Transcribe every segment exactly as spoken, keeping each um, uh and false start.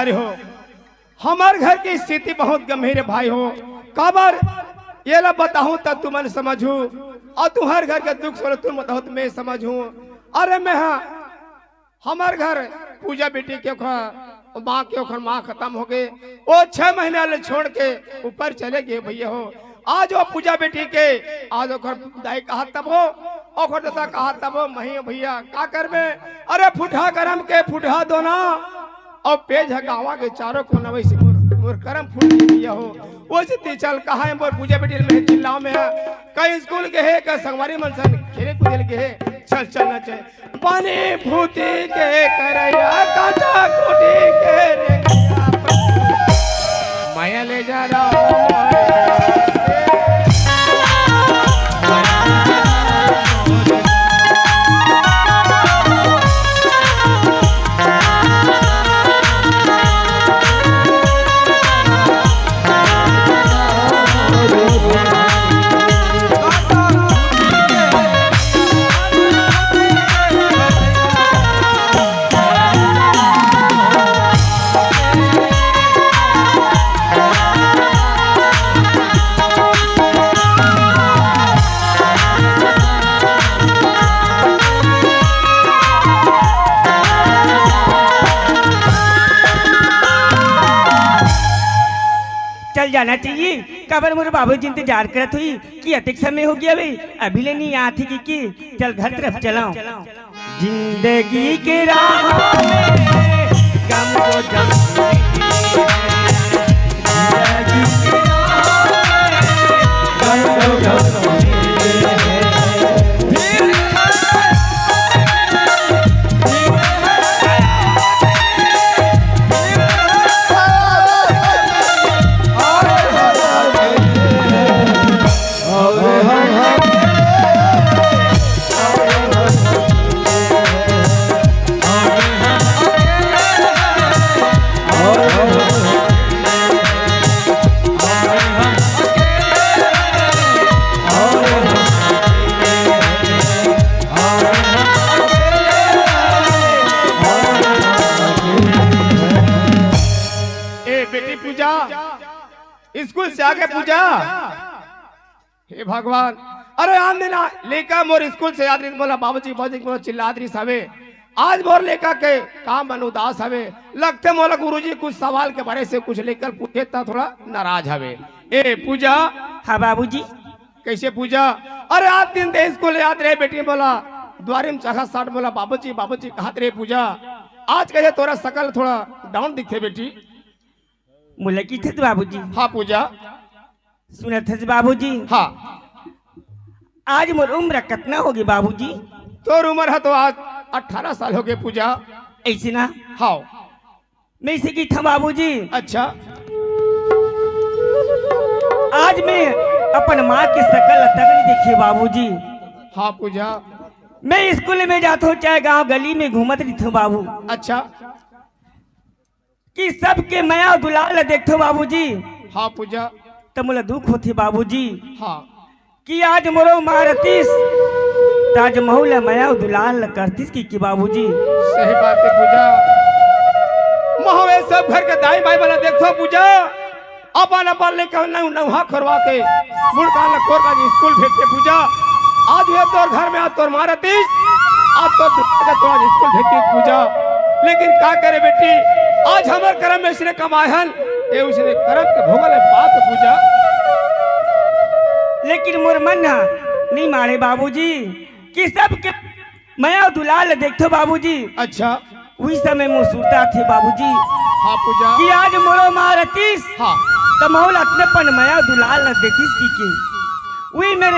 अरे हो, हमर घर के स्थिति बहुत गंभीर हे भाई हो। काबर? एला बताहूं त तुमन समझहू, अउ तुंहर घर के दुख सुख तुमन बताहू त मैं समझहूं। अरे मैं हा, हमर घर पूजा बेटी के ओखर माँ के ओखर माँ खतम होगे, ओ छह महीना ले छोड़ के ऊपर चले गे भइया हो। आज ओ पूजा बेटी के, आज ओखर दाई कहात तब हो, ओखर ददा कहात तब हो, मही भइया का करबे? अरे फुटहा करम के फुटहा दोना, अउ पेज ह गाँवा के चारों कोना, वइसे मोर, मोर करम फूट गे भइया हो। वइसे ती चल कहाँ हे मोर पूजा बेटी ल मैं चिल्लाव में, कहीं स्कूल गे हे, कहीं संगवारी मन सन खेले कूदे ल गे हे, चल चलना चाही। पानी फूटी के करैया, काटा कूटी के रेंगैया। मया ले जा रहा हूँ। चल जाना चाहिए, काबर मोर बाबूजी इंतजार करत होही कि अतेक समय हो गे हवे, अभी ले नइ आत हे कि, कि चल घर तरफ चलव। जिंदगी के राह में गम को जम, जिंदगी के राह में गम को जम। ए बेटी पूजा, स्कूल से आके पूजा। हे भगवान, अरे आन दिन लइका मोर स्कूल से याद रहिस, मोला बाबूजी, बाबूजी मोला चिल्लात रहिस हवे। आज मोर लइका के काम मन उदास हवे, लगथे मोला गुरुजी कुछ सवाल के बारे से कुछ लइका पूछे त थोड़ा नाराज हवे। ए पूजा। हाँ बाबूजी। कइसे पूजा? अरे आन दिन ते स्कूल याद रहे बेटी मोला, दुवारी म चघा साट मोला बाबूजी, बाबूजी कहत रहे पूजा। आज कइसे तोर सकल थोड़ा डाउन दिखथे बेटी। मोला किथे बाबूजी। हाँ पूजा। सुनत हस बाबूजी? हाँ। आज मोर उम्र कतना होगे बाबूजी? तोर उम्र ह तो आज अठारह साल होगे पूजा। अइसे ना? हाँ। मैं अइसे किथंव बाबूजी। अच्छा। आज मैं अपन माँ के सकल तक नइ देखे बाबूजी। हाँ पूजा। मैं स्कूल में जाथंव, चाहे गांव गली में घूमत रहिथंव बाबू। अच्छा। कि सबके मया अउ दुलार ल देखथंव बाबूजी। हाँ पूजा। त मोला दुख होथे बाबूजी। हाँ। कि आज मोरो माँ रतिस, त आज महू ल मया अउ दुलार ल करतिस कि, कि बाबूजी। सही बात हे पूजा। महू ए सब घर के दाई माई मन ल देखथंव पूजा। अपन अपन लइका नउ-, नउहा खोरवा के मुड़कान ल कोर के स्कूल भेजथे पूजा। आज उहे तोर घर में आज तोर माँ रतिस, आज तोर दुल्हा के तोर आज स्कूल भेजथे पूजा। लेकिन का करे बेटी, आज हमर करम में अइसने कमाए हन, ए अइसने करम के भोगल हे बात पूजा। लेकिन मोर मन ह नइ माने बाबूजी, कि सबके मया अउ दुलार ल देखथंव बाबूजी। अच्छा। उही समय मोर सुरता आथे बाबूजी। हाँ पूजा। कि आज मोरो माँ रतिस। हाँ। त महू ल अतने पन मया अउ दुलार ल देतिस कि के। उही मेर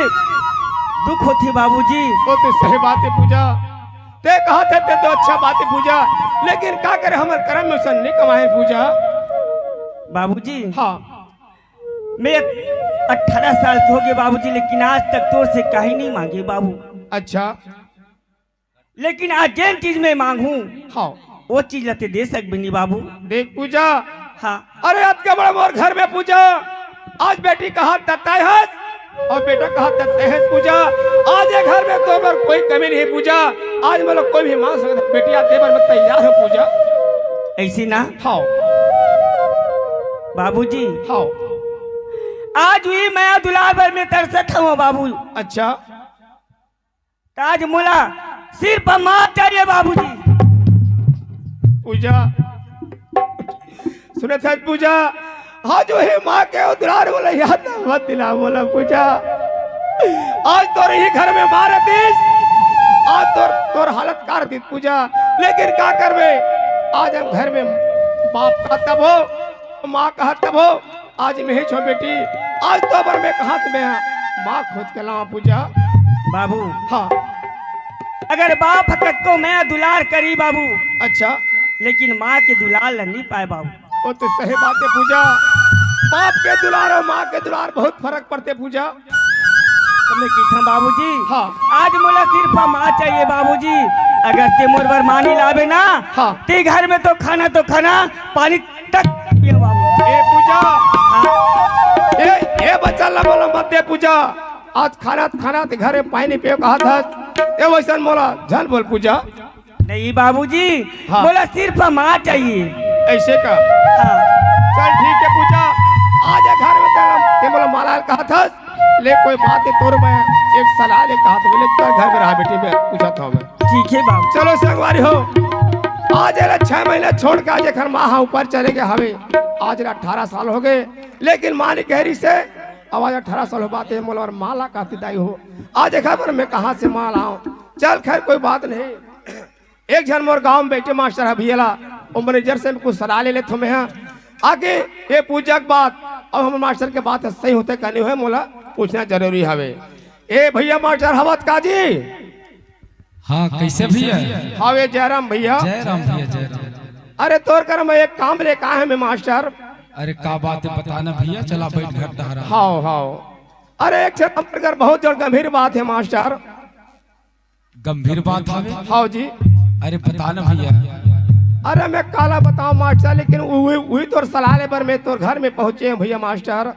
दुख होथे बाबूजी। ओ ते सही बात हे पूजा। ते कहत हे ते तो अच्छा बात हे पूजा। लेकिन का करे हमर करम में अइसन नइ कमाए पूजा। बाबूजी। हाँ। मैं अठारह साल के होगे बाबूजी, लेकिन आज तक तोर से काहीं नइ मांगे बाबू। अच्छा। लेकिन आज जेन चीज मैं मांगहूं, हाँ। ओ चीज ल ते दे सकबे नी बाबू। देख पूजा। हाँ। अरे अतका बड़ा मोर घर में पूजा, आज बेटी कहात त तैं हस अउ बेटा कहात त तैं हस पूजा। आज ए घर में तोर बर कोई कमी नहीं पूजा। आज मोला कोई भी मांग सकत हे, बेटी आज दे बर मैं तैयार हंव पूजा। अइसे ना? हाँ। बाबूजी, हाँ। आज उही मया दुलार बर मैं तरसत हवं बाबू। अच्छा। त आज मोला सिर्फ माँ चाहिए बाबूजी। पूजा, सुनत हस पूजा, आज उही माँ के दुलार मोला याद मत दिला मोला पूजा। आज तोर ही घर में माँ रतिस, आज तोर, तोर हालत का रतिस पूजा, लेकिन का करबे, आज हम घर में बाप कहा तब हो, माँ कहा तब हो, आज मैं ही छो बेटी, आज तो बर मैं कहाँ से मैं माँ खोज के लाऊं पूजा। बाबू, हाँ। अगर बाप ह कतको मया दुलार करी बाबू, अच्छा। लेकिन माँ के दुलार ल नहीं पाए बाबू। वो तो सही बात है पूजा, बाप के दुलार अउ माँ के दुलार बहुत फरक पड़थे पूजा। त मैं कहिथंव बाबूजी, हाँ। आज मोला सिर्फ माँ चाहिए बाबूजी। अगर तैं मोर बर माँ नहीं लाबे ना, हाँ। तैं घर में तो खाना तो खाना, पानी तक पियो बाबू। ए पूजा, हाँ। ए, ए बच्चा ला मोला मत दे पूजा। आज खाना, खाना तैं घर में पानी नहीं पियो कहा था। ए वैसन मोला झन बोल पूजा। नहीं बाबूजी, हाँ। मोला सिर्फ माँ चाहिए। ऐसे का? हाँ। चल ठीक है पूजा, आज ये घर में तैं, तैं मोला माँ ला कहा था, ले कोई बात नहीं, तोर मैं एक सलाह ले कहा था, बोले चल घर में रहा बेटी, मैं पूछा था मैं। ठीक है बाबू। चलो संगवारी हो, आज एला छह महीना छोड़ के आज एकर माँ हा ऊपर चले गए हवे, आज एला अठारह साल हो गए, लेकिन माँ ने कह रही से अब आज अठारह साल हो बात है, मोला माँ ला कहती दाई हो, आज एकर बर मैं कहाँ से माँ लाऊं? चल खैर कोई बात नहीं। एक झन मोर गांव में बैठे मास्टर ह भैया ला, वो मैनेजर से कुछ सलाह ले लेथो मैं हा। आगे ये पूजा के बात, अब हम मास्टर के बात सही होथे का नहीं होय, मोला पूछना जरूरी हवे। ए भैया मास्टर हवत का जी? हाँ, कैसे भैया? हवे जयराम भैया। जयराम भैया, जयराम। अरे तोर कर मैं एक काम ले का है मैं मास्टर। अरे का बात है बताना भैया, चला बैठ घर टहरा। हाव, हाव। अरे एक से हमर घर बहुत जोर गंभीर बात है मास्टर। गंभीर बात हवे? हाव जी। अरे बता ना भैया। अरे मैं काला बताऊं मास्टर, लेकिन उही, उही तोर सलाह ले बर मैं तोर घर में पहुंचे हूं भैया मास्टर।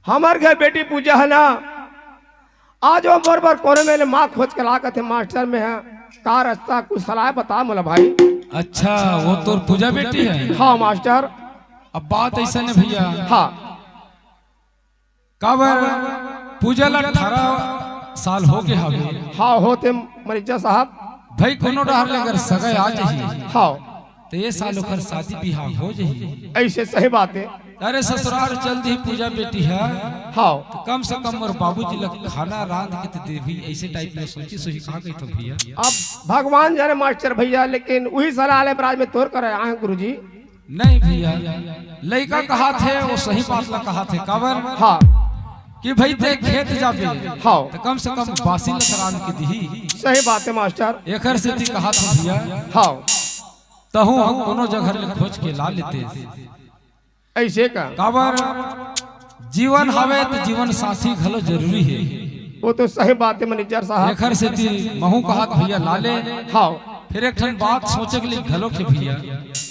हमर घर बेटी पूजा है ना, आज वो मोर बर कोनो मेर ले माँ खोज के लागत है मास्टर मैं हा। का रास्ता कुछ सलाह बता मोला भाई। अच्छा, वो तोर पूजा बेटी है? हाँ मास्टर। अब बात ऐसा है भैया। हाँ। काबर पूजा ला अठारह साल हो गए हवे। हाँ, होथे मनीजा साहब। भाई कोनो डहर ले अगर सगा आ जाही, हाँ। तो ये साल ओकर शादी बिहाव हो जाही। ऐसे सही बात है। अरे ससुराल चल दी पूजा बेटी है। हाँ। तो कम से कम मोर बाबूजी ला खाना रांध के तो देवी, ऐसे टाइप में सोची सोची कहा गई तो भैया। अब भगवान जाने मास्टर भैया, लेकिन उही सलाह ले बराज में तोर कर आए हैं गुरुजी। नहीं भैया, लइका कहा थे, वो सही बात ला कहा थे। काबर? हाँ। कि भाई ते खेत जाबे, हाँ। तो कम से कम बासी ला रांध के दिही। सही बात है मास्टर। एकर सेती कहा था भैया। हाँ। तहूँ हम कोनो जगह ले खोज के ला लेते। ऐसे का? काबर? जीवन हवे तो जीवन साथी घलो जरूरी है। वो तो सही बात है मैनेजर साहब। एखर सेती महू कहत भैया ला ले। हाँ। फिर एक ठन बात सोचे के लिए घलो के भैया।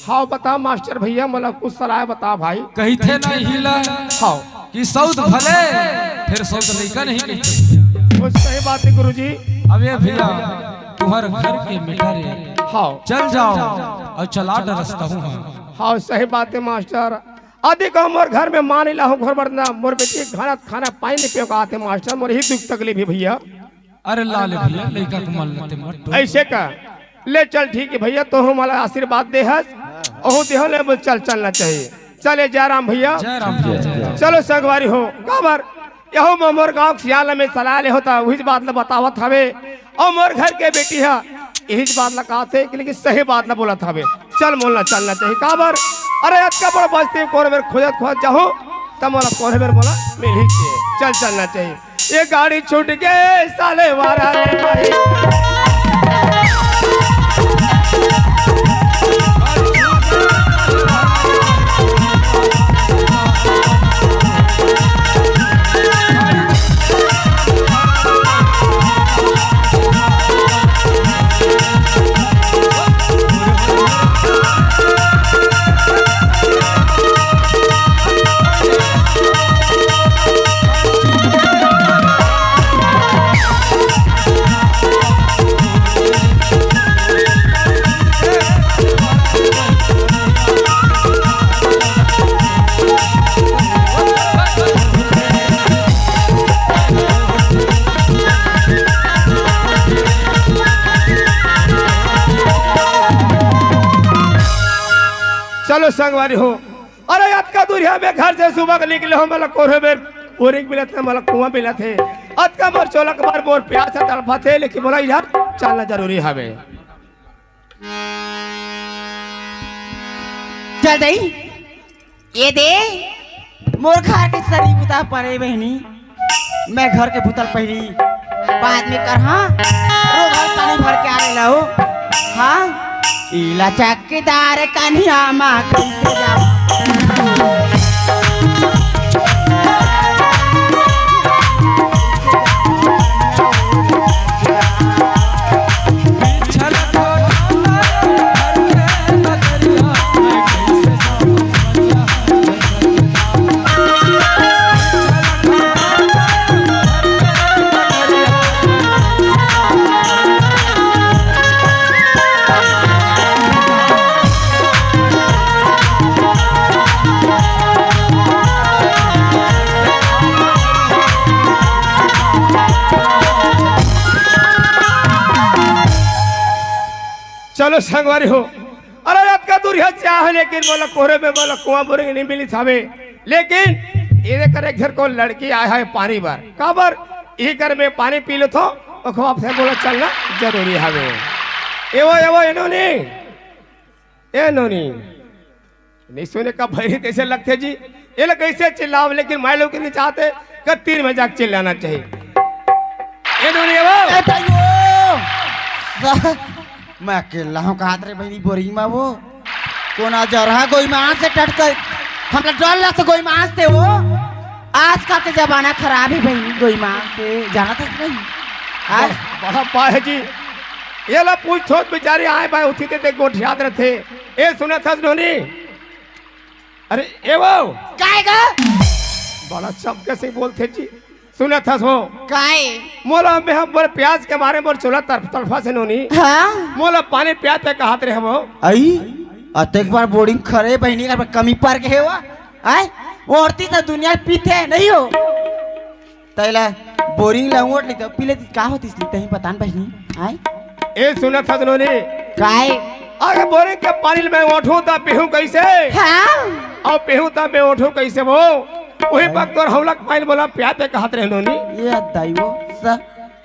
हाँ, बता मास्टर भैया, मोला कुछ सलाह बता भाई। कहिथे नहीं ला हाँ। कि सौत भले, फिर सौत लइका नहीं कहिथे। वो सही बात है गुरुजी। अब ये भैया, तुम्हारे घर के मेटर है। हाँ। चल जाओ और चला डरसता हूँ। हाँ, सही बात है मास्टर। अदी कहूँ मोर घर में माँ नहीं लाहूँ, घर बरना मोर बेटी खाना, खाना पानी नहीं पियो कहत हे मास्टर, मोर ही दुख तकलीफ है भैया। अरे ला ले भैया, लइका को मन लेते मत टोक। ऐसे का? ले चल ठीक है भैया, तो हमारा आशीर्वाद दे हस, ओहू देहो ले बोल चल चलना चाहिए। चले जयराम भैया। जयराम भैया, जयराम। चलो संगवारी हो, काबर यहू में मोर गाँव के सियान ला मैं सलाह ले होता, उहीच बात ला बतावत हवे। अउ मोर घर के बेटी हा, इहीच बात ला कहत हे कि लेकिन सही बात ला बोलत हवे। चल मोला चलना चाहिए। काबर? अरे अतका बड़ बस्ती में कोनो बेर खोजत खोजत जाहूँ, त मोला कोनो बेर मोला मिलही के। चल चलना चाहिए। ये गाड़ी छूट के साले वारा ले भाई। संगवारी हो, अरे अतका दूरिहा में घर से सुबह के निकले हो, मोला कोरे बेर बोरिंग मिलत हे, मोला कुआं मिलत हे। अतका मोर चोला के बार मोर प्यास से तड़फत हे, लेकिन मोला इधर चलना जरूरी हवे। चल दई, ये दे, मोर घर के सरी बुता परे बहिनी, मैं घर के बुता ल पहिली बाद में करहा। रोगल पानी भर के आ ले लो। हाँ, इला चौकीदार कन्हिया मा कैसे जाऊं? चलो संगवारी हो, अरे अतका दूरिहा से आए हो, लेकिन मोला कोरे में मोला कुआं बोरिंग नहीं मिलिस हवे। लेकिन एदे कर एक झन कोन लड़की आए हे पानी बर, काबर इही कर में पानी पी लेथो, ओखर बाद फेर मोला चलना जरूरी हवे। एवो, एवो, ए नोनी, ए नोनी, नहीं सुने का भैरी तैसे लगथे जी, एला कैसे चिल्लाव, लेकिन माई लोग नहीं चाहते कि तीर में जाके चिल्लाना चाहिए। ए नोनी, एवो। ए ताई वो। स-, मैं अकेला हूँ, कहात रे बहिनी बोरी मा वो। कोन अजरहा गोई मांस से टट कर, हमला डर लगथे गोई मांस से वो। आजकल के जमाना खराब हे बहिनी, गोई मांस से, जानत हस नहीं? आय? बड़ा पाए जी, एला पूछ थोक बेचारी आए बाय उठी ते देख गोठियात रथे। ए सुनत हस नोनी? अरे ए वो। काय गा? बड़ा चमके से बोलथे जी। सुनत हस वो? काय? मोला में हम बड़ प्यास के मारे मोर चोला तड़फ तड़फा से नोनी। हाँ? मोला पानी पियात हे कहात रहे वो। आई, अतेक बार बोरिंग करे बहिनी का कमी पर के हे वो। आय? वो औरती तो दुनिया पीथे नहीं हो। तैला बोरिंग ला ओट ली तो पी लेती, का होती इसलिए तहीं पता न बहिनी। आय? ए सुनत हस नोनी? काय? अरे बोरिंग के पानी में ओठू त पीहू कैसे? हाँ। अउ पीहू त मैं ओठू कैसे वो? वही पक तोर हौलक पानी बोला प्याते कहत रहे नोनी। ये दाई वो स-,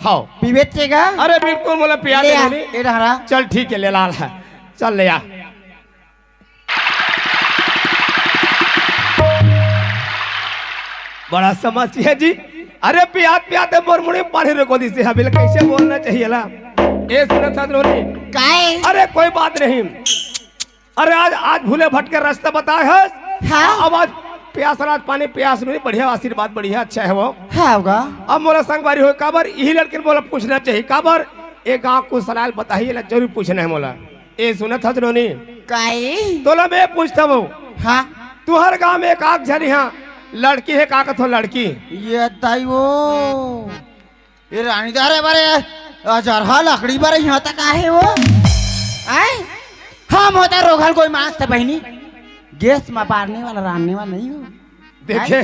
हाँ। पीबे चेगा? अरे बिल्कुल मोला पिया ले दे आ, नोनी। ए डहरा। चल ठीक है, ले लाल है। चल ले आ। बड़ा समस्या है जी। अरे पियात पियात मोर मुड़ी पानी रोको दिसे हबिल, कैसे बोलना चाहिए ला? ए सुनत हस नोनी। काय? अरे कोई बात नहीं। अरे आज, आज भूले भटके रास्ता बताए हस। हाँ। अब आज प्यास रात पानी प्यास नहीं, बढ़िया आशीर्वाद बढ़िया अच्छा है वो। हाँ होगा। अब मोला संगवारी हो काबर यही लड़के मोला पूछना चाहिए काबर ये गांव को सलाल बताइए ला जरूर पूछना है मोला। ए सुनत हस नोनी? काई? तोला मैं पूछता हूँ। हाँ। तुहर गांव में एक आग झन इहाँ लड़की हे का कथो लड़की? ये ताई वो। ये रानी दारे बारे अजरहा लकड़ी बारे यहाँ तक आहे वो। आय? हम होता रोघल कोई मांस त बहिनी। गैस में बारने वाला, रांधने वाला नहीं हो। देखे।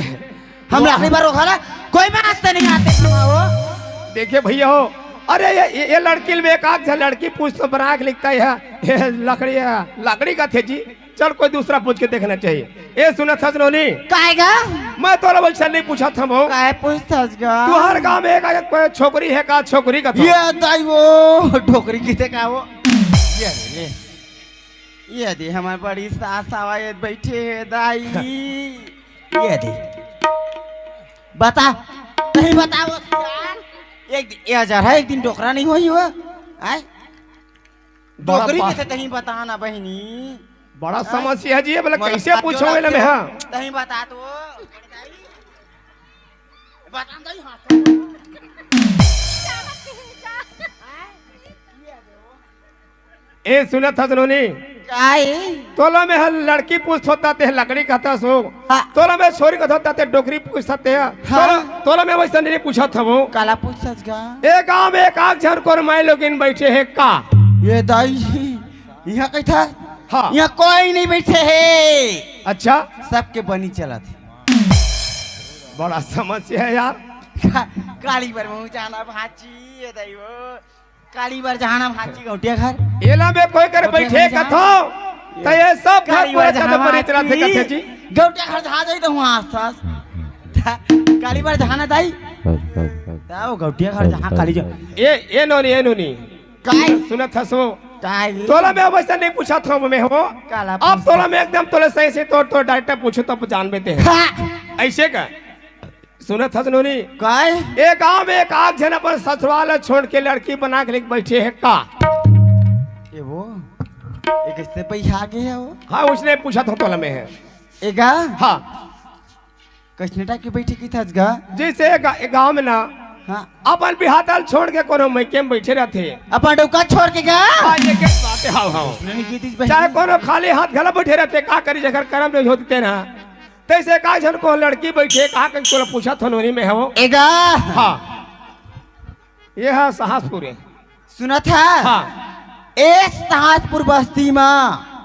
हम लकड़ी बार रोघल कोई मांस त नहीं आते खावा हो। देखे भैया हो, अरे ये, ये, ये लड़की में एक आध झन लड़की पूछ तो बना के लिखता है, ये लकड़ी है, लकड़ी का थे जी। चल कोई दूसरा पूछ के देखना चाहिए। ए सुनत हस नोनी? काहे गा? मैं तोला वैसा नहीं पूछत हंव। काहे पूछत हस गा? तुहर गांव में एक आध कोई छोकरी हे का, छोकरी कथो? ये दाई वो, डोकरी किथे का वो? ये ले, ले। ये दे हमर बड़ी सास आवा, ये बैठे हे दाई। ये दे। बता, तहीं बता वो यार। एक दिन, ए अजरहा, एक दिन डोकरा नहीं होही वो? आय? बड़ा डोकरी पा- किथे तहीं बता ना बहिनी। बड़ा आय? समस्या जी, बोले मोर कैसे पाँच पूछो जोड़ा ना मैं, हाँ? तहीं बता तो। बता दई हाँ। ए सुनत हस नोनी? काय? तोला में हर लड़की पूछत होता ते लकड़ी कहता सो। हाँ। तोला में छोरी कहत होता ते डोकरी पूछत ते। हाँ। तोला, तोला में वैसा नहीं पूछत हंव। काला पूछत गा? ए गांव में एक आध झन कोन माई लोगिन बैठे हे का? ये दाई, यहाँ कही था? हाँ। यहाँ कोई नहीं बैठे हे। अच्छा। सबके बनी चलत हे। बड़ा समस्या है यार। का-, काली बर मुँह जाना भाची, ये दाई वो। काली बर जहाना भांची गौटिया घर। एला में कोई कर गौटिया बैठे घर कथो। त ये सब घर काली पूरा बार जहाँ चंदपुरी चला थे आती, कथे जी। गौटिया घर जहाँ जाई त वहाँ आस पास। त काली बार जहाँ ना दाई। त वो गौटिया घर जहाँ काली जो। ए, ए नोनी, ए नोनी। काय? सुनत हस वो? काय? तोला मैं वैसे नहीं पूछा था मैं हो। काला अब पूछा? तोला मैं एकदम तोले सही से तोर, तोर डायरेक्ट पूछो तब जान बेते हैं। हाँ। ऐसे का? सुनत हस नोनी? काय? ए गांव में एक आध झन अपन ससुराल छोड़ के लड़की बना के लेके बैठे हैं का? ए वो, ए कैसे पैसा आगे है वो? हाँ, उसने पूछा था तोला में है। ए गा? हाँ। कैसने टाइप के बैठे की थस गा? जैसे ए गा-, ए गांव में ना, हाँ। अपन बिहातल छोड़ के कोनो मइके में बैठे रहते। अपन डौका छोड़ के गा? हाँ, ये के बात है, हाँ, हाँ। नहीं की थी चाहे बहन। कोनो खाली हाथ घला बैठे रहते, का करी जेकर करम नहीं होते ना। तैसे का झन को लड़की बैठे, का कहीं तोला पूछा था नोनी में हो? ए गा? हाँ। ये है सहासपुर है। सुनत है? हाँ। ए सहासपुर बस्ती मा।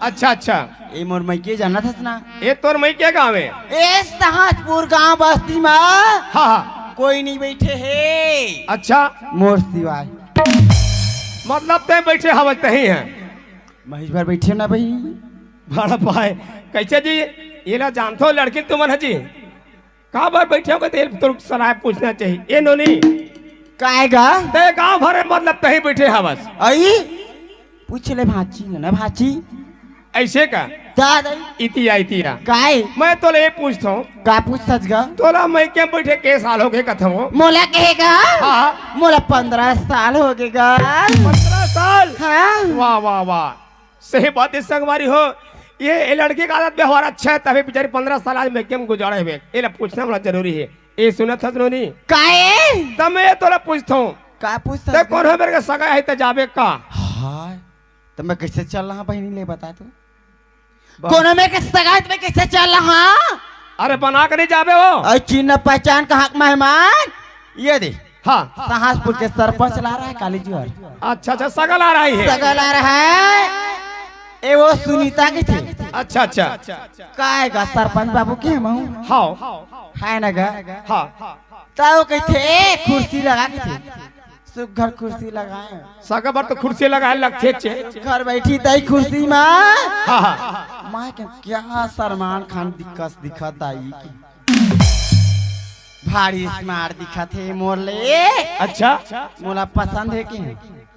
अच्छा, अच्छा। ए मोर मइके जानत हस ना? ए तोर मइके गाँव है? ए सहासपुर गाँव बस्ती मा। हाँ, हाँ। कोई नहीं बैठे है। अच्छा। मोर सिवाय। मतलब तैं बैठे हवस तहीं है? महेश भर बैठे ना भाई। बड़ा भाई, कैसे जी? ये ला जानथो लड़की तुमन है जी? काबर बैठे हो? तेल तो सलाह पूछना चाहिए। ए नोनी, काय गा? ते गांव भर में मतलब तहीं बैठे हवस। आई? पूछ ले भांची, ना भांची। ऐसे का? दादा। इतिया, इतिया। काय? मैं तोले ये पूछता हूँ। का पूछथस गा? तोला मइके में बैठे के साल हो गए कथो? मोला कहेगा? हाँ। मोला पंद्रह साल हो गए गा। पंद्रह साल? हाँ। वाह, वाह, वाह। सही बात है संगवारी हो, ये, ये लड़की का आदत व्यवहार अच्छा है, तभी बेचारी पंद्रह साल आज मइके में गुजारे हुए। ये ला पूछना बड़ा जरूरी है। ये सुनत हस नोनी? काहे? तब मैं ये तोला पूछता हूँ। का पूछता ते है? कौन हो मेरे के सगा है ते जाबे का? हाय, तो मैं कैसे चल रहा बहिनी ले बता तू। बस। कोनो में के सगा है तो मैं कैसे चल रहा? अरे बना के नहीं जाबे हो। अरे चिन्ह पहचान का हक मेहमान। ये दे। हाँ। सहासपुर के सरपंच ला रहा है काली जी और। अच्छा, अच्छा, सगा ला रही है। सगा ला रहा है। ए वो सुनीता के थे। अच्छा, अच्छा। काय गा सरपंच बाबू के हम हूँ। हाँ। है ना गा? हाँ। ताऊ कथे कुर्सी लगा के थे। सुघर कुर्सी लगाए। सगा बर तो कुर्सी लगाए लगथे चे। घर बैठी ताई कुर्सी मा। हाँ, हाँ। माँ के क्या सलमान खान दिक्कत दिखत आई। भारी स्मार्ट दिखत हे मोर ले। अच्छा। मोला पसंद हे के?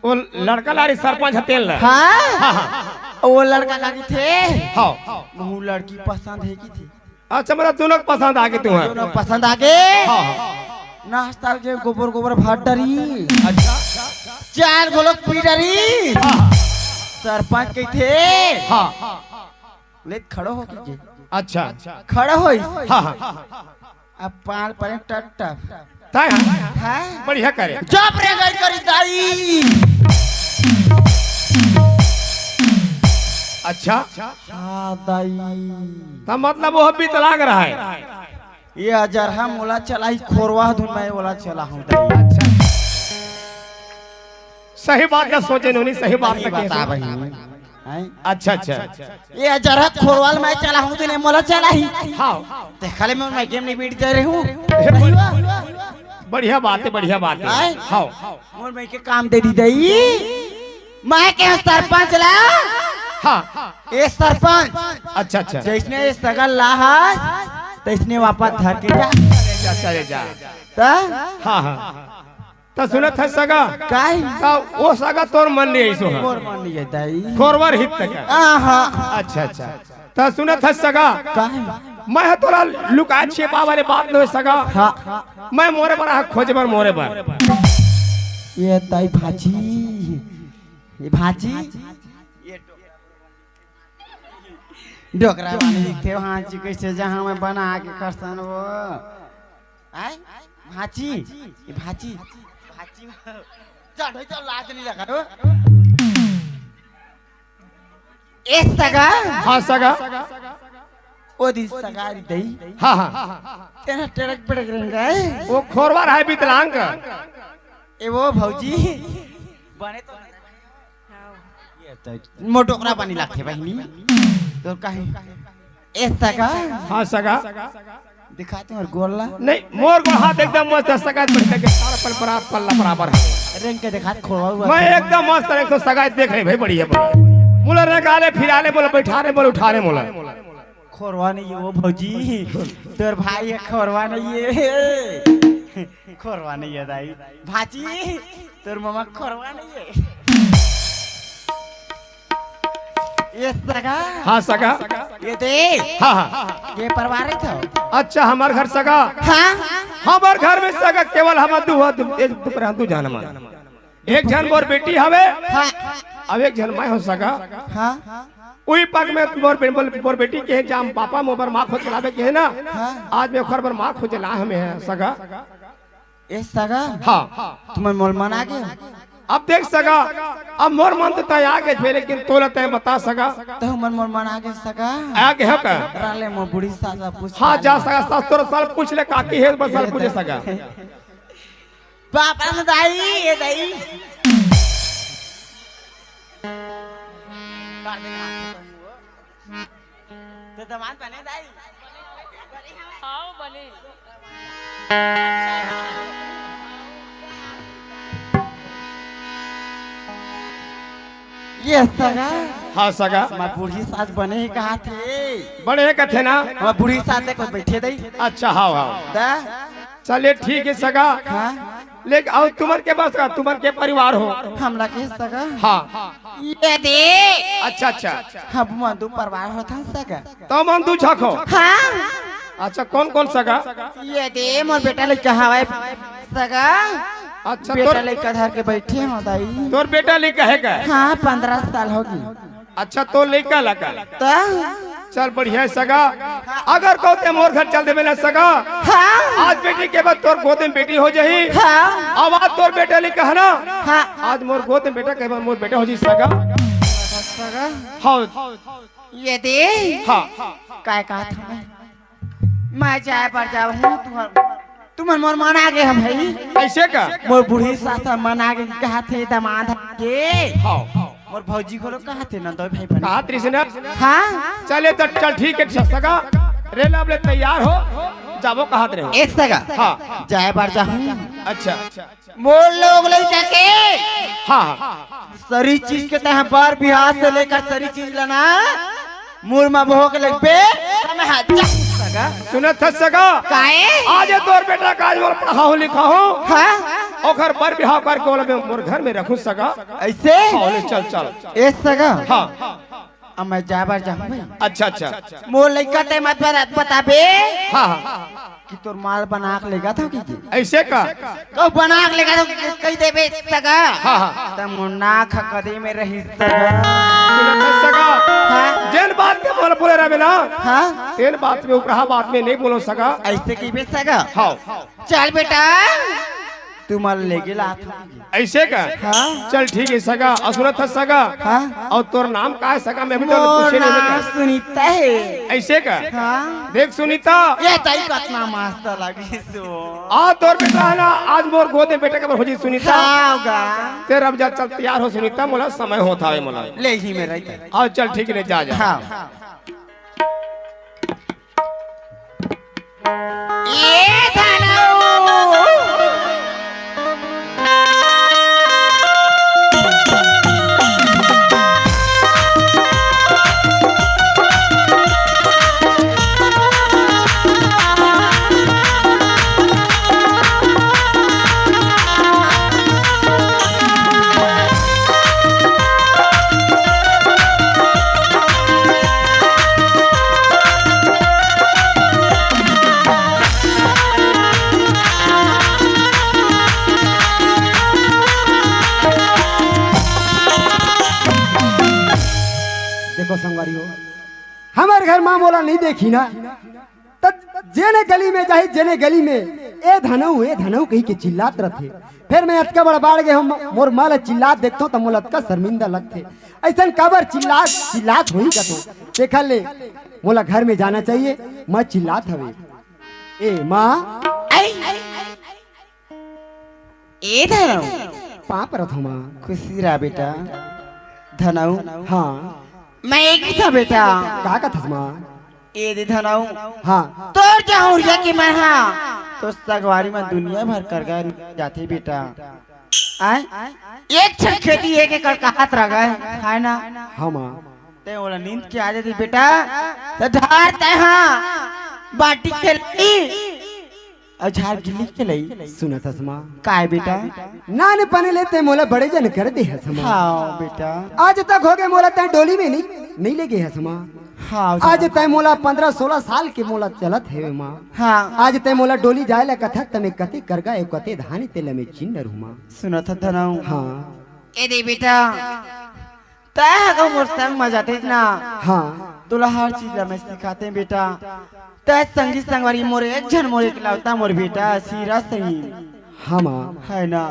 वो लड़का लारी सरपंच हतेन ला। हाँ। हाँ, हाँ। वो लड़का का की थे? हाँ। महू लड़की पसंद हे की थे? अच्छा, मतलब दोनों के पसंद आ गे तुम्हार? दोनों पसंद आ गे। हाँ, हाँ। नाश्ता के गोबर गोबर भात डरी। अच्छा। चार गोलक पी डरी। हाँ। सरपंच के थे। हाँ। ले खड़ो हो के। अच्छा। खड़ो होइस। हाँ, हाँ। अब पाल परे टप टप। ताय हाँ। हाँ? बढ़िया करे। जब रे गई करी दाई। अच्छा। हाँ दाई। त मतलब वो विकलांग रहा है। ये अजरहा मोला चलाही, खोरवा धुन मैं ओला चलाहूँ दाई। अच्छा। सही बात का सोचे नोनी, सही बात सही का बता कहे। बहिनी। हैं? अच्छा, अच्छा। ये अजरहा खोरवा ल मैं चलाहूँ, तूने मोला चलाही। हाँ। ते खाले मैं मैं गेम नहीं बीट दे रही हूँ। बढ़िया बात है, बढ़िया बात है। हैं? हाँ। मोर मैं के काम दे दी दई। मैं के सरपंच ला। हाँ। ए सरपंच। अच्छा, अच्छा। जैसने ये सगा लाहस, तैसने वापस धर के जा। चले जा, चले जा। त? हाँ, हाँ। त सुनत हस सगा? काहे? त वो सगा तोर मन नहीं ऐसो है। मोर मन नहीं है दाई। खोरवर हित तक है। आहा। अच्छा, अच्छा। त सुनत हस सगा? काहे? मैं ह तोला लुका छिपा वाले बात नहीं सगा। हाँ। मैं मोरे बर आ खोजे बर मोरे बर। ये दाई भाजी। ये भाजी। डोकरा वाले दिखते वहाँ जी कैसे जहाँ मैं बना के खरसन वो। आय? भाची, ए भाची, भाची, चढ़ो तो लाज नहीं लगा रो। ए सगा। हाँ, सगा। ओ दी सगा री दई। हाँ, हाँ। तेरा टरक पड़क रंग है। वो खोरवा रहा है विकलांग। ए वो भौजी। बने तो मोर डोकरा बनी लागथे बहिनी। तोर काहे? ए सगा। हाँ सगा। दिखा तुँहर गोड़ ला। नहीं, मोर गोड़ हाथ एकदम मस्त है, सगा बढ़िया के सारा पल बरा-, पल्ला बराबर है। रेंग के दिखा खोवा हुआ। मैं एकदम मस्त है, एक तो सगा देख रहे भाई, बढ़िया, बढ़िया। मोला रंगा ले, फिरा ले, मोला बैठा ले, मोला उठा ले, मोला। खोरवा नहीं है वो भौजी, तोर भाई है, खोरवा नहीं है। खोरवा नहीं है दाई। भाजी, तोर ममा खोरवा नहीं है। ये सगा। हाँ, सगा। ये दे। हाँ, हाँ। ये परवार है तो। अच्छा, हमार घर सगा। हाँ। हमार घर में सगा केवल हम दू, दू, एक, दू, दू जान मान। एक झन मोर बेटी हवे, हाँ। अब एक झन मैं हो सगा। हाँ। उही पग में मोर बे-, मोर, मोर बेटी के जाम पापा मोर बर माँ खोज लावे के है ना। हाँ। आज मैं ओखर बर माँ खोज ला हमें है सगा। ए सगा? हाँ। तुमन मोर मन आ गे? अब देख सगा, अब मोर मन तो तय आ गे थे, लेकिन तोला तय बता सगा। तो मन मोर मन आ गे सगा? आ गे हो का? राले मोर बूढ़ी सास ला पूछ हाँ, ले। जा सगा, सास तोर साल पूछ ले, काकी है, बस साल पूछे सगा। बाप रे दाई, ये दाई। कर दे हाथ खत्म हुआ। तो दमाद बने दाई? हाँ, बने। ये सगा? हाँ, सगा। मैं बूढ़ी सास बने ही कहा थे। बने कथे ना? मैं बूढ़ी सास देखो बैठे दाई। अच्छा, हाँ, हाँ। दा? चले ठीक है सगा। हाँ। लेकिन अउ तुमन के बस का, तुमन के परिवार हो। हमला के सगा? हाँ। ये दे। अच्छा, अच्छा। हम मन दू परिवार होथन सगा। तो मन दू झक हो? हाँ। अच्छा, कौन कौन सगा? ये दे, मोर बेटा लइका हवय सगा। अच्छा, बेटा तोर लइका धर के बैठे हो दाई। तोर बेटा लइका है का? हाँ, पन्द्रह साल होगे। अच्छा, तो लइका लगा। त? चल, बढ़िया है सगा। अगर कहो ते मोर घर चल देबे ना सगा। हाँ। आज बेटी के बाद तोर गोद में बेटी हो जाही। हाँ। अब आज तोर बेटा लइका है ना। हाँ। आज मोर गोद में बेटा के बाद मोर बेटा हो जाही सगा। सगा? हाँ। ये दे। हाँ। काय कहा था मैं? मैं जाए बर जावहूँ, तुहर, तुमन मोर मन आ गे हो भाई। ऐसे का? मोर बूढ़ी सास मन आ गे, कहा थे दमाद के। हाँ। मोर भौजी घलो कहा थे ना, दो भाई बने। कहा त्रिसना? हाँ। चले तो चल ठीक है, सगा। रेला अब ले तैयार हो, जाबो कहा रहे हो। ए सगा। हाँ। जाए बर जाहूँ। अच्छा। मोर लोग लइका के हाँ, हाँ। सरी चीज के तैं बर बिहाव से लेकर सरी चीज लाना, मुड़ मा भोग लगबे, त मैं हाथ जा सगा। सुनत हस सगा? काहे? आज ये तोर बेटा का आज मोर पढ़ाहूँ लिखाहूँ। हाँ? ओखर बर बिहाव करके ओला मैं मोर घर में रखूँ सगा। ऐसे? हाँ, ले चल, चल। ए सगा? हाँ। अब मैं जाए बर जाहूँ भाई। अच्छा, अच्छा। मोर लइका तैं मत बता-, बताबे हाँ, हाँ। कि तोर माल बना के लेगत हो कि के? ऐसे का? कहूँ बना के लेगत हो कि कहि देबे सगा। हाँ, हाँ। त मोर नाक ह कदे में रही सगा। सुनत हस सगा? हाँ। जेन बात के बोल, बोले रहबे ना। हाँ। तेन बात में उपराहा बात में नहीं बोलो सगा। ऐसे कहिबे सगा? हाँ। चल बेटा, तुमन लेगे लात हो। ऐसे का? हाँ। चल ठीक है सगा, अउ सुनत हस सगा। हाँ। अउ तोर नाम का है सगा? मैं भी तो मोर पूछे नहीं नाम बेटा। सुनीता है। ऐसे का? हाँ। देख सुनीता। ये ताई कतना मस्त लगी सो। आ तोर बेटा है ना, आज मोर गोदे बेटे के बर हो जी सुनीता। हाँ गा। तेरा अब जा चल तैयार हो सुनीता, मोला समय होत हावे मोला। ले ही में रही। आ चल ठीक है, जा, जा। हाँ। ए धनऊ। देखो संगवारी हो, हमर घर मा मोला नहीं देखी ना, त जेने गली में जाही, जेने गली में, "ए धनऊ, ए धनऊ," कहि के चिल्लात रथे। फेर मैं अतका बड़ बाढ़ गे हूँ, मोर माँ ला चिल्लात देखथों, त मोला अतका शर्मिंदा लगथे। अइसन काबर चिल्लात, चिल्लात होही कथों। देखा ले, मोला घर में जाना चाहिए, माँ चिल्लात हवे। ए माँ। आई। ए धनऊ। पाँव परत हँव माँ। खुशी रह बेटा। धनऊ। हाँ। मैं एक ही था बेटा। का कथस माँ? ए दे धनऊ। हाँ। तोर जहुरिया के मन हा। तो सगवारी में दुनिया भर करगा जाथे बेटा। आय, एक छन खेती एक एकड़ कहत रह गए, है ना? हाँ माँ। ते ओला नींद के आ जाती बेटा, त धार ते हाँ बाटी खेलई, अउ झार गिल्ली खेलई। सुनत हस माँ? काय बेटा? नानपन ले ते मोला बड़े जन कर दे हस माँ। हाँ बेटा। आज तक हो गए मोला ते डोली में नहीं, नहीं ले गे हस माँ। हाँ। आज ते मोला पंद्रह सोलह साल के मोला चलत हे माँ। हाँ। आज ते मोला डोली जाए ला कथस त मैं कते करगा ए कते धान ते ल मैं चिन्ह रहूँ माँ। सुनत हस धनऊ? हाँ। ए दे बेटा, तैं ह कहूँ मोर संग म जातेस ना, हाँ। तोला हर चीज ला मैं सिखाते बेटा। तैं संगी संगवारी मोर एक झन, मोर एकलौता मोर बेटा, सिरा सही। हाँ माँ। है ना?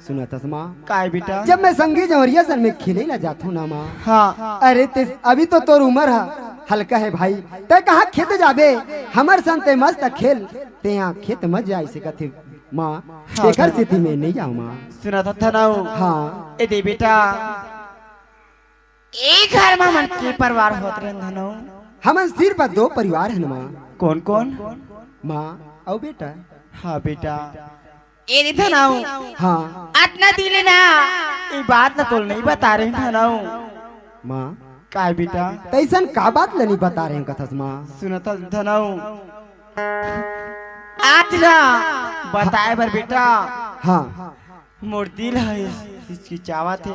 सुनत हस माँ? काय बेटा? जब मैं संगी जंवरिया सन में खेले ला जाथों ना माँ। हाँ। अरे ते अभी तो तोर उमर ह हल्का हे भाई, तैं कहाँ खेत जाबे? हमर सन ते मस्त खेल, ते यहाँ खेत मत जाए से कथे माँ। हाँ, तेखर हाँ। सेती मैं नहीं जाऊँ माँ। सुनत हस धनऊ? हाँ। ए दे बेटा, ए घर म हमन के परिवार होत रहेन धनऊ? हमन सिर्फ दो परिवार हन माँ। कोन कोन? माँ अउ बेटा। हाँ बेटा। ए दे धनऊ। हाँ। अतना दिन ले ना, ए बात ला तोला नहीं बताए रहेन धनऊ। माँ। काय बेटा? तैसन का बात ला नहीं बताए रहेन कथस माँ? सुनत हस धनऊ, आज ना बताए बर बेटा। हाँ। मोर दिल ह हिच-, हिचकिचावत हे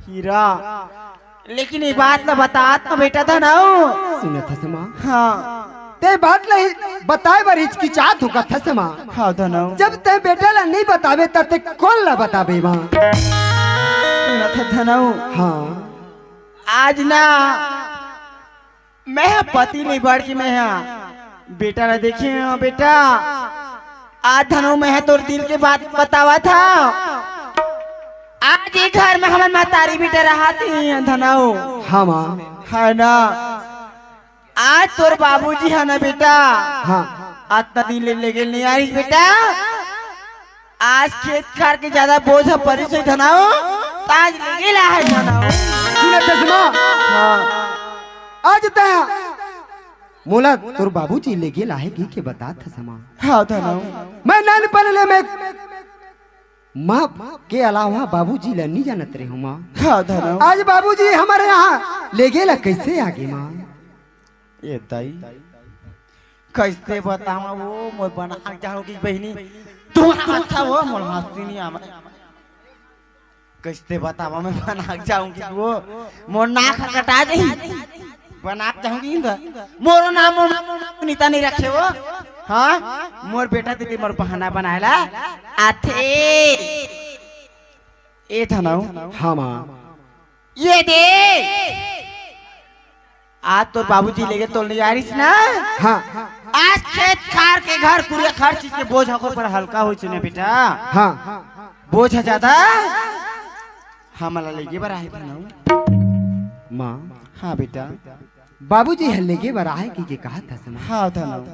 हीरा, लेकिन ए बात ला बतात ना बेटा धनऊ। सुनत हस माँ? हाँ। ते बात ला हि-, बताए बर हिचकिचात हो कथस माँ? हाँ धनऊ। जब ते बेटा ला नहीं बताबे त ते कोन ला बताबे माँ? सुनत हस धनऊ? हाँ। आज ना मैं ह पति ले बढ़ के मैं ह बेटा ला देखे हंव बेटा। आज धनऊ मैं ह तोर दिल के बात बतावत हंव। आज ए घर म हमन महतारी बेटा रहत ही धनऊ। हाँ माँ। है ना? आज तोर बाबूजी ह ना बेटा। हाँ। अतना दिन ले लेगे नहीं आइस बेटा। आज खेत खार के ज्यादा बोझ ह परिस होही धनऊ, त आज लेगे ला हे धनऊ। सुनत हस माँ? हाँ। आज तैं मोला तोर बाबूजी लेगे ला हे कहिके बतात हस माँ। हाँ धनऊ। मैं नानपन ले मैं माँ के अलावा बाबूजी ला नहीं जानत रहेंव माँ। हाँ धनऊ। आज बाबूजी हमर यहाँ लेगे ला कैसे आगे माँ? ए दाई, कैसे बतावंव वो, मोर बनाक जाहूँ कि बहिनी, तोर हाथ था वो, मोर हंसी नहीं आवे। कैसे बतावंव मैं बनाक जाहूँ कि वो, मोर नाक ह कटा जाही। बनाक जाहूँ कि इंदा, मोरो नाम, मोर नाम सुनीता नहीं रखे वो। हाँ, मोर बेटा तेती मोर बहाना बनाए ला आथे। ए धनऊ। हाँ माँ। ए दे, आज तोर बाबूजी लेगे तोला नहीं आरिस ना? हाँ। आज खेत खार के घर कुरिया हर चीज के बोझ ह ओकर ऊपर हल्का होइस ना बेटा। हाँ। बोझ ह ज्यादा हमला लेगे बर आहे धनऊ। माँ। हाँ बेटा। बाबूजी ह लेगे बर आहे कहिके कहत हस माँ। हाँ धनऊ।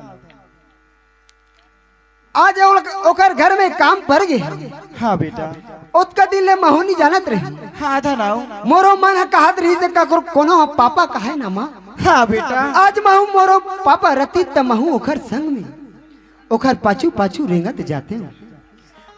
आज ओल-, ओकर घर में काम पर गे हे। हाँ बेटा। ओतका दिन ले महूँ नहीं जानत रहेंव। हाँ धनऊ। मोरो मन ह कहत रहिस हे ककरो कोनो ह पापा कहे ना माँ। हाँ बेटा। आज महूँ मोरो पापा रतिस त महूँ ओकर संग में, ओकर पाछू पाछू रेंगत जातेंव।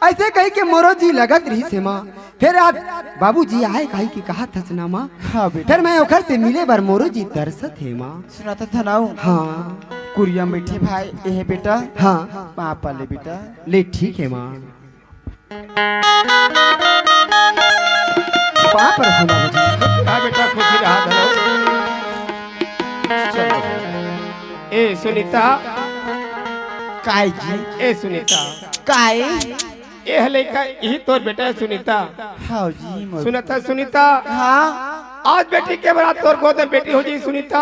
अइसे कहिके मोरो जी लगत रहिस हे माँ। फेर आज बाबूजी आए कहिके कहत हस ना माँ। हाँ बेटा। फेर मैं ओकर से मिले बर मोरो जी तरसत हे माँ। सुनत हस धनऊ? हाँ। कुरिया में बइठे भाई, ए हे बेटा। हाँ। पापा ले बेटा। ले ठीक हे माँ। पाँव परत हंव बाबूजी। खुश रहा बेटा, खुश रहा धनऊ। चल। ए सुनीता। काय जी? ए सुनीता। काय? ए ह लइका, इही तोर बेटा हे सुनीता। हाँ जी, मोर सुनत हस सुनीता? हाँ। आज बेटी के बरात तोर गोद में बेटी हो जाही सुनीता।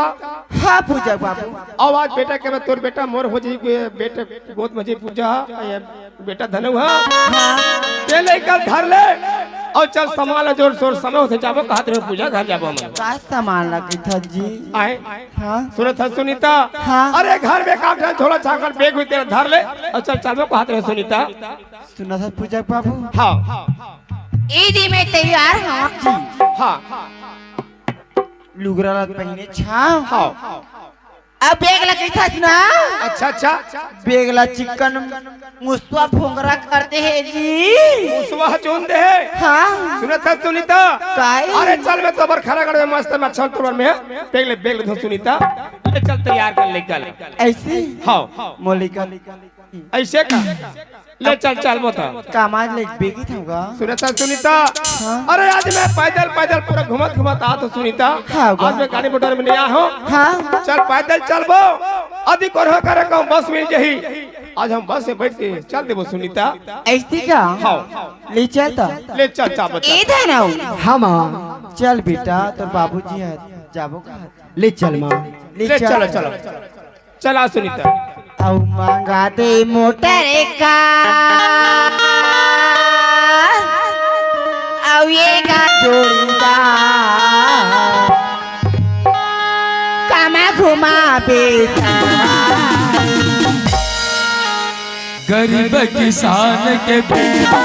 हाँ पूजा बाबू। अउ आज बेटा के बरात तोर बेटा मोर हो जाही, बेटे गोद में जी पूजा, ए बेटा धनऊ ह। हाँ। ए लइका ल धर ले, अउ चल सामान ला जोर शोर समय होथे जाबो कहत रहेंव पूजा घर जाबो मैं। का सामान ला कहिथस जी? आए। हाँ। सुनत हस सुनीता? हाँ। अरे घर में काम था, झोला छाकल बैग होही तेला धर ले, अउ चल चलबो कहत रहेंव सुनीता। सुनत हस पूजा बाबू? हाँ। ए दे मैं तैयार हंव जी। हाँ। लुगरा ला पहिने हंव। हाँ। अब बेग ला कहिथस ना? अच्छा, अच्छा। बेग ला चिक्कन मुसवा फोंगरा कर दे हे जी। मुसवा चुन दे हे। हाँ। सुनत हस सुनीता? काहे? अरे चल, मैं तोबर खड़ा कर दे, मस्त में अच्छा तोबर में। बेग ले, बेग ले धो सुनीता। ले चल, तैयार कर ले, चल। ऐसे? हाँ। मोलिका। ऐसे का? ले चल, चल, मोता। कामाज ले बेगी था गा। सुनत हस सुनीता? हाँ। अरे आज मैं पैदल, पैदल पूरा घूमत, घूमत आत हों सुनीता। हाँ, गा। आज मैं गाड़ी मोटर में नहीं आय हों। हाँ। चल पैदल चलबो। अदी कोरहा करे कहूँ बस मिल जही। आज हम बस में बैठ के चल देबो सुनीता। ऐसी का? हाँ। ले चल तो। ले चल, चल बच्चा। ए धनऊ। हाँ माँ। चल बेटा, तोर बाबूजी हे, जाबो का? ले चल माँ। ले ले चल। चलो, चलो। चला सुनीता। अउ मंगा दे मोटर का, अउ ये गा जोड़ीदार, कामा घुमा बेटा। गरीब किसान के बेटा।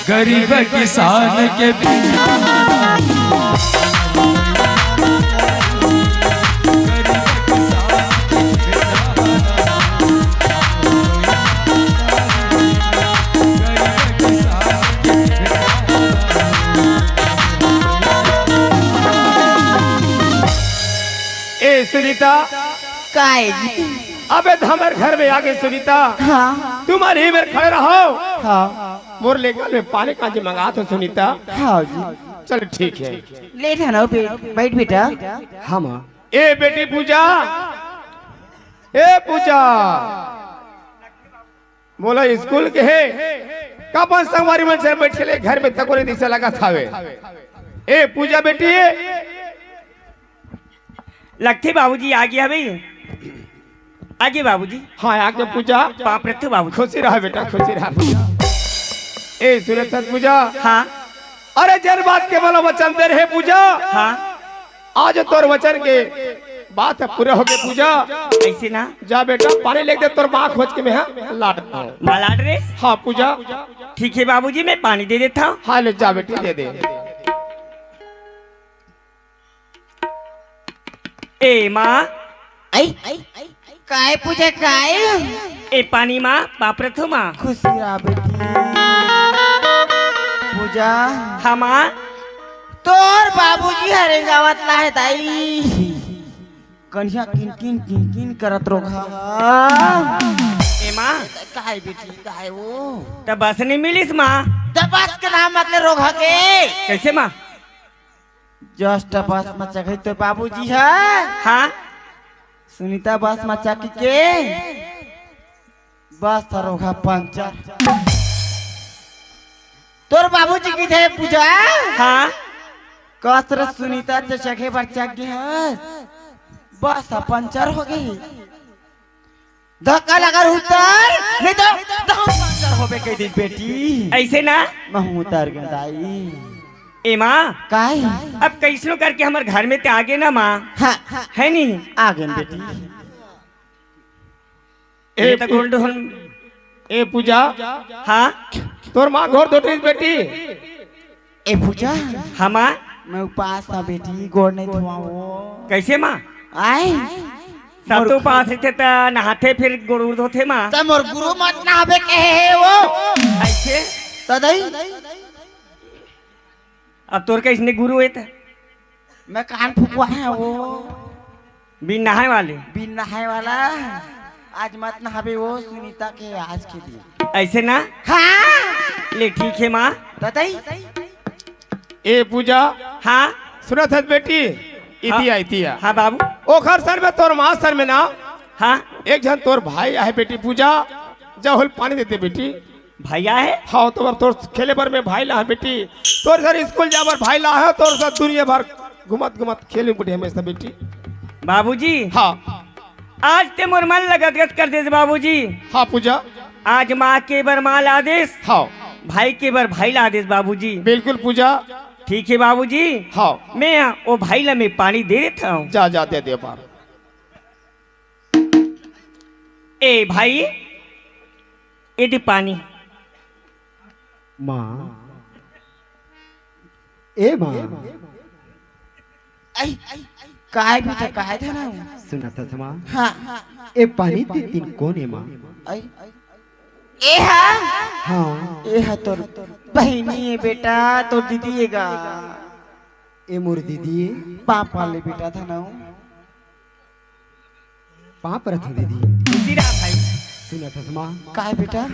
गरीब किसान के बेटा। ए सुनीता। काय जी? अबे त हमर घर में आगे सुनीता। हाँ। तुम इही मेर खड़े रहो। हाँ। मोर ले गल में पानी कांजी मंगात हों सुनीता। हाँ जी। चल ठीक हे। ले धनऊ बे-, बैठ बेटा। हाँ माँ। ए बेटी पूजा, ए पूजा, मोला स्कूल के हे, का अपन संगवारी मन से बैठ के ले घर में तको नहीं दिसे लगत हवे। ए पूजा बेटी, लगथे बाबूजी, आगे हवे। आगे बाबूजी। हाँ, आगे पूजा। पाँव परथों बाबूजी। खुशी रहा बेटा, खुशी रहा पूजा। ए, सुनत हस पूजा। हाँ। अरे, जेन बात के मोला वचन दे रहे पूजा। हाँ। आज तोर वचन के बात ह पूरा होगे पूजा। ऐसे ना। जा बेटा, पानी लेके दे, तोर माँ खोज के मैं, हाँ, लात हूँ। माँ लात रे? हाँ पूजा। ठीक हे बाबूजी, मैं पानी दे देत हूँ। हाँ, ले जा बेटी, दे दे। ए माँ। आई, काय पूजा, काय? ए पानी माँ, पाँव परथों माँ। खुशी रहा बेटी। पूजा। हाँ माँ। तोर बाबूजी ह रेंगावत लाहे दाई। कनिहा किन किन किन किन करत रोगहा। ए माँ। काय बेटी, काय ओ? त बस नहीं मिलिस माँ। त बस के नाम मत ले रोगहा के। कैसे माँ? Just बस म चघे तो बाबूजी ह। हाँ। सुनीता बस म चघ के बस ह रोगहा पंचर। तोर बाबूजी किथे पूजा? हाँ। कस रे सुनीता, त चघे बर चघ गे हस, बस ह पंचर होगे। धक्का लगा उतर, नहीं तो दहम अंदर होबे कह दी बेटी। ऐसे ना? महूँ उतर गया दाई। ए माँ। काय? अब कैसनो करके हमर घर में ते आगे ना माँ। हाँ। है नहीं? आगे बेटी। ए ये तो पू-, गोल्ड होन। ए पूजा। हाँ। तोर माँ गोड़ धोत रहिस बेटी। ए पूजा। हाँ माँ। मैं उपास था बेटी, गोड़ नहीं धोवाओ। कैसे माँ? आए। सब तो उपास रहिथे त नहाथे फिर गोड़ उड़ धोथे माँ। त मोर गुरु मत नहाबे कहे हे वो। ऐसे? त दई। अब तोर कैसने गुरु हे त? मैं कान फुकवा हे वो। बिन नहाए वाले? बिन नहाए वाला। आज मत नहाबे वो सुनीता के आज के दिन। ऐसे ना? हाँ। ले ठीक हे माँ। त दई। ए पूजा। हाँ। सुनत हस बेटी? इतिया, हाँ। इतिया। हाँ बाबू। ओखर सर में तोर माँ सर में ना। हाँ। एक झन तोर भाई आहे बेटी पूजा, जा होल पानी देते बेटी। भाई आहे? हाँ, तो तोर खेले बर में भाई ला हे बेटी। तोर सर स्कूल जा बर भाई ला हे, तोर सर दुनिया भर घुमत घुमत खेले बुढ़े हमेशा बेटी। बाबूजी। हाँ। आज ते मोर मन ल गदगद कर देस बाबूजी। हाँ पूजा। आज माँ के बर माँ ला देस। हाँ। भाई के बर भाई ला देस बाबूजी। बिल्कुल पूजा। ठीक हे बाबूजी। हाँ। मैं ओ भाई ला मैं पानी दे देथंव। जा, जा, दे दे बार। ए भाई, ए दे पानी। माँ, ए माँ। आई, काय बेटा, काय धनऊ? सुनत हस माँ? हाँ। ए पानी दे तीन कोन ए माँ? आई, ए हा? हाँ। ए हा तोर बहिनी ए बेटा, तोर दीदी ए गा। ए मोर दीदी ए? पाँव परत हंव बेटा धनऊ। पाँव परत हंव दीदी। खुशी रहा भाई। सुनत हस माँ? काय बेटा?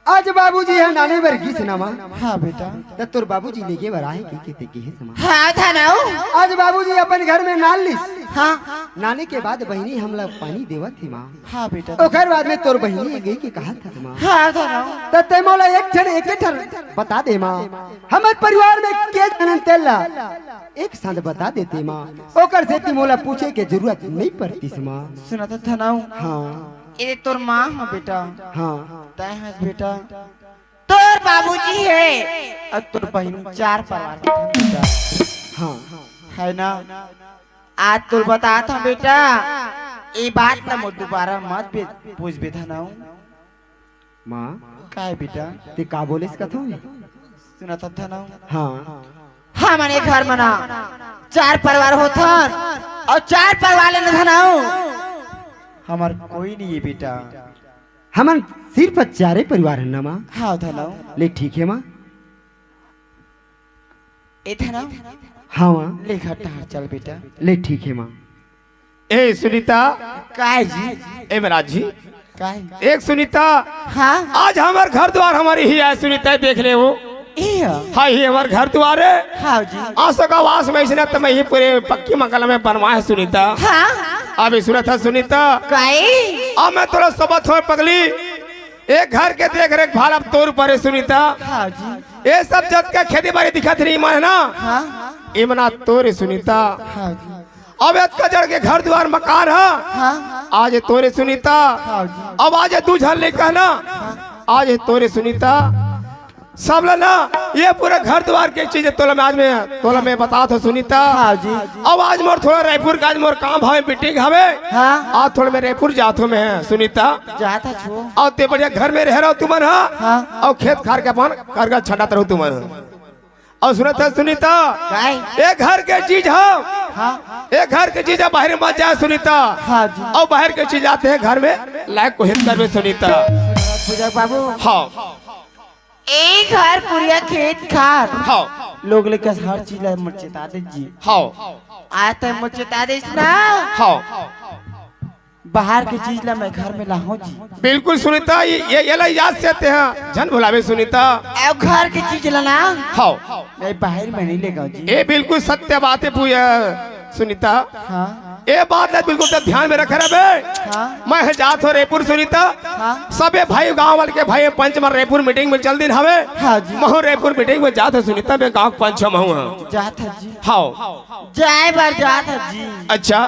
आज बाबूजी ह नाने बर गिस ना माँ। हाँ बेटा। त तोर बाबूजी लेगे बर आहे कहिके ते केहेस माँ। हाँ धनऊ। आज बाबूजी अपन घर में नान लिस। हाँ। नाने के बाद बहिनी हमला पानी देवत हे माँ। हाँ बेटा। ओकर बाद में तोर बहिनी ए गई के कहत हस माँ। हाँ धनऊ। त ते मोला एक ठन, एक ठन बता दे माँ। हमर परिवार में के झन तेला एक साथ बता देते माँ, ओकर सेती मोला पूछे के जरूरत नइ पड़तिस माँ। सुनत हस धनऊ? हाँ। ए तोर माँ ह बेटा। हाँ। तैं हस बेटा। तोर बाबूजी हे अउ तोर बहिनी, चार परिवार के हन बेटा। हाँ। हे ना? आज तोर बतात हंव बेटा, ए बात ला मोर दुबारा मत बे-, पूछबे धनऊ। माँ। काय बेटा? ते का बोलेस कथंव? सुनत हस धनऊ? हाँ। हमन ए घर म ना चार परिवार होथन अउ चार परिवार ले ना धनऊ हमर कोई नइ हे बेटा। हमन सिर्फ चारे परिवार हन ना माँ। हाँ धनऊ। ले ठीक हे माँ। ए धनऊ। हाँ माँ। ले घर डहर चल बेटा। ले ठीक हे माँ। ए सुनीता। काय जी? ए महाराज जी। काय? एक सुनीता। हाँ। आज हमर घर दुवार हमर इही आय सुनीता, देख ले वो। इही ह? हाँ, इही हमर घर दुवार हे। हाँ जी। आसो का वास में इसने त मैं ही पूरे पक्की मकान में बनवाए हंव सुनीता। हाँ। अभी सुनत हस सुनीता। काय? अब मैं तोला सोबत हों पगली। ए घर के देख रेख भार अब तोर ऊपर हे सुनीता। हाँ जी। ए सब जतका खेती बारी दिखत हे ना, हाँ। एमन तोर हे सुनीता। हाँ जी। अब एतका जड़ के घर दुवार मकान ह, हाँ। आज ए तोर हे सुनीता। हाँ जी। अब आज ए दू झन लइका हे ना, हाँ। आज ए तोर हे सुनीता। सब ला ना, ए पूरा घर दुवार के चीज तोला मैं आज मैं, तोला मैं बतात हों सुनीता। हाँ जी। अब आज मोर थोड़ा रायपुर का आज मोर काम हवे, meeting हवे। हाँ। आज थोड़ा मैं रायपुर जात हों मैं सुनीता। जात हस वो। अउ ते बढ़िया घर में रहे रहो तुमन ह। हाँ। अउ खेत खार के अपन करगा छंडात रहो तुमन ह। अउ सुनत हस सुनीता। काय? ए घर के चीज ह। हाँ। ए घर के चीज ह बाहिर मत जाय सुनीता। हाँ जी। अउ बाहिर के चीज आथे घर में लायक कोहित करबे सुनीता। पूजा बाबू। हाँ। ए घर कुरिया खेत खार। हाँ। लोग लइका हर चीज ला मोर चेता देस जी। हाँ। आज तक मोर चेता देस ना। हाँ। बाहर के चीज ला मैं घर में लाहूं जी। बिल्कुल सुनीता, ये, ये, ये ला याद से तेहा झन भुलावे सुनीता। अउ घर के चीज ला ना। हाँ। मैं बाहर में नइ लेगंव जी। ए बिल्कुल सत्य बात हे पूजा सुनीता। हाँ। ए बात ला बिल्कुल त ध्यान में रखे रहे बे। हाँ। मैं ह जात हों रायपुर सुनीता। हाँ। सबे भाई गांव वाले के भाई पंच मन रायपुर meeting में चल दिन हवे। हाँ जी। महूं रायपुर meeting में जात हों सुनीता, मैं गांव के पंच महूं ह। जात हस जी। हाँ। जाय बर जात हस जी। अच्छा।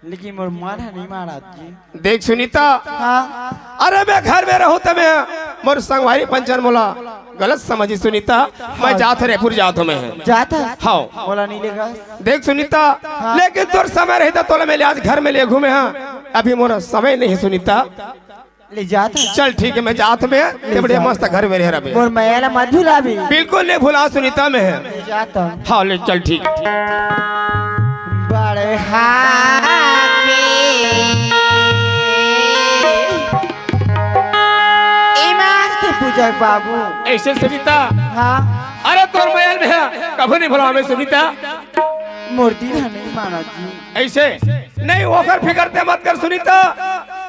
लेकिन मोर मन ह नइ मानत जी। देख सुनीता। हाँ। अरे मैं घर में रहूं त मैं मोर संगवारी पंचन मोला गलत समझही सुनीता। मैं हाँ। जात हों रायपुर जात हों मैं। जात हस? हाँ। मोला नइ लेगस? देख सुनीता, हाँ। लेकिन तोर समय रही त तोला मैं ले आज घर में लेगहूं मैं। अभी मोर समय नइ हे सुनीता। ले जात हस? चल ठीक हे, मैं जात हों मैं, ते ले बढ़िया जा। मस्त घर में रहे रहे। मोर मया ला मत भुलाबे। बिल्कुल नइ भुलांव सुनीता मैं। ले जात हस? हाँ, ले चल ठीक। बड़े हाके। ए मास्टर पूजा बाबू। अइसे सुनीता। हाँ। अरे तोर मया ल मैं कभू नइ भुलांव मैं सुनीता। मोर दीदी ह नइ मानत जी। अइसे नइ, ओकर फिकर ते मत कर सुनीता।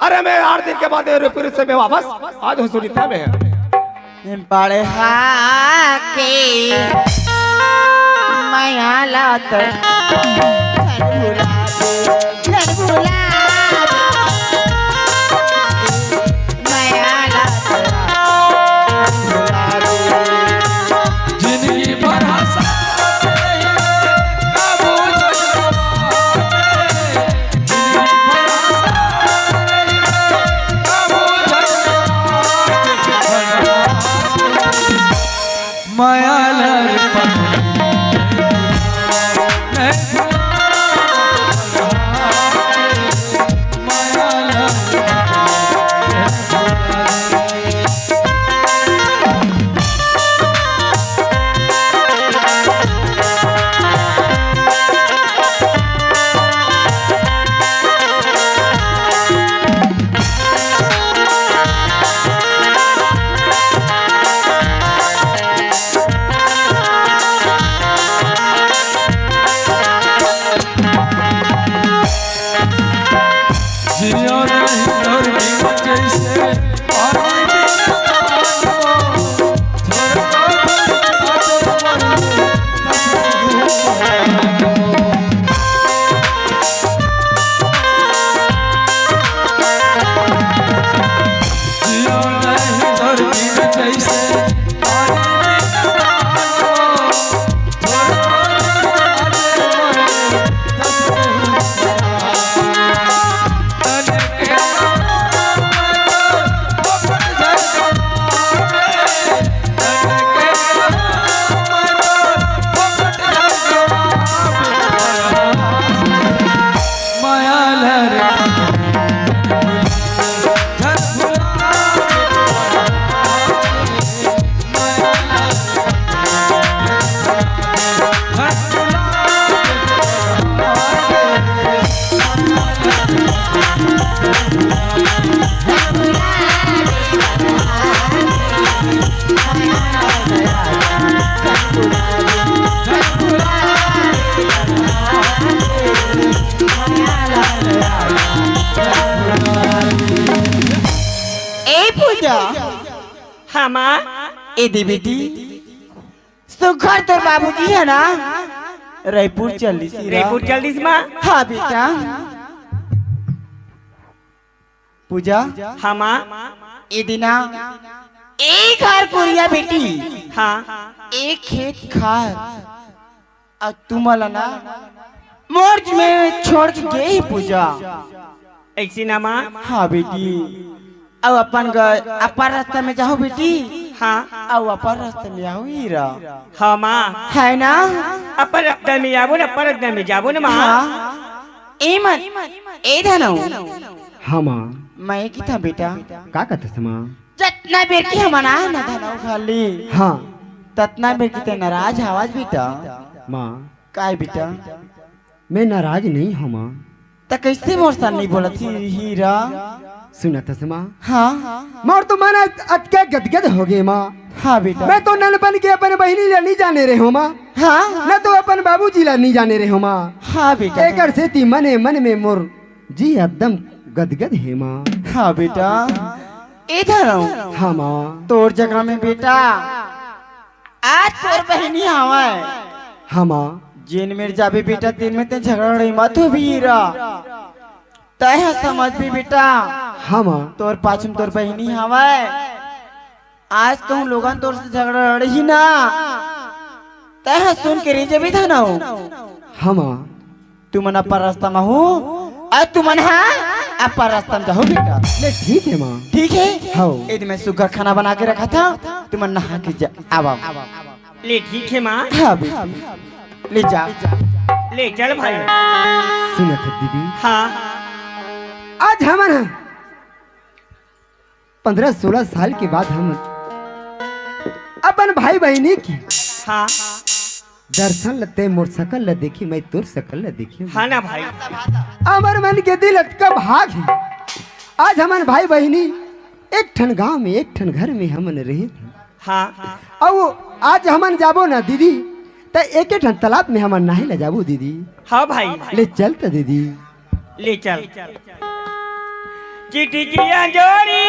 अरे मैं आठ दिन के बाद रायपुर से मैं वापस आ जाहूं सुनीता मैं। बड़े हाके मया ला त झन भुलाबे, झन भुलाबे। मया ला त झन भुलाबे। जिंदगी भर हंसा ए पूजा। हाँ माँ। ए दे बेटी, सुघर तोर बाबूजी हे ना, रइपुर चलिस हे रा। रइपुर चलिस माँ। हाँ बेटा। पूजा। हाँ माँ। ए दे ना, ए घर कुरिया बेटी, हाँ। ए खेत खार, अउ तुमन ला ना मोर में छोड़ के गे हे पूजा। अइसे ना माँ। हाँ बेटी, अउ अपन ग-, अपन रास्ता में जाहू बेटी। हाँ। अउ अपन रास्ता में आऊ हीरा। हाँ माँ। हे ना? अपन रास्ता में आबो ना, अपन रास्ता में जाबो ना माँ। हाँ। ए मन, ए धनऊ। हाँ माँ। मैं किथा बेटा? का कथस माँ? जतना बेर के हमन आए ना धनऊ घर ले, हाँ। ततना बेर के ते नाराज हवस बेटा। माँ। काय बेटा? मैं नाराज नहीं हूँ माँ। त कइसे मोर सन नइ बोलत ही, हीरा? सुनत हस माँ? हाँ। मोर तो मन अत-, अतके गदगद हो गे माँ। हाँ बेटा। मैं तो ननपन के अपन बहिनी ला नइ जाने रहे हूँ माँ। हाँ। न तो अपन बाबूजी ला नइ जाने रहे हूँ माँ। हाँ बेटा। एकर सेती मने मन में मोर जी एकदम गदगद हे माँ। हाँ बेटा, ए धनऊ। हाँ माँ। तोर जगह में बेटा, आज तोर बहिनी हवय। हाँ माँ। जेन मेर जाबे बेटा, तेन में ते झगड़ा लड़ई मत होबे हीरा। तैं ह समझबे बेटा। हाँ माँ। तोर पाछू में तोर बहिनी हवय। आज कहूँ लोगन तोर से झगड़ा लड़ही ना, तैं ह सुन के रहि जबे धनऊ। हाँ माँ। तुमन अपन रास्ता में हो, अउ तुमन ह अपन रास्ता में जाहू बेटा। ले ठीक हे माँ। ठीक हे? हव। ए दे मैं सुघर खाना बना के रखत हंव, तुमन नहा के जा, आवा। ले ठीक हे माँ। हाँ बेटी, ले जा। ले चल भाई। सुनत हस दीदी? हाँ। आज हमन ह पन्द्रह सोलह साल के बाद हम अपन भाई बहिनी के हाँ। दर्शन ल, ते मोर सकल ल देखी, मैं तोर सकल ल देखी। हाँ ना भाई। हमर मन के दिल अतका भाग हे। आज हमन भाई बहिनी एक ठन गांव में, एक ठन घर में हमन रहे। हाँ। अउ आज हमन जाबो ना दीदी, त एके ठन तालाब में हमन नहाय ला जाबो दीदी। हाँ भाई। ले चल त दीदी। ले चल। चिटकिया जोड़ी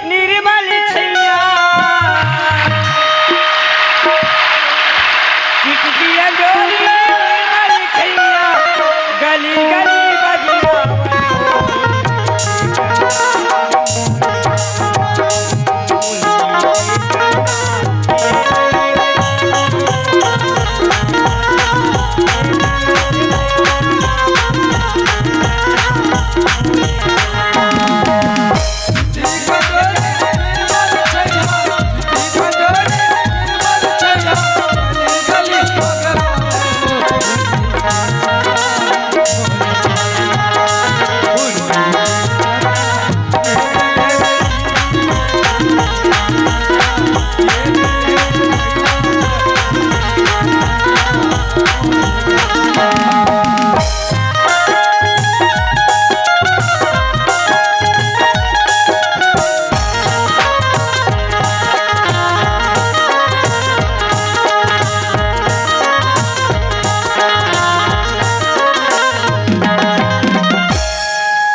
निर्मल छैया, चिटकिया जोड़ी निर्मल छैया, गली गली बजना।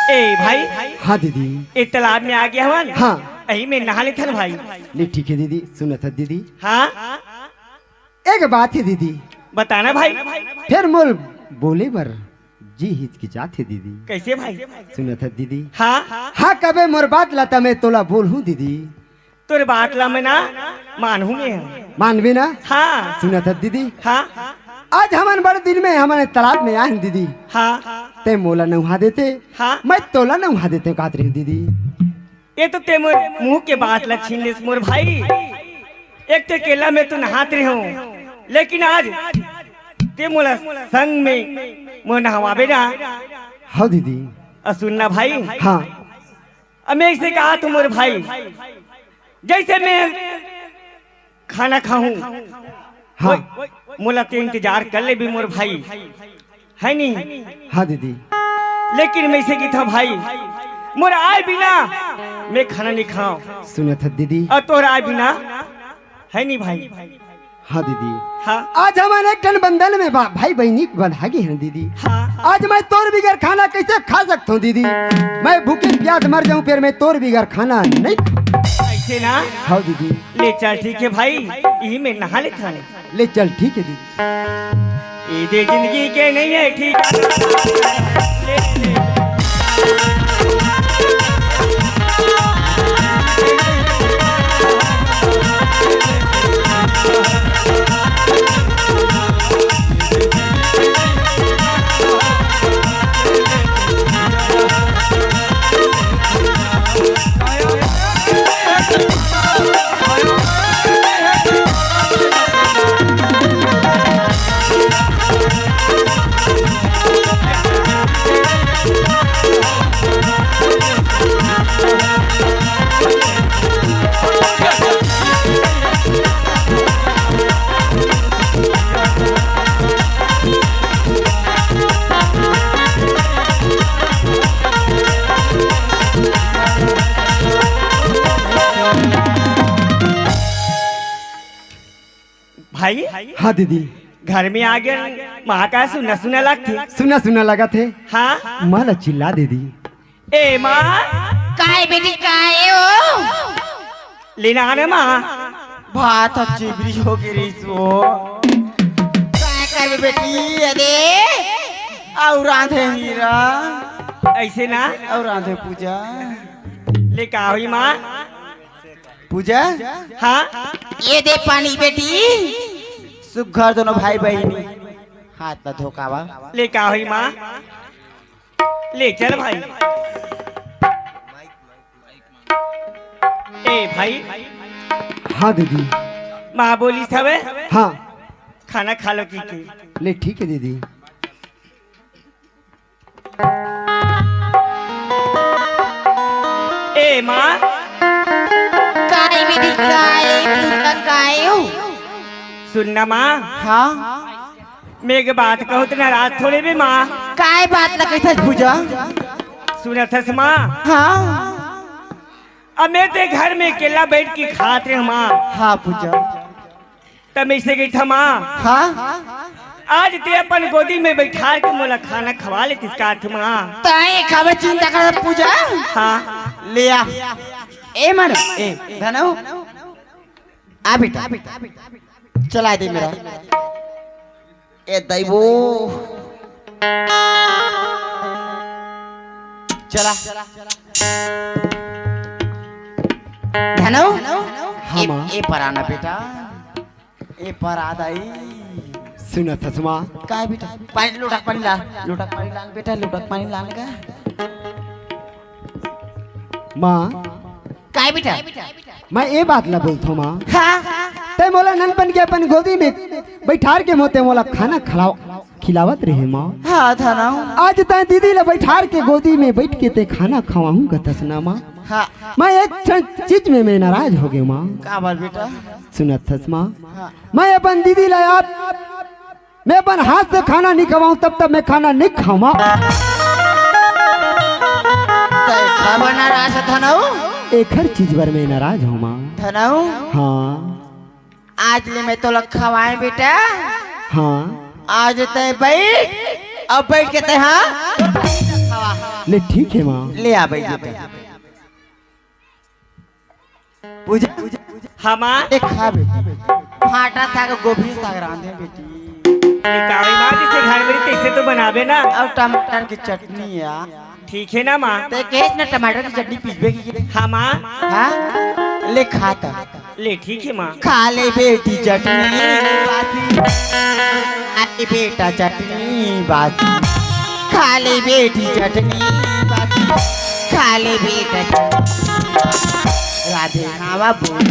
ए भाई, हाँ दीदी। ए तालाब में आ गया हवन। हाँ। अही में नहा लेथन भाई। ले ठीक हे दीदी, सुनत हस दीदी। हाँ। एक बात हे दीदी। बताना भाई। फेर मोर बोले बर जी हिचकिचात हे दीदी। कइसे भाई? सुनत हस दीदी। हाँ। हाँ, कबे मोर बात ला त मैं तोला बोलहूँ दीदी। तोर बात ला मैं ना मानहूँ मैं। मानबे ना? हाँ। सुनत हस दीदी। हाँ। आज हमन बड़ दिन में हमन तालाब में आए हन दीदी। हाँ। ते मोला नहुआ देते, हाँ। मैं तोला नहुआ देते काहत रहेंव दीदी। ए तो ते मोर मुँह के बात ला छीन लेस मोर भाई। एक ते अकेला में तो नहात रहेंव, लेकिन आज ते मोला संग में मोर नहवाबे ना। हव दीदी। अउ सुन ना भाई। हाँ। अब मैं अइसे कहत हँव मोर भाई, जइसे मैं खाना खाहूँ। हाँ। ओए, मोला ते इंतजार कर लेबे मोर भाई, हे नी? हाँ दीदी। लेकिन मैं अइसे कहिथँव भाई, मोर आय बिना मैं खाना नइ खाँव। सुनत हस दीदी। अउ तोर आय बिना, हे नी भाई? हाँ दीदी। हाँ। आज हमन एक ठन बंधन में बा, भाई बहिनी बंधा गे हन दीदी। हाँ। आज मैं तोर बिगर खाना कइसे खा सकथों दीदी? मैं भूखे प्यास मर जाऊं, फेर मैं तोर बिगर खाना नहीं। अइसे ना? हाँ दीदी। ले चल, ठीक हे भाई, इही में नहा लेथन। ले चल, ठीक हे दीदी। ए दे जिंदगी के नहीं हे ठिकाना। ले, ले। भाई, हाँ दीदी। घर में आ गे, माँ का सुना सुना लगथे। सुना सुना लगथे। हाँ। माँ ला चिल्ला दीदी। ए माँ। काय बेटी, काय हो? लेना आने माँ। भात ह चिबरी हो गे रहिस वो। काय करबे बेटी, अरे। अउ रांधे हीरा। अइसे ना। अउ रांधे पूजा। ले का होही माँ? पूजा? हाँ? ये दे पानी बेटी। सुघर दोनों भाई बहिनी। हाथ ला धोकावा। ले का होही माँ? ले चल भाई। ए भाई। हाँ दीदी। माँ बोलिस हवे। हाँ। खाना खा लो कहिके। ले ठीक हे दीदी। ए माँ। काय बेटी, काय, पूजा काय हो? सुन ना माँ। हाँ। मैं एक बात कहूँ त नाराज थोड़े बे माँ। काय बात ला कहिथस पूजा? सुनत हस माँ। हाँ। अब मैं ते घर में अकेला बइठ के खात रहेंव माँ। हाँ पूजा। त मैं अइसे कहिथंव माँ। हाँ। आज ते अपन गोदी में बइठार के मोला खाना खवा लेतिस का माँ। तैं खाबे चिंता कर पूजा। हाँ। ले आ। ए मन, ए धनऊ। आ बेटा। चला दे मेरा। ए दाई वो। चला। धनऊ। हाँ, ए, माँ। ए पर आना बेटा। ए पर आ दाई। सुनत हस माँ। काय बेटा? पानी, लोटा पानी ला। लोटा पानी लान बेटा, लोटा पानी लान का। माँ। काय बेटा? मैं ए बात ला बोलथंव माँ। हाँ। तैं मोला ननपन के अपन गोदी में बइठार के मोते मोला खाना खिलाव, खिलावत रहे माँ। हाँ धनऊ। आज तैं दीदी ला बइठार के गोदी में बइठ के तैं खाना खवाहूँ कथस ना माँ। हाँ। मैं एक ठन चीज में मैं नाराज हो गेंव माँ। का बात बेटा? सुनत हस माँ। हाँ। मैं अपन दीदी ला आप मैं अपन हाथ से खाना नहीं खवाऊं, तब तक मैं खाना नहीं खाऊंगा। तैं खाबे नाराज हस धनऊ? एखर चीज बर मैं नाराज हंव माँ। धनऊ? हाँ। आज ले मैं तोला खवाएंव बेटा। हाँ। आज तैं बइठ, अब बइठ के तैं हाँ। ले ठीक हे माँ। ले आ बइठ बेटा। पूजा, हाँ माँ। ए खा बेटी। भाटा साग, गोभी साग रांधे बेटी। ए काली माँ, जइसे घर में रहिथे तइसे तो बनाबे ना। अउ टमाटर के चटनी या। ठीक हे ना माँ। तैं कहेस ना टमाटर के चटनी पीसबे कहिके। हाँ माँ। हाँ? ले खा त। ले ठीक हे माँ। खा ले बेटी चटनी बासी। खा ले बेटा चटनी बासी। खा ले बेटी चटनी बासी। खा ले बेटा चटनी। राधे हवा बोल।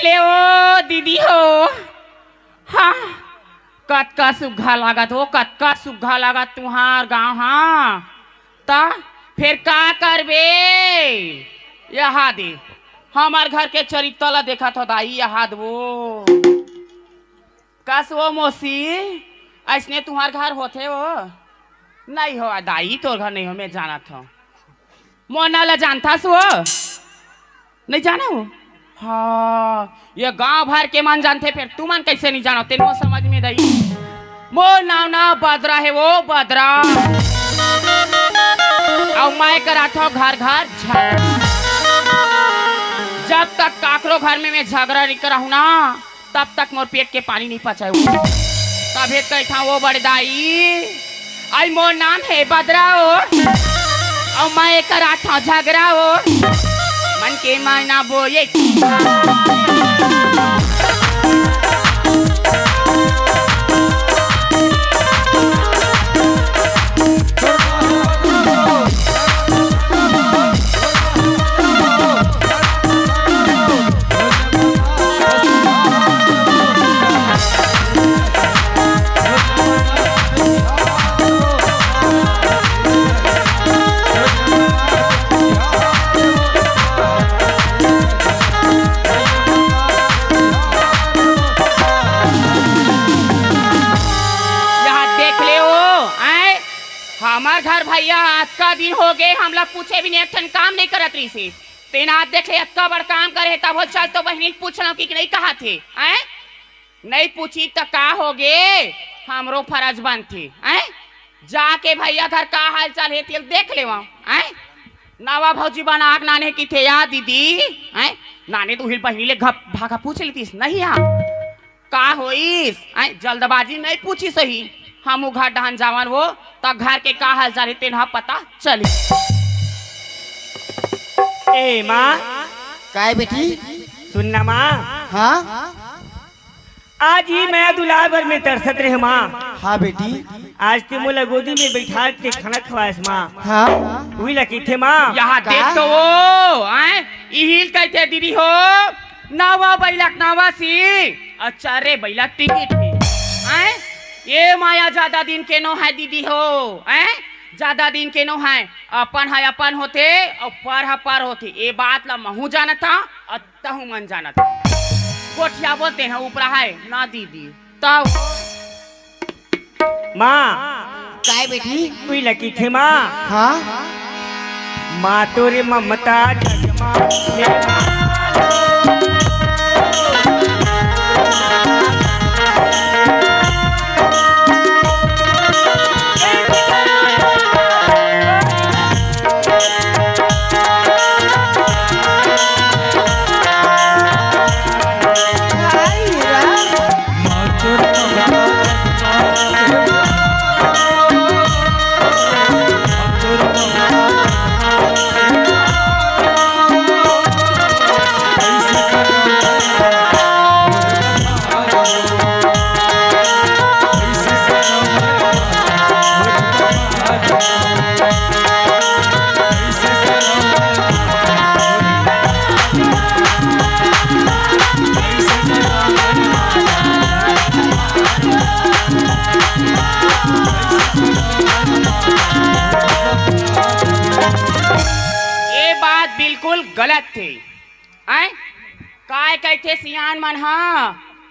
ए ओ दीदी हो, हाँ, कतका सुग्घर लागत हो, कतका सुग्घर लागत तुंहर गाँव, हाँ। त फेर का करबे? यहा दे, हमर घर के चरित्तर ला देखत हो दाई, यहा दे वो। कस वो मौसी, अइसने तुंहर घर होथे वो? नहीं हो दाई, तोर घर नहीं हो, मैं जानत हो। मोर नाव ला जानथस वो? नहीं जाना वो? हाँ, ये गांव भर के मन जानथे, फेर तुमन कइसे नहीं जानो? तेन मोर समझ में नहीं। मोर नाव ना बदरा हे वो, बदरा। अउ मैं कराथव घर घर झगरा। जब तक काकरो घर में मैं झगरा नहीं कराहूँ ना, तब तक मोर पेट के पानी नहीं पचाय वो। तभे कहिथव वो बड़े दाई, अई मोर नाव हे बदरा वो, अउ मैं कराथव झगरा वो। मन के माना बोए। यहाँ देख ले हो, आय, हमर घर भैया अतका दिन हो गे, हमला पूछे बिना एक ठन काम नहीं करत रहिसे। तेन आज देख ले, अतका बड़ काम करे हे, तब हो चल तो बहिनी ल पूछ लव कि नहीं कहाथे, आय? नहीं पूछी त का हो गे, हमरो फरज बनथे, आय? जाके भैया घर का हाल चाल हे, तेल देख लेवा, आय? नवा भौजी बना के नाने किथे या दीदी, आय? नाने तो उहिल बहिनी ले घप भागा पूछ लेतीस, नहीं या? का होइस? आय, जल्दबाजी नहीं पूछी सही। हमू घर डहन जावन वो, त घर के का हाल चाल हे, तेन ह पता चली। ए माँ, काय बेटी? सुन ना माँ। हाँ? आज ही मैं दुलार बर में तरसत रहे माँ। हाँ बेटी। आज ते मोला गोदी में बैठा के खाना खवाएस माँ। हाँ। उही ला कहिथे माँ। यहाँ का? देख तो वो, आय, इहिल कहिथे दीदी हो, नवा बइला के नवा सींग। अच्छा रे बइला टिकट हे। आय? ए माया जादा दिन के नो हे दीदी हो। आय? जादा दिन के नो हे। अपन हे अपन होथे, अउ पर हे पर होथे। ए बात ला महूँ जानत हँव, अउ तहूँ मन जानत हव। गोठिया बोलते हैं ऊपरा हे, ना दीदी। तब माँ। काय बेटी? उही ला कहिथे माँ। हाँ? माँ तोरे ममता जगमा। ये बात बिल्कुल गलत हे। आय? काय कहिथे सियान मन ह,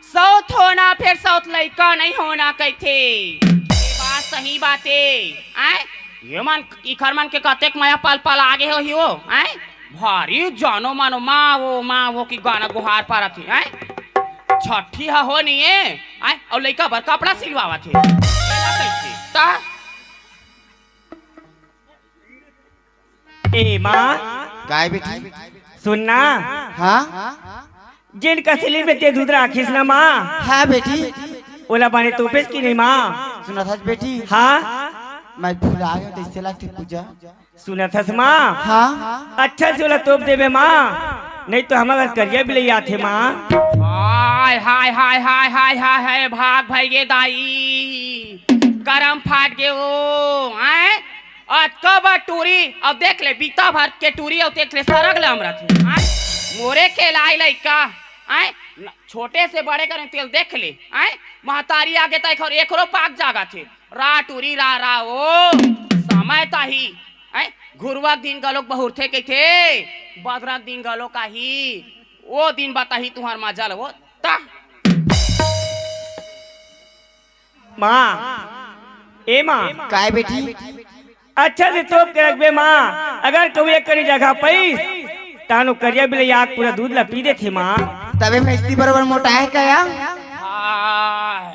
सौत होना फेर सौत लइका नहीं होना कहिथे। ये बात सही बात हे। आय? ये मन, इखर मन के कतेक मया पल पल आगे होही वो। आय? भारी जानो मानो माँ वो, माँ वो की गाना गुहार पारत हे। आय? छठी ह हो नहीं हे। आय? अउ लइका बर कपड़ा सिलवावत हे। एला कहिथे। त ए माँ। काय बेटी? सुन ना। हाँ? जेन कसली में ते दूध राखिस ना माँ। हाँ बेटी। ओला बने तोपेस कि नहीं माँ? सुनत हस बेटी। हाँ? मैं भुला गेंव, तइसे लगथे पूजा। सुनत हस माँ? हाँ। अच्छा से ओला तोप देबे माँ, नहीं तो हमर घर करिया बिलई आथे माँ। हाय, हाय, हाय, भाग भइगे दाई, करम फाट गे वो, हैं? अतका बड़ टूरी, अउ देख ले, बीता भर के टूरी, अउ देख ले, सरग ले अमरत हे, हैं? मोरे खेलाय लइका, आय, छोटे से बड़े करें तेला देख ले। आय, महतारी आगे त एखरो पाक जागथे। रा टूरी रा रा ओ, समय ताही। आय, घुरवा के दिन घलोक बहुरथे कहिथे, बदरा के दिन घलोक आही। ओ दिन बताही तुंहर मजा ल ओ। ता माँ, ए माँ। काय बेटी? अच्छा से तोप के रखबे माँ, अगर कहूँ एक कनी जगह पइस, तहान ओ करिया बिलइया के पूरा दूध ला पी देथे माँ। तभे भैंसी बरोबर मोटा हे का या? आह,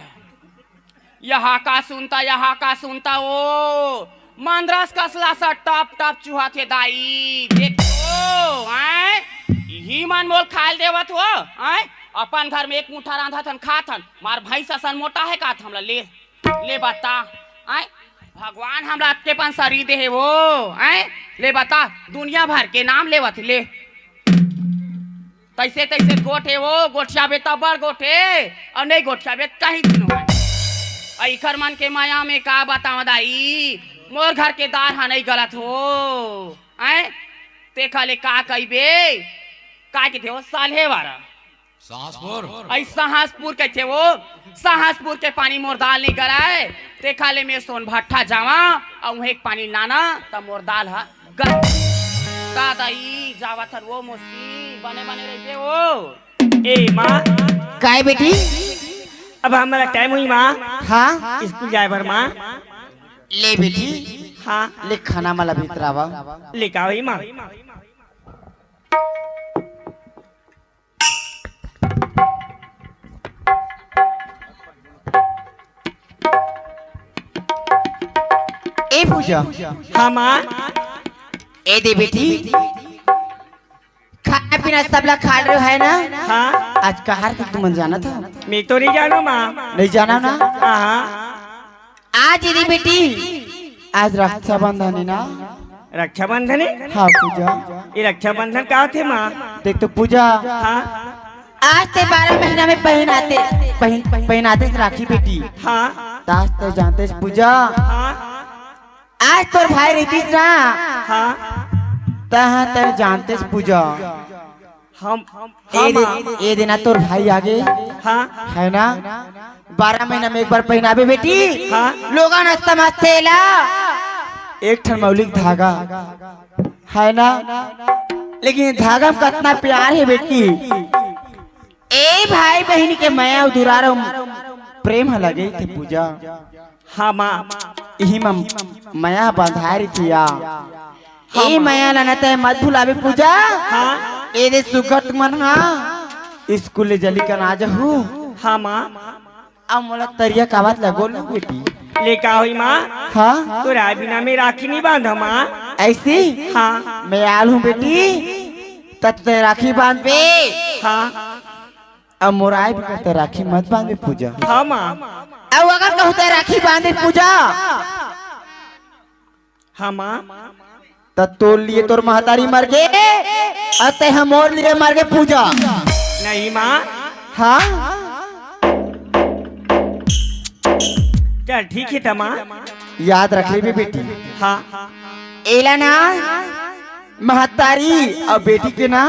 यहाँ का सुनता, यहाँ का सुनता ओ, मंदरस कसला सा टप टप चुहाथे दाई, देख तो, हैं? इही मन मोला खाय ल देवत हो, हैं? अपन घर में एक मुठा रांधत हन, खात हन, मार भैंस असन मोटा हे का हमला ले, ले बता, हैं? भगवान हमला अतके पन सरीर दे हे वो, हैं? ले बता, दुनिया भर के नाम लेवत ले। तइसे तइसे गोठ हे वो, गोठियाबे त बड़ गोठ हे, अउ नइ गोठियाबे त कहीं दिन होय। अउ इखर मन के मया में का बतावं दाई, मोर घर के दार ह नइ गलत हो, हैं? तेखर ले का कहिबे, का कहिथे वो साल्हेवारा। साहसपुर। अई साहसपुर कहिथे वो, साहसपुर के पानी मोर दार नइ गलय, तेखर ले मैं सोनभट्ठा जावं, अउ उहें के पानी लानंव, त मोर दार ह गल। दादा ई जावत हन वो मौसी, बने बने रहिबे वो। ए माँ। काय बेटी? अब हमला टाइम होही माँ। हाँ? स्कूल जाय बर माँ। ले बेटी। हाँ। ले खाना मला भीतरावा। ले का होही माँ? ए पूजा। हाँ माँ। ए दे बेटी, खाना पीना सबला खा ले रहे हो, है ना? हाँ। आज कहाँ रथे तुमन जानत हो? मैं तो नइ जानंव माँ। नइ जानव ना? हाँ, हाँ। आज ए दे बेटी, आज रक्षाबंधन हे ना? रक्षाबंधन हे? हाँ पूजा। ये रक्षाबंधन का होथे माँ? देख तो पूजा, हाँ। आज ते बारह महीना में पहिनाते, पहिन, पहिनाते से राखी बेटी। हाँ। त आज ते जानते से पूजा। हाँ। आज तोर भाई रहितिस ना। हाँ। तहाँ ते जानते से पूजा। हम, ए हाँ दे, माँ। ए दे ना तोर भाई आगे। हाँ। है ना? बारह महीना में एक बार पहिनाबे बेटी। हाँ। लोगन ह समझथे ला। एक ठन मौलिक धागा। है ना? लेकिन धागा में कतना प्यार हे बेटी। ए भाई बहिनी के मया अउ दुलार अउ प्रेम ह लगे थे पूजा। हाँ माँ। इही म मया बंधाय रहिथे या। हाँ ए माँ। मया ला न तै मत भुलाबे पूजा। हाँ। ए दे सुग्घर मन हा स्कूल ले जल्दी कन आ जहू। हाँ माँ। अब मोला तरिया कावत लगो न बेटी। ले का होही माँ? हाँ। तोर आय बिना में राखी नइ बांधंव माँ। अइसे? हाँ। मैं आल हूँ बेटी, त तै राखी बांधबे। हाँ। अब मोर आय बिना तै राखी मत बांधबे पूजा। हाँ माँ। अब अगर कहूँ तै राखी बांधे पूजा, हाँ माँ। त तोर लिए तोर महतारी मर गे, अउ तै ह मोर लिए मर गे पूजा। नहीं माँ। हाँ? चल ठीक हे त माँ। याद रख लेबे बेटी। हाँ। एला ना महतारी अउ बेटी के ना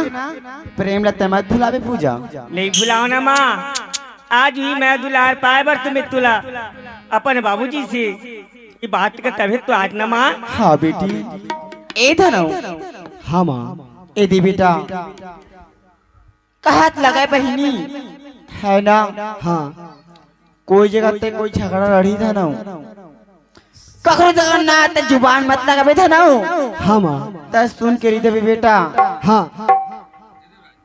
प्रेम ला तै मत भुलाबे पूजा। नइ भुलांव ना माँ। आज ही मैं दुलार पाय बर तुम्हें तुला अपन बाबूजी से ये बात का तभे तो आज ना माँ। हाँ बेटी। ए धनऊ। हाँ माँ। ए दे बेटा। कहत लगे बहिनी। है ना? हाँ। कोई जगह ते कोई झगड़ा लड़ी धनऊ। कखरो जगह ना ते जुबान मत लगाबे धनऊ। हाँ माँ। ते सुन के रहि देबे बेटा। हाँ।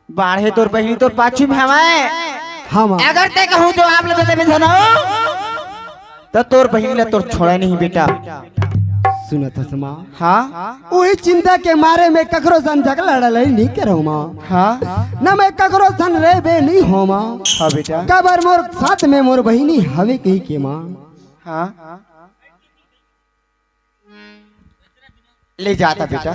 बाढ़े तोर बहिनी तोर पाछू में हवय। हाँ माँ। अगर ते कहूँ जवाब ल दे देबे धनऊ, त तोर बहिनी ल तोर छोड़य नहीं बेटा। सुनत हस माँ? हाँ। उही चिंता के मारे मैं ककरो सन झगड़ा लड़ाई नहीं करहूँ माँ। हाँ। न मैं ककरो सन रेबे नहीं हो माँ। हाँ बेटा। काबर मोर साथ में मोर बहिनी हवे कही के माँ। हाँ। ले जाता बेटा।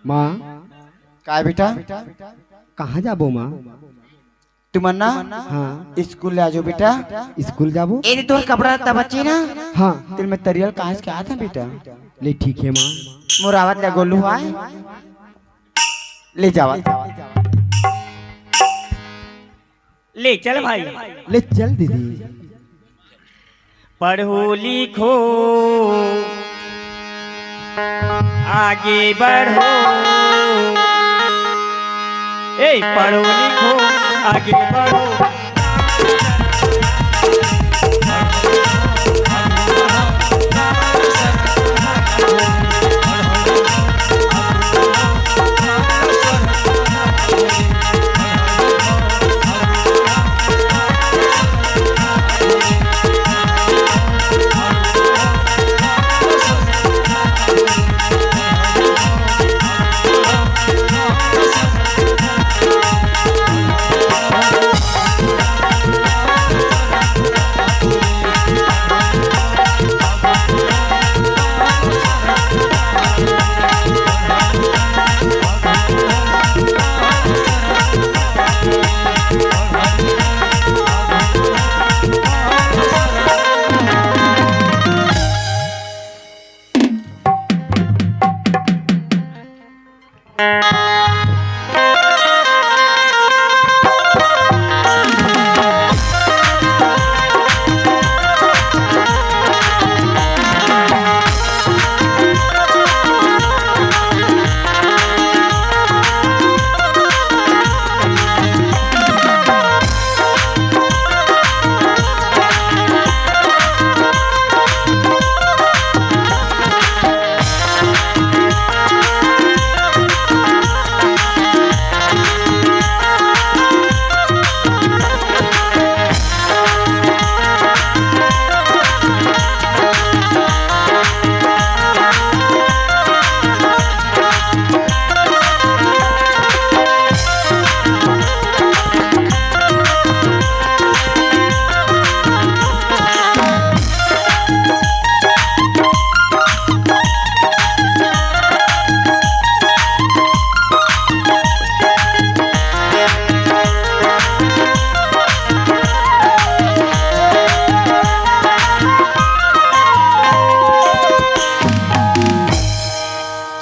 माँ। काय बेटा? कहाँ जाबो माँ? तुमन ना हाँ। स्कूल ले आजो बेटा। स्कूल जाबो? ए दे तोर कपड़ा लत्ता बच्चे ना। हाँ। तेल में तरियल कांच के आत हे बेटा। ले ठीक हे माँ। मोर आवत ले गोलू आय। ले जावा। ले चल भाई। ले चल दीदी। पढ़ो लिखो, आगे बढ़ो। ए, पढ़ो लिखो, आगे बढ़ो।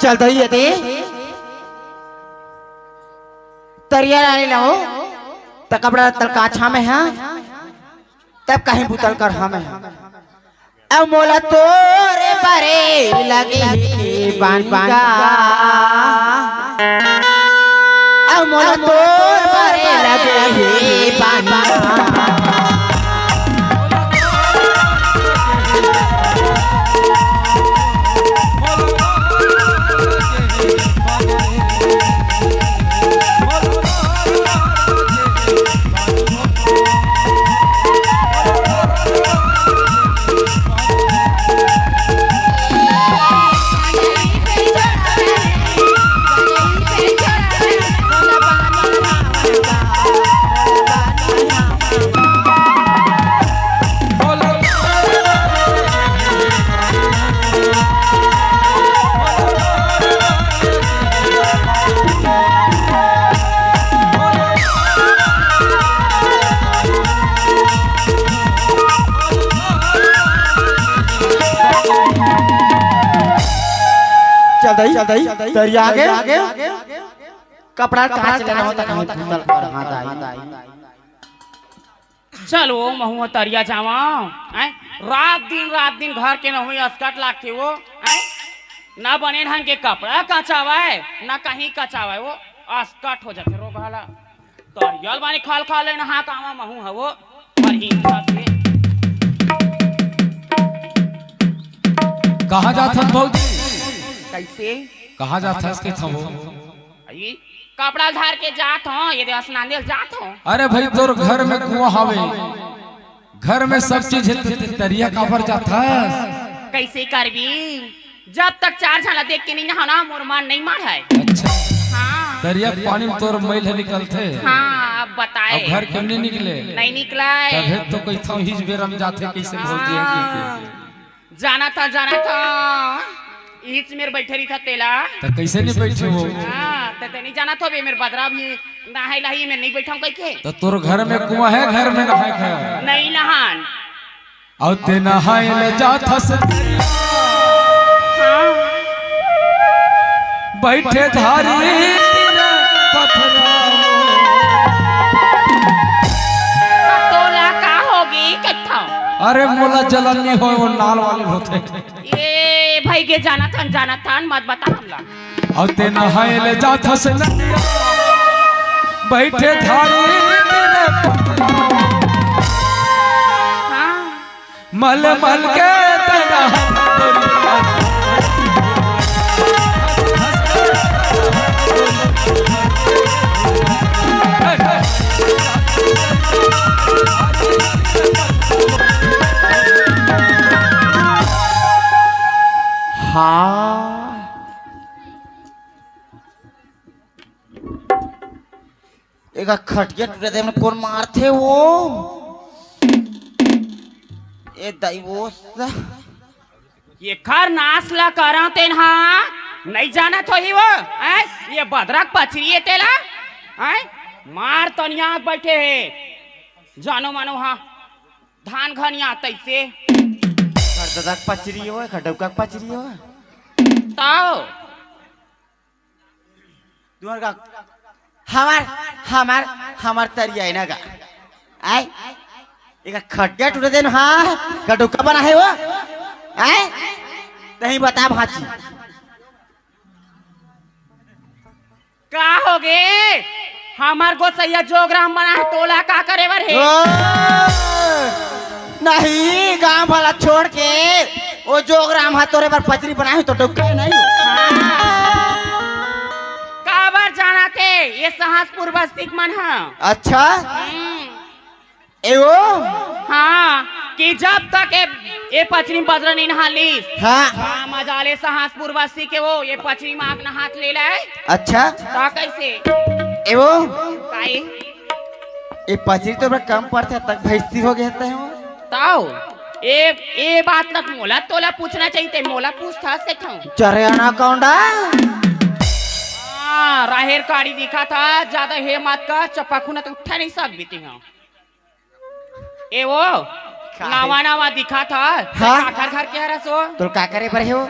चल दई ये दे। तरिया लाने ला हो, त कपड़ा तल काछा में है, तब कहीं बुतल कर हमें। अब मोला तोरे बरे लगे हे बानी गा। अब मोला तोर बरे लगे हे बानी गा। चल दई, चल दई, तरिया आगे। कपड़ा काच लेना होता, कहीं भूतल कर, हाँ दाई। चल वो महू तरिया जावा, हैं? रात दिन, रात दिन घर के नहुई असकट लागथे वो, हैं? ना बने ढंग के कपड़ा कचावय, ना कहीं कचावय वो, असकट हो जाथे रोगहा ला। तरिया ल बानी खाल खाल लेना, हाँ कावा महू हवो, और इनका से। कहाँ जात हस भौजी? कैसे? कहाँ जात हस के थवो? आई, कपड़ा धर के जात हो, ये दे स्नान दे जात हो। अरे भाई, तोर घर में कुआं हवे, घर में सब चीज है, त-, त-, तरिया काबर जात हस? कैसे करबी? जब तक चार झन ला देख के नहीं नहाना, मोर मन नहीं माढ़े। अच्छा। हाँ। तरिया के पानी में तोर मैल ह निकलथे। हाँ, अब बताए। अब घर के नहीं निकले। नहीं निकले। तभे तो कहिथंव हिच बेरा म जाथे, कैसे भौजी है हाँ। के। जाना था, जाना था। इच मेर बैठे रही था तेला। त कैसे नहीं बैठे हो? हाँ, त ते नहीं जाना था बे, मेर बदरा भी नहाए लाही में नहीं बैठा कह के। त तोर घर में कुआं है, घर में नहाए घर? नहीं नहान। अउ ते नहाए ले जात हस। हाँ। बैठे धारी तीर पथराव। तोला का होगे कथंव? अरे मोला जलन नइ होय, वो नाल वाली होथे। ए भई गे, जानथन, जानथन, मत बता हमला। अउ तें नहाय ले जाथस नदिया, बइठे धारी तीरे पथराव। हाँ। मल मल के तेरा हाँ। एका खटिया टूटे दे में कोन मारथे वो? ए दाई वो सा। एखर नास ला करंव तेन हा, नइ जानत होही वो, हैं? ये बदरक पचरी ए तेला, हैं? मार तनिया बइठे हे, जानो मानो हा, धान घनिया तइसे। एखर ददक पचरी हो, एखर डउका पचरी हो। ताओ। तुँहर का, हमर, हमर, हमर तरिया हे ना गा। आय? एका खटिया टूटे देन, हाँ, का डउका बनाहे वो? आय? तहीं बता भांची। का होगे? हमर गोसइया जोगराम बनाहे, तोला का करे बर हे? ओ, नहीं, गाँव वाला छोड़ के, वो जोगराम हा तोरे बर पचरी बनाहे, तो डउका नहीं हो। हाँ। काबर जानथे, ये सहसपुर बस्ती के मन हा। अच्छा? हम्म। ए वो? हाँ, कि जब तक ए, ए पचरी में बदरा नइ नहा लिस। हाँ। हाँ, मजा ले सहसपुर बस्ती के वो, ए पचरी में आके नहात ले ले। अच्छा। ता कइसे? ए वो? काई? ए पचरी तो बड़ा कम पड़थे, तक भैंसी हो गए ते हो। ताओ, ए, ए बात ला मोला तोला पूछना चाहिए, ते मोला पूछथस कथंव। चरे anaconda। हाँ, राहेर काड़ी दिखा था, ज्यादा हे मत का, चपाखू ना तो उठा नहीं सकबे ते हा। ए वो, का हे? नवा नवा दिखा था, हाँ? काखर घर के हरस वो? तोल का करे बर हे वो?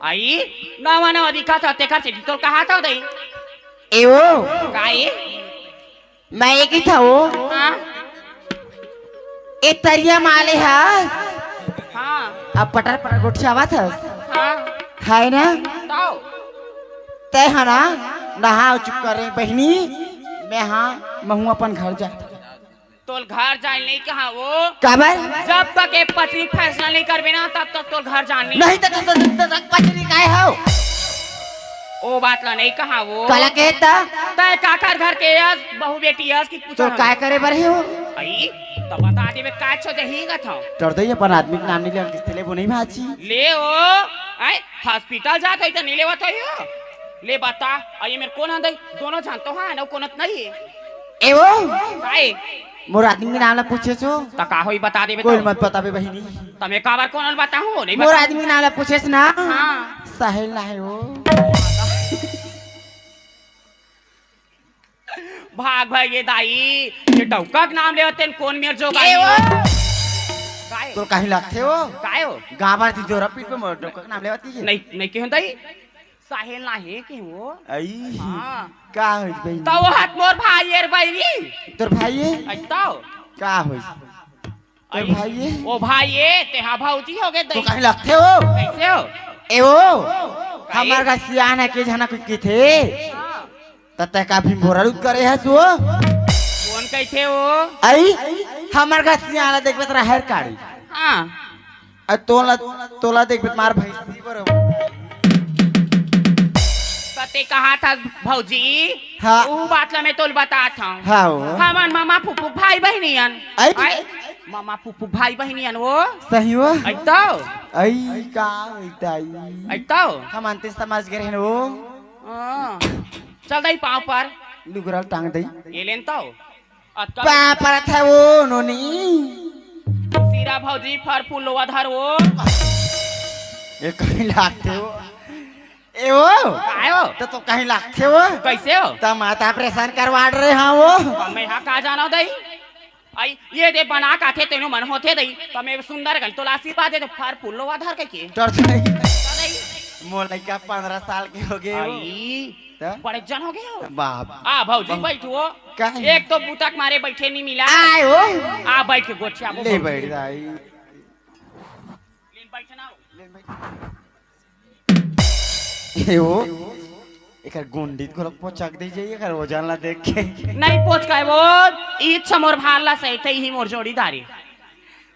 आई, नवा नवा दिखा था, तेखर से तोल कहा था दई? ए वो? काई? मैं एक ही था वो। हाँ? ए तरिया माले हस? हाँ। अब पटर पटर गोठियावत हस? हाँ। है ना? ताओ। तै हा ना, नहा चुप करे बहिनी, मैं हा, महूँ अपन घर जात। तोल घर जाय नहीं कहा वो। काबर? जब तक ए पचरी फैसला नहीं करबे ना, तब तक तोल घर जान नहीं। नहीं तो, तो, तो, तो, तो पचरी काय हो? ओ बात ला नहीं कहा वो। काला कहे त? तय काकर घर के यस, बहू बेटी यस कि पूछा तो हम? काय करे बर हे हो? आई, तो बता देबे काय छो जही गत हो। कर दे अपन आदमी के नाम नहीं ले, किस्ते ले वो नहीं भाची। ले ओ, आई, hospital जात होई तो नहीं लेवत होई हो। ले बता, आई मेरे कौन है दई? दोनों जानतो हाँ, ना कोनो नहीं। ए वो? काय? मोर आदमी के नाम ला पूछे छो। त का होई बता देबे कोई तो। मत बताबे बहिनी। तमे काबर कोन ल बताहूँ? नहीं मोर बताहूँ। आदमी के नाम ला पूछे छो ना। हाँ। साहिल ना हे वो। भाग भाग ये दाई, ये डौका के नाम लेवत तेन कोन मेर जोगाई? ए वो। काय? तोर कहीं लगथे वो? काय हो? गाबर दी जोरा पीठ पे मोर डौका के नाम लेवत ये। नहीं, नहीं कहूँ दाई। साहिल ना हे के वो? आई। हाँ। का होइस बहिनी? त वो हत मोर भाई ए रे बहिनी। तोर भाई हे? आई त। का होइस? तोर आई। भाई हे? ओ भाई ए, ते हा भौजी हो गे तो दई। कहीं लगथे वो? कैसे हो? ए वो? का हमर ए? का सियान हे के झना कुछ किथे? हाँ। त ते का भी बोरा लुक करे हस वो? कोन कहिथे वो? आई, हमर का सियान ला देखबे त राहेर काड़ी। हाँ। अ तोला, तोला देखबे त मार भैंसी बरोबर। त ते कहा था भौजी? हाँ। ऊ बात ला मैं तोल बतात हूँ। हाँ वो। हमन ममा फूफू भाई बहिनी अन। आई? आई? ममा फूफू भाई बहिनी अन वो। सही वो? आई तो। आई का होइस दाई? आई तो। हम अंते समझ गए रहेन वो। हाँ। चल दाई पाँव पर। लुगरा ल टांग दई। ये लेन तो। अतका पाँव परत हे वो नोनी। सिरा भौजी फर फूल लोवा धर वो। ए कहीं लागथे वो। ए वो। काय हो? त तो कहीं लागथे वो। कैसे हो? त माता ऑपरेशन करवा रहे हाँ वो। त मैं हा का जाना दई? आई, ये दे बना काथे तेनो मन होथे दई। त मैं सुंदर गल तोला आशीर्वाद दे दे फर फूल लोवा धर के के। डर जाई। त दई। मोर लइका पंद्रह साल के हो गे हो। आई, त? बड़े जन हो गे हो। बाप। आ भौजी, बहुत। बैठो। काहे? एक तो बूता के मारे बैठे नहीं मिला। आय हो। आ बैठ के गोठिया ले बैठ दाई। लेन बैठ ना। लेन बैठ। ए हो, एकर गुंडी घलोक पोचक दे जाई, एकर वजन ला देख के। नहीं पोचकाय वो, ई छ मोर भार ला सही थे, ही मोर जोड़ीदारी।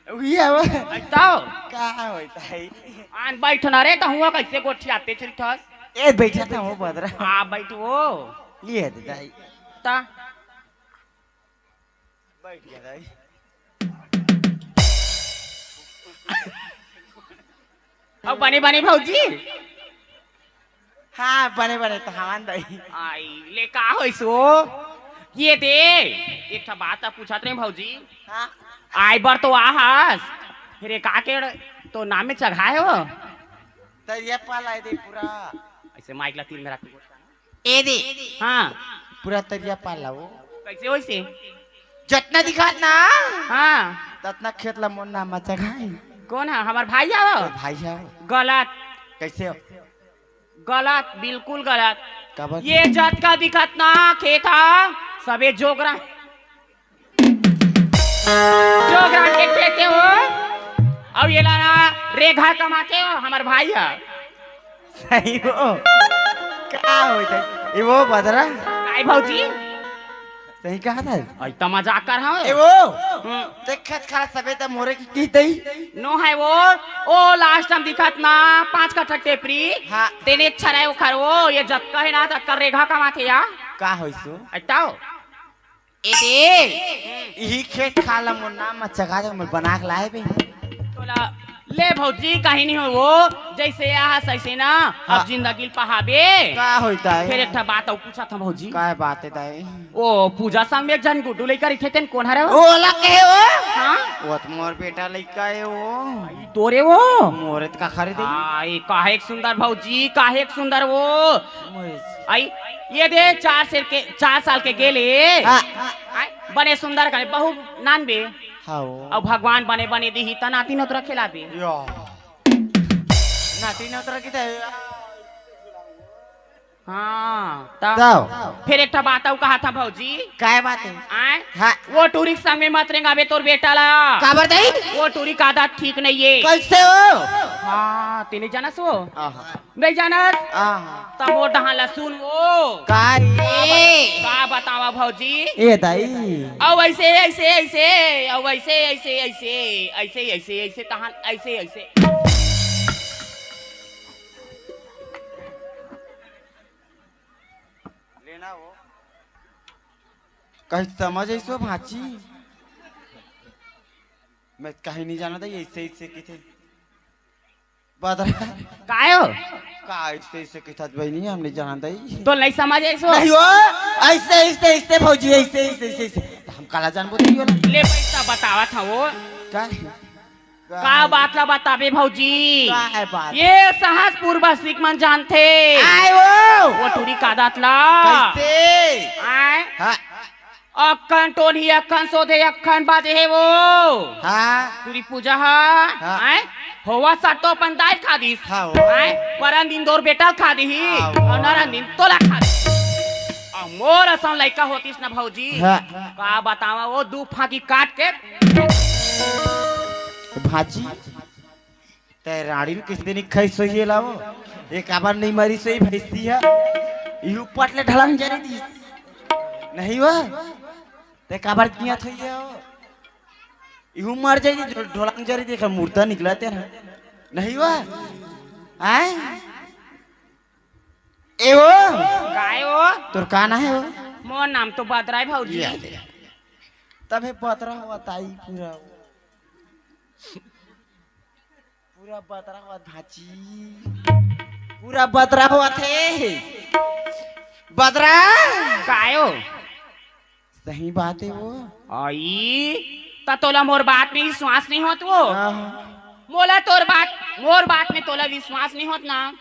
उही हवा। तो? का होता है? आन बैठ ना रे, त हुआ कैसे गोठियाते चलथस? ए, बैठा था वो बदरा। आ, बैठ वो। ये दे दाई। ता? बैठ गया दाई। अब बने बने भौजी। हाँ, बने बने त हवन दाई। आई, ले का होइस वो? ये दे, एक ठा बात अब पूछत रहे भौजी। हाँ। आय बर तो आहस, फिर ये का के तो नाम में चघाए हो? तरिया पाला दे पूरा। ऐसे माइक ला तीर में रख। ए दे। हाँ। पूरा तरिया पाला वो। कैसे वैसे? जतना दिखात ना। हाँ। ततना खेत ला मोर नाम मा चघाई। कौन है? हमार भाई आओ। ए भाई आओ। गलत। कैसे हो? गलत, बिल्कुल गलत। काबर? ये जतका दिखत ना खेत हा, सबे जोगरा, जोगरा के खेते हो। अब ये लाना रेघा कमाते हो, हमार भाई है। सही हो। का होता है? ए वो बदरा। आई भौजी। सही कहा था। आई त मजाक कर हाँ। ए वो। हम्म। ते खेत खाला सबे त मोरे की की दई। नो है वो। ओ लास्ट टाइम दिखत ना पाँच कट्ठा टेपरी। हाँ। तेने छराए उखर वो ये जतका है ना ततका रेघा कमाथे या। का होइसो? अटाओ। ए दे। इही खेत खाला मोर नाम मा चघा दे मोर बना के लाए बे। तोला ले भौजी, कहीं नहीं हो वो, जैसे यहाँ सैसे ना, हाँ। अब जिंदगी ल पहाबे। का होता है? फिर एक ठा बात अउ पूछत हँव भौजी। का बात है दाई? ओ पूजा संग में एक झन गुड्डू लइका रहिथे तेन कोन हरे वो? ओला कहे वो? हाँ? वो त मोर बेटा लइका है वो। ई तोरे वो? मोरे त का खरीदे? आई, काहे एक सुंदर भौजी, काहे एक सुंदर वो। मोरे। आई, ये दे चार साल के, चार साल के गेले। हाँ। आई, बने सुंदर कने, बहुत नान बे। हाँ वो। अब भगवान बने बने दिही त नाती नोतरा खिलाबे। या। नाती नोतरा की त हाँ, तब तब? फिर एक ठा बात अउ कहा था भौजी। काय बात है? आय? हाँ। वो टूरी के संग में मत रेंगाबे तोर बेटा ला। काबर दाई? वो टूरी का आदत ठीक नहीं है। कैसे हो? हाँ, तेने जानस वो? आहा। नहीं जानस? आहा। तब वो डहान ला सुन वो। का ये? का बतावा भौजी? ए दाई। अउ ऐसे, ऐसे, ऐसे, अउ ऐसे, ऐसे, ऐसे, ऐसे, ऐसे, ऐसे, तहान, ऐसे, ऐसे। लेना वो। कहीं समझ आइसो भांची? मैं कहीं नहीं जाना था, ये ऐसे, ऐसे किथे। बदरा। काय हो? का ऐसे, ऐसे किथे बहिनी, हम नहीं जाना था। तो नहीं समझ आइसो? नहीं हो, ऐसे, ऐसे, ऐसे भौजी, ऐसे, ऐसे, ऐसे, ऐसे। हम काला जानबो नहीं होला। ले पैसा बतावा था वो। का? का बात ला बताबे भौजी? का है बात? ये सहस पूर्वसिक मन जानथे। आय वो। वो टूरी का दात ला। कैसे? आय। हाँ। अक्खन टोनही, अक्खन सोधे, अक्खन बाजे हे वो। हाँ। टूरी पूजा हा। हाँ। आय। होवा सा तो अपन दाई खा दिस। हाँ, वो। आय। परन दिन तोर बेटा ल खा दिही। हाँ, वो। अउ नरन दिन तोला खा दिही। अउ मोर असन लइका होतिस ना भौजी। हाँ। का बतावा वो दू फांकी काट के भाजी, तै राड़ी ल किस दिन खाई सोई एला वो? ये काबर नहीं मरी सोई भैंसी है? इहू पट ले ढलांग जरी दी। नहीं हुआ? तै काबर किया थोई है वो? इहू मर जाई, ढो-, ढोलांग जरी देखा मुर्दा निकला तेरा। नहीं हुआ? आय? ए वो? काय वो? तोर का नाम है वो? मोर नाम तो बदरा है भौजी। ये दे। तबे बदरा हुआ ताई पूरा। पूरा बदरा हुआ भाजी। पूरा बदरा हुआ थे। बदरा। काय वो? सही बात है वो। आई, त तोला मोर बात में विश्वास नहीं होत वो? आह। मोला तोर बात, मोर बात में तोला विश्वास नहीं होत ना?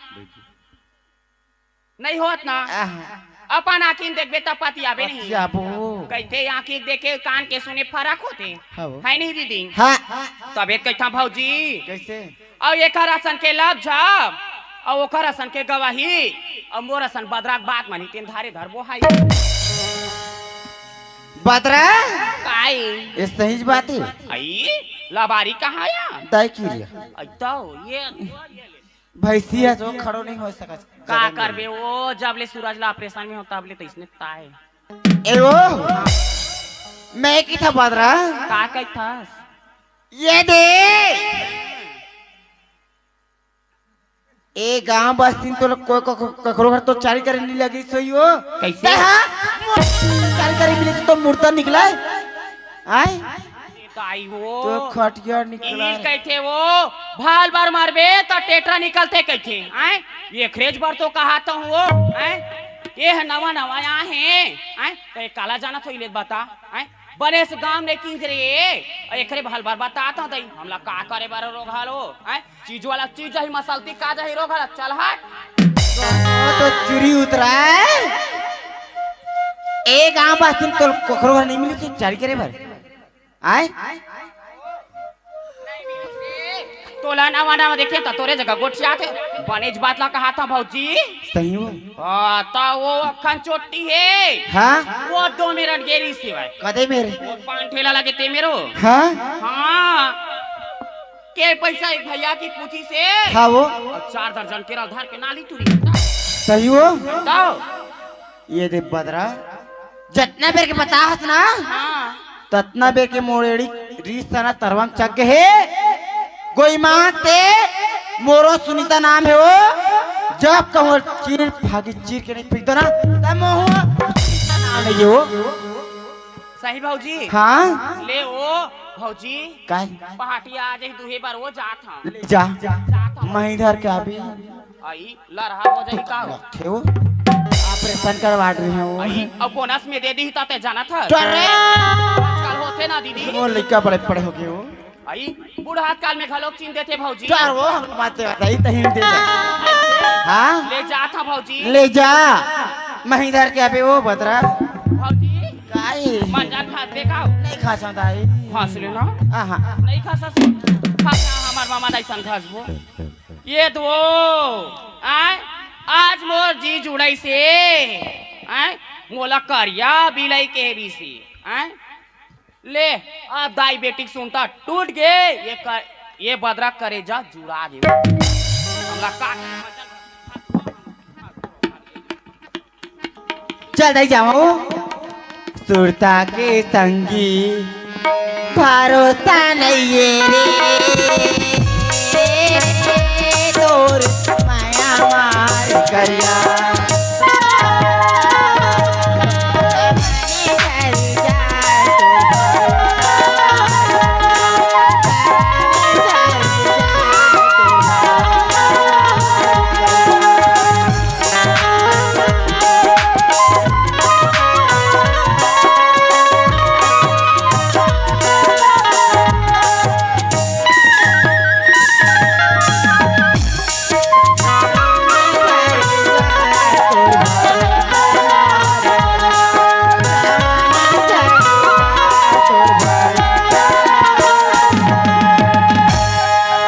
नहीं होत ना? आह। अपन आँखी में देखबे त पतियाबे नहीं। पतियाबो। कहिथे आँखी देखे, कान के सुने फरक होथे। हाँ। है नहीं दीदी? हाँ। तबे त कहिथा भौजी। कैसे? अउ एकर असन के लब झप, अउ ओकर असन के गवाही, अउ मोर असन बदरा के बात मानी, तेन धारे धरबो हाई। बदरा? काई? ये सही बात हे। आई, लबारी कहाँ आया? दाई की रिया। आई तो ये भैंसिया जो खड़ो नहीं हो सकत। का करबे वो, जब ले सूरज ला ऑपरेशन में हो, तब ले तो इसने ताए। ए वो, मैं की था बदरा? का कही था? ये दे। ए गांव बस्ती में तो कोई कक-, ककरो घर तो चारी करे नहीं लगी सोई हो। कैसे? ते हाँ? चारी करे मिले तो मुर्दा निकला है। आय? ताई वो। तो खटिया निकला ई है। कहिथे वो, भाल बार मारबे त टेटरा निकलथे कहिथे। आय? ये खरेज बार तो कहा तो वो, आय? ये ह नवा नवा आए हैं, आय? ते काला जाना थोई ले बता, आय? बने से गांव नहीं किंज रे, एकरे भाल बार बता तो दई, हमला का करे बार रोग हालो, आय? चीज वाला चीज जाही, मसलती का जाही रोग हला, चल हट। ओ तो चुरी उतरा है। ए गांव बस्ती में तो ककरो घर नहीं मिली, तू चारी करे बर। आय? तोला नवा नवा देखे त तोरे जगह गोठियाथे। बनेच बात ला कहा था भौजी। सही हो। हाँ, त वो अखन चोटी हे। हाँ? वो दो मिनट गेरी सिवाय। कदे मेरे? वो पान ठेला लगे ते मेरो। हाँ? हाँ। के पैसा एक भैया की पूछी से। हाँ वो। अउ चार दर्जन केरा धर के नाली टूरी। सही हो। बताओ। ये दे बदरा, जतना बेर के बता हस ना, हाँ। ततना बेर के मोरेड़ी रीस तना तरवा म चघ गे हे। गोईमान ते मोरो सुनीता नाम हे वो। जब कहूँ चीर फागी चीर के नहीं फेंक दो ना, तब मोहू सुनीता नाम हे वो। सही भौजी। हाँ। ले ओ भौजी। काय? पहाटिया आ जाही दुहे बार वो जात हम। ले जा। जात हम। मही धर के आबे। आई लरहा हो जाही का हो? रखे हो। ऑपरेशन करवा रहे हो। आई अब बोनस में दे दी ता ते जाना था। चल रे। आजकल होथे ना दीदी। वो लइका बड़े पड़े हो गए हो। आई बूढ़ा काल में घलोक चीन देथे भौजी। चल वो हम बात करत हई, तहीं दे दे। हाँ? ले जा था भौजी। ले जा। मही धर के आबे वो बदरा। भौजी। काई? मन जात भात दे खाओ। नहीं खा सकता है। हंस ले ना। आहा। नहीं खा सकता। खा ना हमार मामा दाई संग हंसबो। ये तो वो। आय? आज मोर जी जुड़ाई से। आय? मोला करिया बिलाई के भी से। आय? ले, अब दाई बेटी के सुनता टूट गे, ये कर, ये बदरा करेजा जुड़ा गे। हमला का चल दाई जावो। सुरता के संगी भरोसा नहीं है रे, तोर माया मार करिया।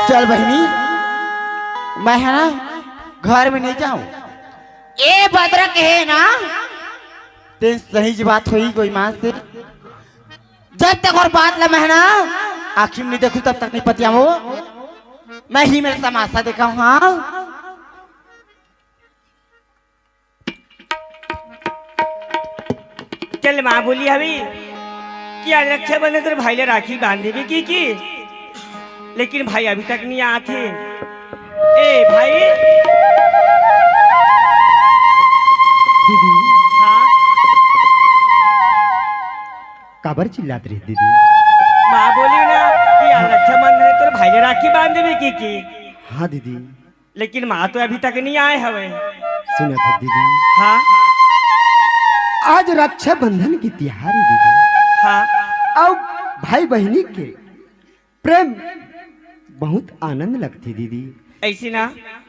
चल बहिनी, मैं है ना घर में नहीं जाऊं। ए बदरा कहे ना, ते सही जी बात होई गोईमान से। जब तक और बात ला मैं है ना आँखी में नहीं देखूं, तब तक नहीं पतियावो। मैं ही मेरा तमाशा देखा हूँ। हाँ। चल माँ बोली हवी कि आज रक्षाबंधन तोर भाई ला राखी बांध देबे की, की, लेकिन भाई अभी तक नहीं आत हे। ए भाई। दीदी। हाँ। काबर चिल्लात रही दीदी? माँ बोली ना कि आज रक्षाबंधन हे, तोर भाई ला राखी बांध देबे की, की। हाँ दीदी। लेकिन माँ तो अभी तक नहीं आए हवे। सुनत हे दीदी। हाँ। आज रक्षाबंधन के तिहार हे दीदी। हाँ। अउ भाई बहिनी के प्रेम बहुत आनंद लगथे दीदी। ऐसी ना।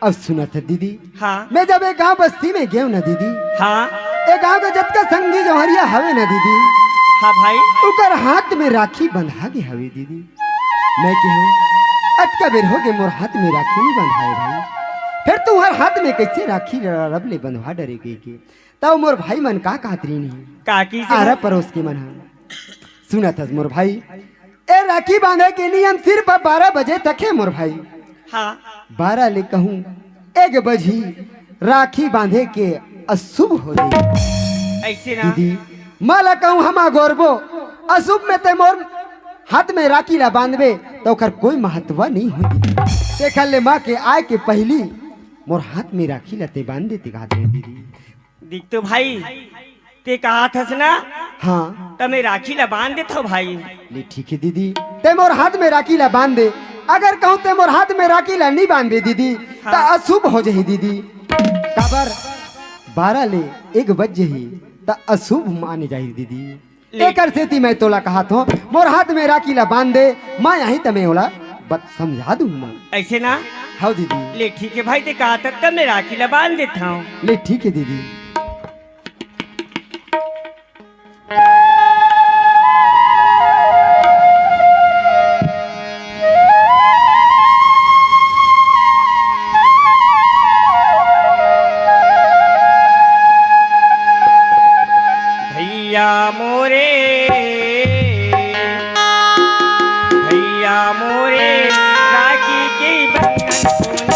अउ सुनत हे दीदी। हाँ। मैं जब एक गांव बस्ती में गेंव ना दीदी। हाँ। ए गांव के जतका संगी जौहरिया हवे ना दीदी। हाँ भाई। उकर हाथ में राखी बंधा गे हवे दीदी। मैं केहेंव, अतका बेर हो गे मोर हाथ में राखी नहीं बंधाए भाई। फेर तुंहर हाथ में कइसे राखी ल-, रब ले बंधवा डरे कहिके। तब मोर भाई मन का कहत रहिन हे? का की आरा परोस के मन ह। सुनत हस मोर भाई, ए राखी बांधे के नियम सिर्फ बारह बजे तक हे मोर भाई। हाँ। बारह ले कहूँ एक बजही, राखी बांधे के अशुभ हो जाही। अइसे ना। दीदी, माँ ला कहूँ हम अगोरबो, अशुभ में ते मोर हाथ में राखी ला बांधबे, त ओकर कोई महत्व नहीं होही। तेखर ले माँ के आय के पहिली मोर हाथ में राखी ला ते बांध देते कहत रहे दीदी। देख तो भाई, ते कहत हस ना? हाँ। त मैं राखी ला बांध देत हौं भाई। ले ठीक हे दीदी, ते मोर हाथ में राखी ला बांध दे। अगर कहूँ ते मोर हाथ में राखी ला नहीं बांधबे दीदी, त हाँ। अशुभ हो जाही दीदी। काबर बारह ले एक बज जाही, त अशुभ माने जाही दीदी। ले। एकर सेती मैं तोला कहत हौं, मोर हाथ में राखी ला बांध दे, मैं आही त मैं ओला बत-, समझा दूँ मैं। अइसे ना? हव दीदी। ले ठीक हे भाई, ते कहत हस त मैं राखी ला बांध देत हौं। ले ठीक हे दीदी। भैया मोरे, भैया मोरे, राखी के बंधन कोनी।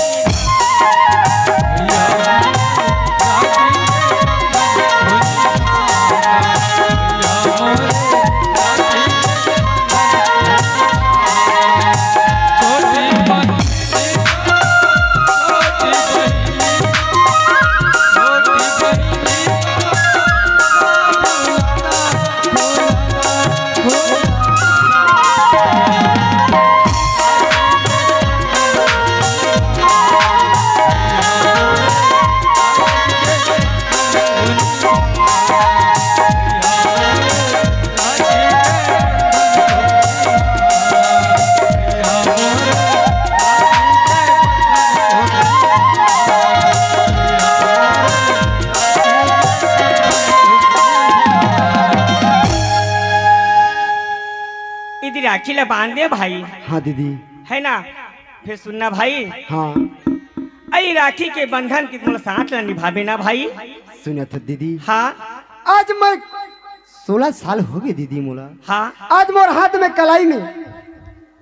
इदी राखी ला बांध दे भाई। हाँ दीदी। है ना? फेर सुनना भाई। हाँ। अई राखी के बंधन के मोला साथ ला निभाबे ना भाई। सुनत हस दीदी। हाँ। आज मैं सोलह साल होगे दीदी मोला। हाँ। आज मोर हाथ में कलाई में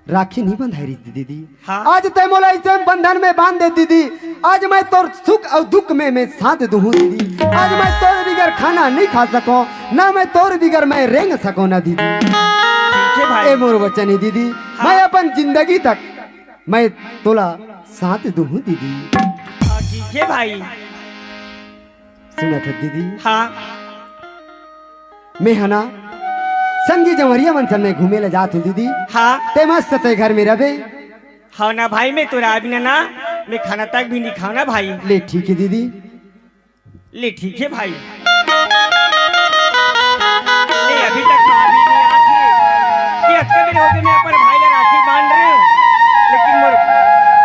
राखी नहीं बंधाय रहिस दीदी। हाँ। आज ते मोला अइसे बंधन में बांध दे दीदी। आज मैं तोर सुख अउ दुख में मैं साथ दूहूँ दीदी। आज मैं तोर बिगर खाना नहीं खा सकों, ना मैं तोर बिगर मैं रेंग सकों ना दीदी। ठीक हे भाई। ए मोर वचन हे दीदी, हाँ। मैं अपन जिंदगी तक मैं तोला साथ दूहूँ दीदी। हाँ, ठीक हे भाई। सुनत हस दीदी? हाँ। मैं ह ना संगी जंवरिया मन संग में घूमे ला जात हूँ दीदी। हाँ। ते मस्त ते घर में रबे। हव ना भाई, मैं तोर बिना ना, मैं खाना तक भी नहीं खाऊँ ना भाई। ले ठीक हे दीदी। ले ठीक हे भाई। ले अभी तक माँ भी नहीं आत हे। कि अतका दिन होगे मैं अपन भाई ला राखी बांध रहे हूँ, लेकिन मोर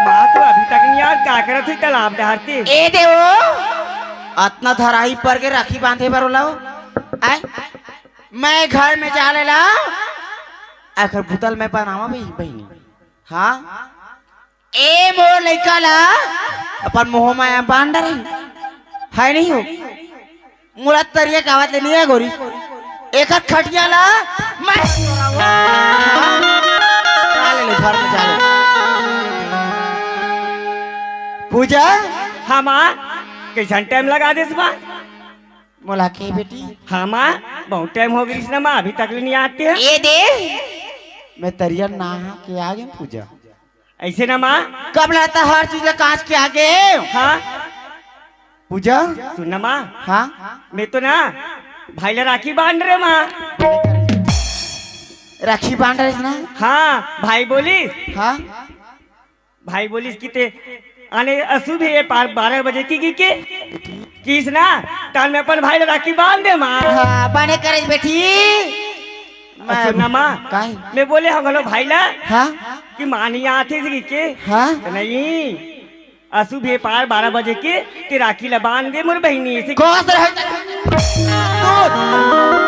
माँ तो अभी तक नहीं आत। का करत होही तालाब डहर ते? ए देवो, अतना धराई पर के राखी बांधे बर ओला हो? आय, मैं घर में जा ले ला, एकर बुता ल मैं बनावा बहिनी। हाँ, ए मोर लइका ला अपन मोह माया बांध डरे, है नहीं हो? मोला तरिया कावत ले नहीं है गोरी, एकर खटिया ला मैं चला ले, ले, घर में चला ले। पूजा। हाँ माँ, कइसन टाइम लगा देस माँ? मोला के बेटी? हाँ माँ, बहुत टाइम हो गइस ना माँ, अभी तक ले नहीं आत हे। ए दे, मैं तरिया नहा के आ गेंव पूजा। अइसे ना माँ। कब ले तैं हर चीज ला कांच के आगे? हाँ। पूजा। सुन ना माँ। हाँ। मैं तो ना भाई ला राखी बांध रहे माँ। राखी बांध रहे ना? हाँ, भाई बोलिस। हाँ। भाई बोलिस कि ते आने अशुभ हे पार बारह बजे की, की, के किस ना, तान मैं अपन भाई ला राखी बांध दे माँ। हाँ, बने करे बेटी। अउ सुन ना माँ, काहे? मैं बोले हँव घलो भाई ला, हाँ? कि माँ नहीं आत हे कहिके। हाँ? त नहीं, अशुभ हे पार बारह बजे के, ते राखी ला बांध दे मोर बहिनी से। कौस रहे? तू,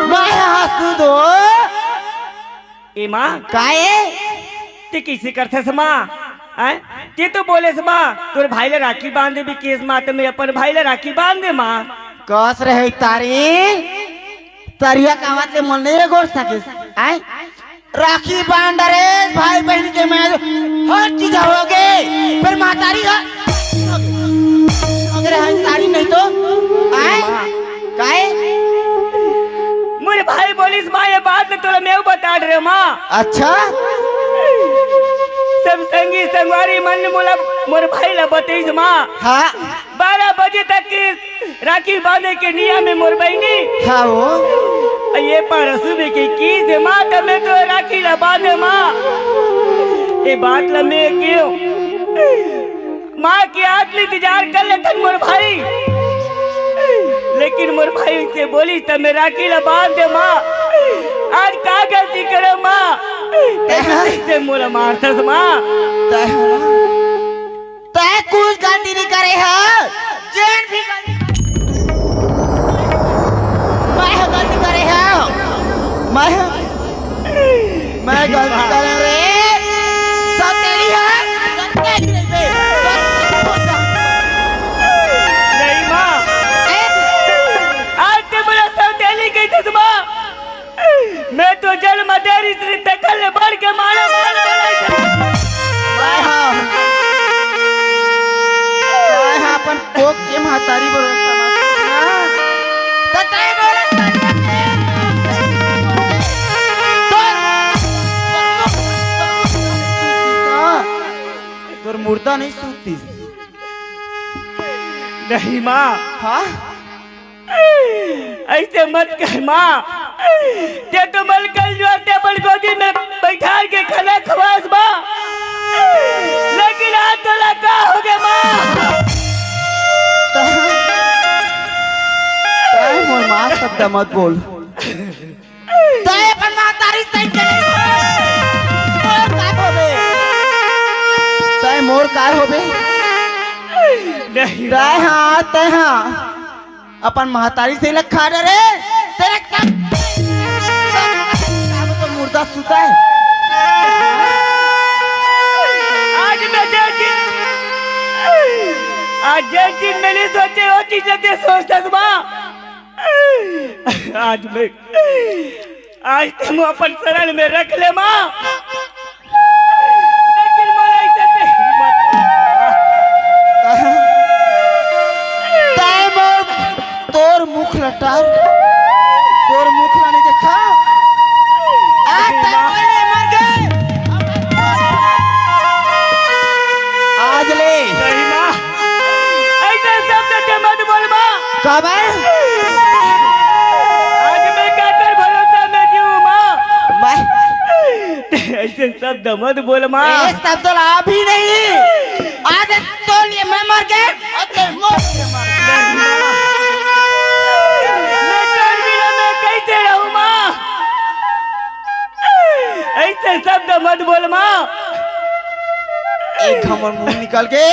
मैं हँस तू दो। ए माँ। काहे? ते कइसे करथस माँ? आय, ते तो बोलेस माँ, तोर भाई ला राखी बांध देबे केस माँ, त मैं अपन भाई ला राखी बांध दे माँ। कस रहे तारी, तरिया कावत ले मन नहीं गोर सकिस। आय, राखी बांध डरे भाई बहन के मैं हर चीज होगे, फिर महतारी ह-, अगर है तारी नहीं तो, आय, काय? मोर भाई बोलिस माँ, ये बात ल तोला मैं बता डरे माँ। अच्छा? सब संगी संगवारी मन मोला, मोर भाई ला बतइस माँ। हाँ। बारह बजे तक के राखी बांधे के नियम हे मोर बहिनी। हाँ वो। ये पारा सुबह के की से माँ, त मैं तो राखी ला बांधे माँ। ये बात ला मैं क्यों माँ के आदमी इंतजार कर लेथन मोर भाई, लेकिन मोर भाई से बोली त मैं राखी ला बांध दे माँ। आज का गलती करे माँ, ते से मोला मारथस माँ। तय कुछ गलती नहीं करे है, जेन भी गलती, मैं ह गलती करे है, मैं ह मैं गलती करे रे। सौतेली है, सौतेली नहीं बे। नहीं माँ। ए? आज ते मोला सौतेली कहिथस माँ। मैं तो जन्म दे रही थी, तकल बढ़ के मारा, मारा, मारा। हाय हाँ। हाय हाँ, अपन कोख के महतारी बरोबर समझ ना। त तय बोले तोर, तोर मुर्दा नहीं सूती। नहीं माँ। हाँ? ऐसे मत कह माँ, ते तो मल कल जो ते अपन गोदी में बैठार के खाना खवास माँ, लेकिन आज तोला का हो गया माँ? तय मोर माँ शब्द मत बोल। तय अपन महतारी सही करे। मोर का होबे? तय मोर का होबे? नहीं। तय हाँ, तय हाँ। अपन महतारी से लखा डरे। तेरे का अब तो मुर्दा सुता है। आज मैं जे चीज, आज जे चीज मैं नहीं सोचे, वो चीज ते सोचता माँ। आज मैं, आज ते मोला अपन शरण में रख ले माँ, लेकिन मोला इज्जत दे मत। तय मोर, तोर मुख लटार, तोर मुख ला नहीं देखा। आज तक कोई नहीं मर गए। आज ले। सही माँ। ऐसे शब्द के मत बोल माँ। काबर? आज मैं काकर भरोसा में जीऊँ माँ। मैं ऐसे शब्द मत बोल माँ। ये शब्द ला अभी नहीं। आज तो लिए मैं मर गए, और तो मर गए, मर गए। मैं तोर बिना मैं कैसे रहूँ माँ? ऐसे शब्द मत बोल माँ। एक हमर मुंह निकल के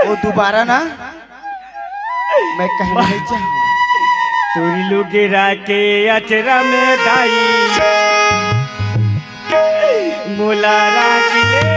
वो दोबारा ना मैं कहना नहीं चाहूँ। तुरी लुगेरा के अचरा में दाई मोला राखी ले।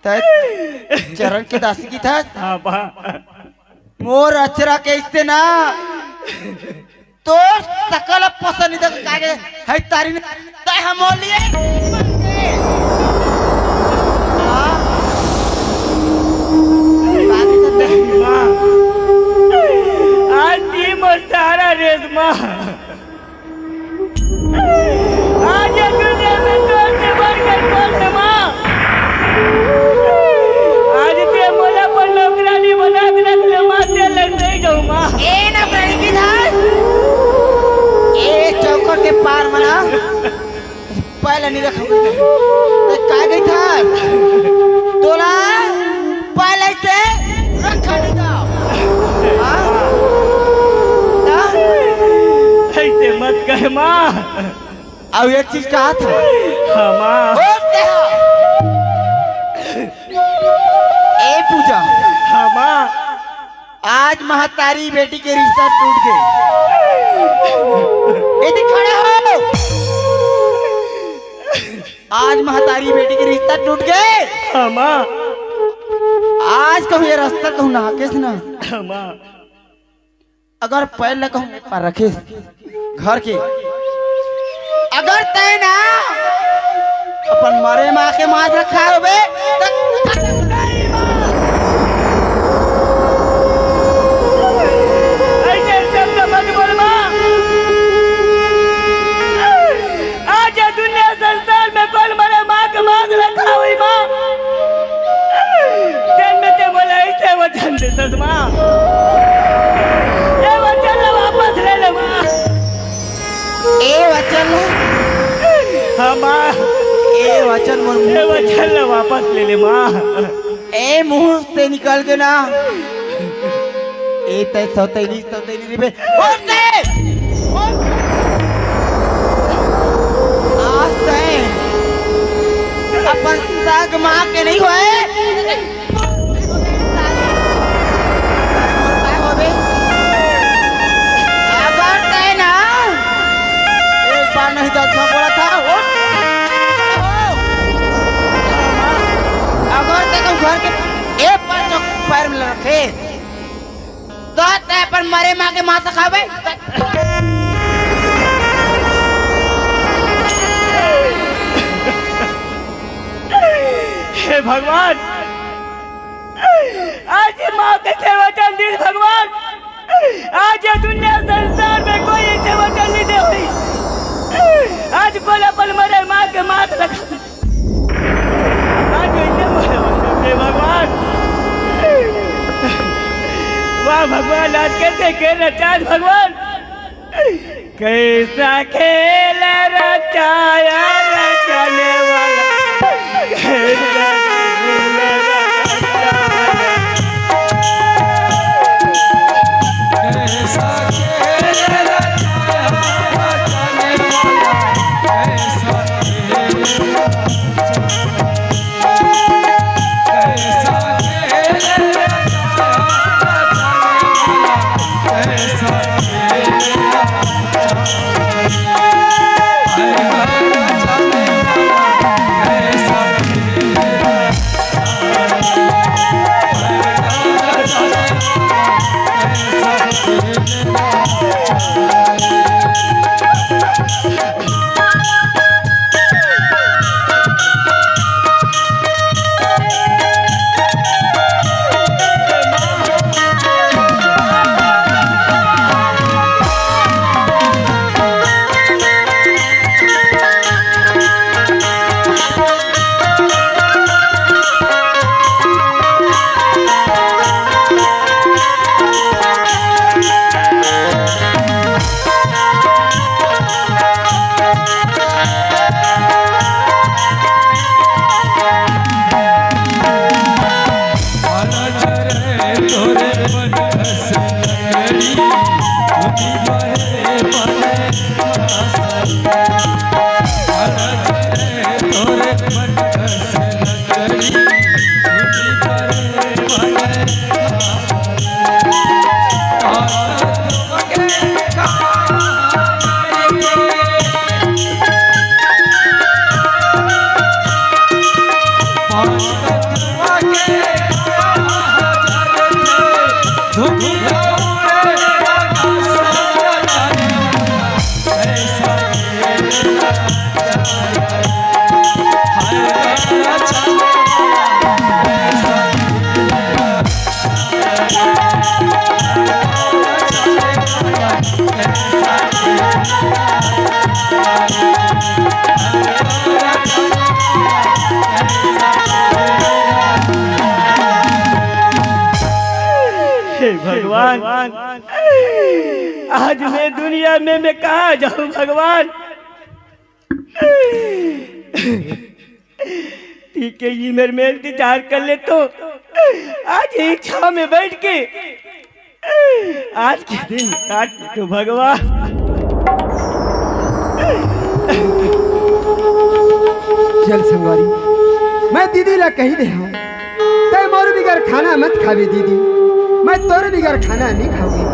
तै चरण के दासी कहिथस? हाँ बा। मोर अचरा के अइसे ना, तोर सकल पसंदीदा कागे है तारी ने, तै हम बोलिए। हाँ? माँ, आज ती मोर सारा रेस माँ। आज ये दुनिया में तोर से बढ़कर कौन है माँ? आज ते मोला अपन नौकरानी बना के रख ले माँ, ते लग नहीं जाऊँ माँ। ए नौकरानी की धार, ए चौखट के पार मना। पहले नहीं रखूंगा। ते का गई था? तोला पहले से रखा नहीं था। हाँ? ना? ऐसे मत कह माँ। अब एक चीज कहा था। हाँ माँ। बोलते हो। ए पूजा। हाँ माँ। आज महतारी बेटी के रिश्ता टूट गे। ए, खड़े हो। आज महतारी बेटी के रिश्ता टूट गे। हाँ माँ। आज कहूँ ये रास्ता कहूँ ना केस ना। हाँ माँ। अगर पैर ल कहूँ पर रखे घर के, अगर तय ना अपन मरे माँ के मांस रखा होबे, त ऐसे शब्द मत बोल माँ। आज ये दुनिया संसार में कौन मरे माँ के मांस रखा हुई माँ? तेन में ते बोला ऐसे वचन देतस माँ। ये वचन ला वापस ले ले माँ। ए वचन ला। हाँ माँ। ए वचन मोर मुंह ये से वचन ला वापस ले ले माँ। ए मुंह से निकल के ना। ए तय सौतेली, सौतेली रे बे। उठ रे! उठ! आज तय अपन साग माँ के नहीं होए। अगर तय ना, एक बार नहीं दस बार बोला था, उठ। अगर तय तुम घर के एक बार जो पैर में रखे, तो तय अपन मरे माँ के मांस खाबे। हे भगवान, आज ये माँ के सेवा चल दी भगवान। आज ये दुनिया संसार में कोई सेवा चल नहीं दे हुई। आज कोला पल मरे माँ के मांस रखा। आज कैसे मरे हे भगवान। वाह भगवान, आज कैसे खेल रचा है भगवान। कैसा खेल रचाया रचने वाला। कैसा खेल रचाया। कैसा खेल रचाया रचने वाला। कैसा खेल रचाया। भगवान, आज मैं दुनिया में मैं कहाँ जाऊँ भगवान? ठीक है, ये मेरे मेल विचार कर ले तो आज एक छाव में बैठ के आज के दिन काट दो भगवान। चल संगवारी, मैं दीदी ला कही दे हूँ, तै मोर बिगर खाना मत खावे दीदी, मैं तोर बिगर खाना नहीं खाऊंगी।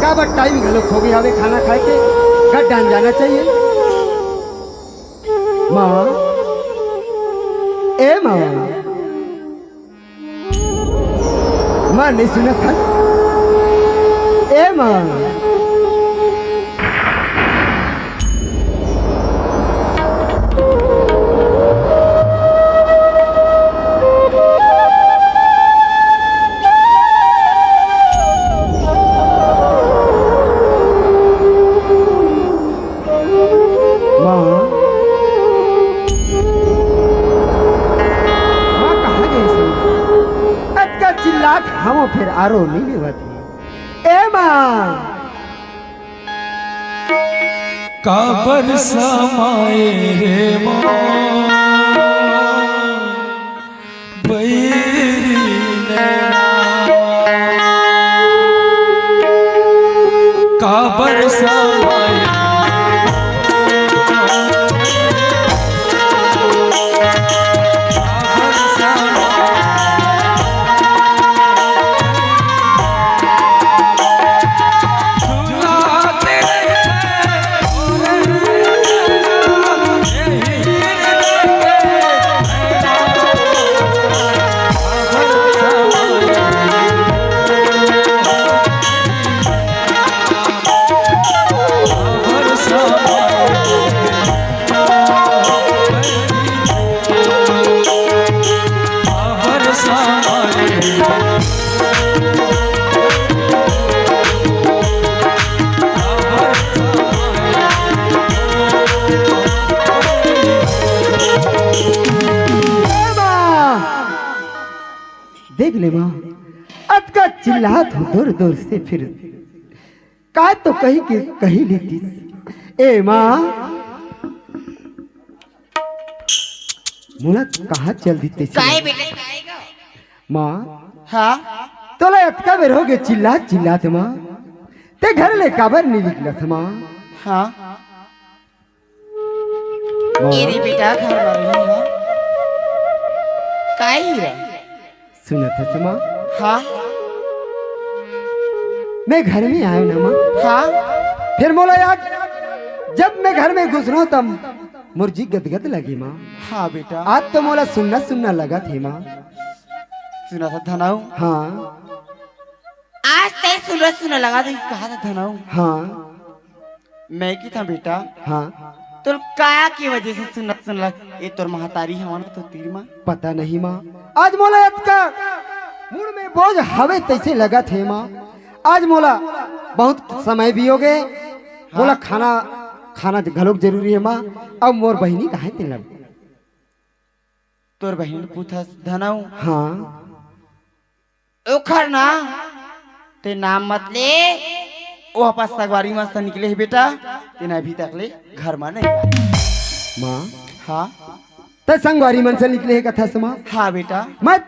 काबर टाइम घलो हो गया हवे खाना खाए के, घर डान जाना चाहिए। माँ, ए माँ, माँ नहीं सुनत हस? ए माँ। माँ, माँ कहाँ गए से? अतका चिल्लात हवं फेर आरो नहीं लेवत हे। ए माँ। काबर समाए रे माँ, बैरी नैना। काबर समाए देख ले माँ, अतका चिल्लात हूँ दूर दूर से, फिर का तो कही के कही लेतिस। ए माँ, मोला कहाँ चल दितिस? काय बेटा? माँ, हाँ? तोला अतका बेर हो गए चिल्लात चिल्लात माँ, ते घर ले काबर नहीं निकलत माँ? हाँ? माँ। ए रे बेटा, घर में रही है। काय ही रे? सुनत हस माँ? हाँ। मैं घर में आयो ना माँ। हाँ। फिर मोला याद, जब मैं घर में घुसरो तब मोर जी गदगद लगी माँ। हाँ बेटा। आज तो मोला सुन्ना सुन्ना लगथे माँ। सुनत हस धनऊ? हाँ। आज तैं सुन्ना सुन्ना लगथे कहा था धनऊ? हाँ। मैं की था बेटा। हाँ। तोर काया की वजह से सुन्ना सुन्ना लग, ये तोर महतारी हवा ना तो तीर माँ। पता नहीं माँ, आज मोला अतका मुड़ में बोझ हवे तैसे लगथे माँ। आज मोला बहुत समय भी हो गए, हाँ। मोला खाना, खाना घलोक जरूरी हे माँ। अब मोर बहिनी कहाँ हे तेला? तोर बहिन पूछत हस धनऊ? हाँ। ओखर ना, ते नाम मत ले। ओ अपन संगवारी मन से निकले हे बेटा, तेन अभी तक ले घर में नहीं आए। माँ। हाँ। ते संगवारी मन से निकले हे कथस माँ? हाँ बेटा। मैं,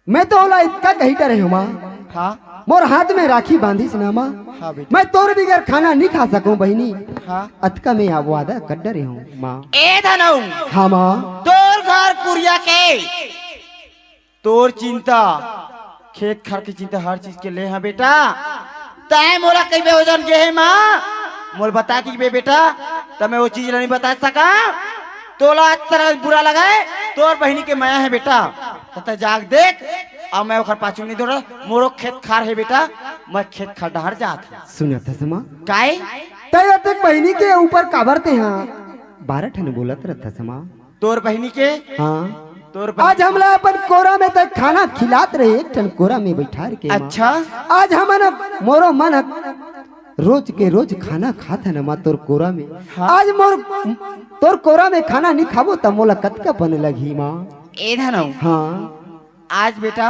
मैं तो ओला इतका कही डरे हूँ माँ। हाँ। मोर हाथ में राखी बांधिस ना माँ। हाँ बेटा। मैं तोर बिगर खाना नहीं खा सकूँ बहिनी। हाँ। अतका मैं अब वादा कर डरे हूँ माँ। ए धनऊ। हाँ माँ। तोर घर कुरिया के तोर चिंता, खेत खार के चिंता, हर चीज के ले हाँ बेटा। तैं मोला कई बेर ओजन गे हे माँ, मोला बता के बे बेटा, त मैं वो चीज ला नहीं बता सका। तोला आज तरह बुरा लगे, तोर बहिनी के मया हे बेटा, त तैं जाग देख। अब मैं ओखर पाछू नहीं दौड़ा, मोरो खेत खार हे बेटा, मैं खेत खार डहर जात हूँ। सुनत हस माँ? काय? तैं अतेक बहिनी के ऊपर काबर ते हाँ बारह ठन बोलत रहत हस माँ? तोर बहिनी के? हाँ। तोर बहिनी आज हमला अपन कोरा में तक खाना खिलात रहे, एक ठन कोरा में बैठार के माँ। अच्छा। आज हमन मोरो मन रोज के रोज खाना खात हे ना माँ तोर कोरा में। हाँ। आज मोर तोर कोरा में खाना नहीं खाबो त मोला कतका बन लगही माँ। ए धनऊ। हाँ। आज बेटा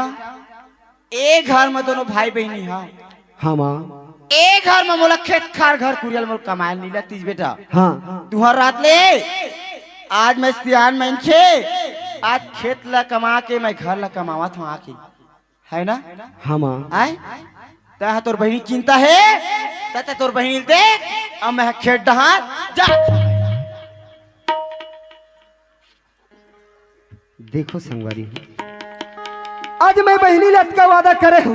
ए घर म दोनों भाई बहिनी हा। हाँ माँ। ए घर म मोला खेत खार घर कुरिया ल मोला कमाए ल नइ लगतिस बेटा। हाँ। तुँहर रात ले आज मैं सियान मनखे, आज खेत ल कमा के मैं घर ल कमावत हँव आके, है ना? हाँ माँ। आय? तैं ह तोर बहिनी चिंता हे, त तैं तोर बहिनी ल देख, अब मैं ह खेत डहार जा। देखो संगवारी हो, आज मैं बहिनी ला अतका वादा करे हँव,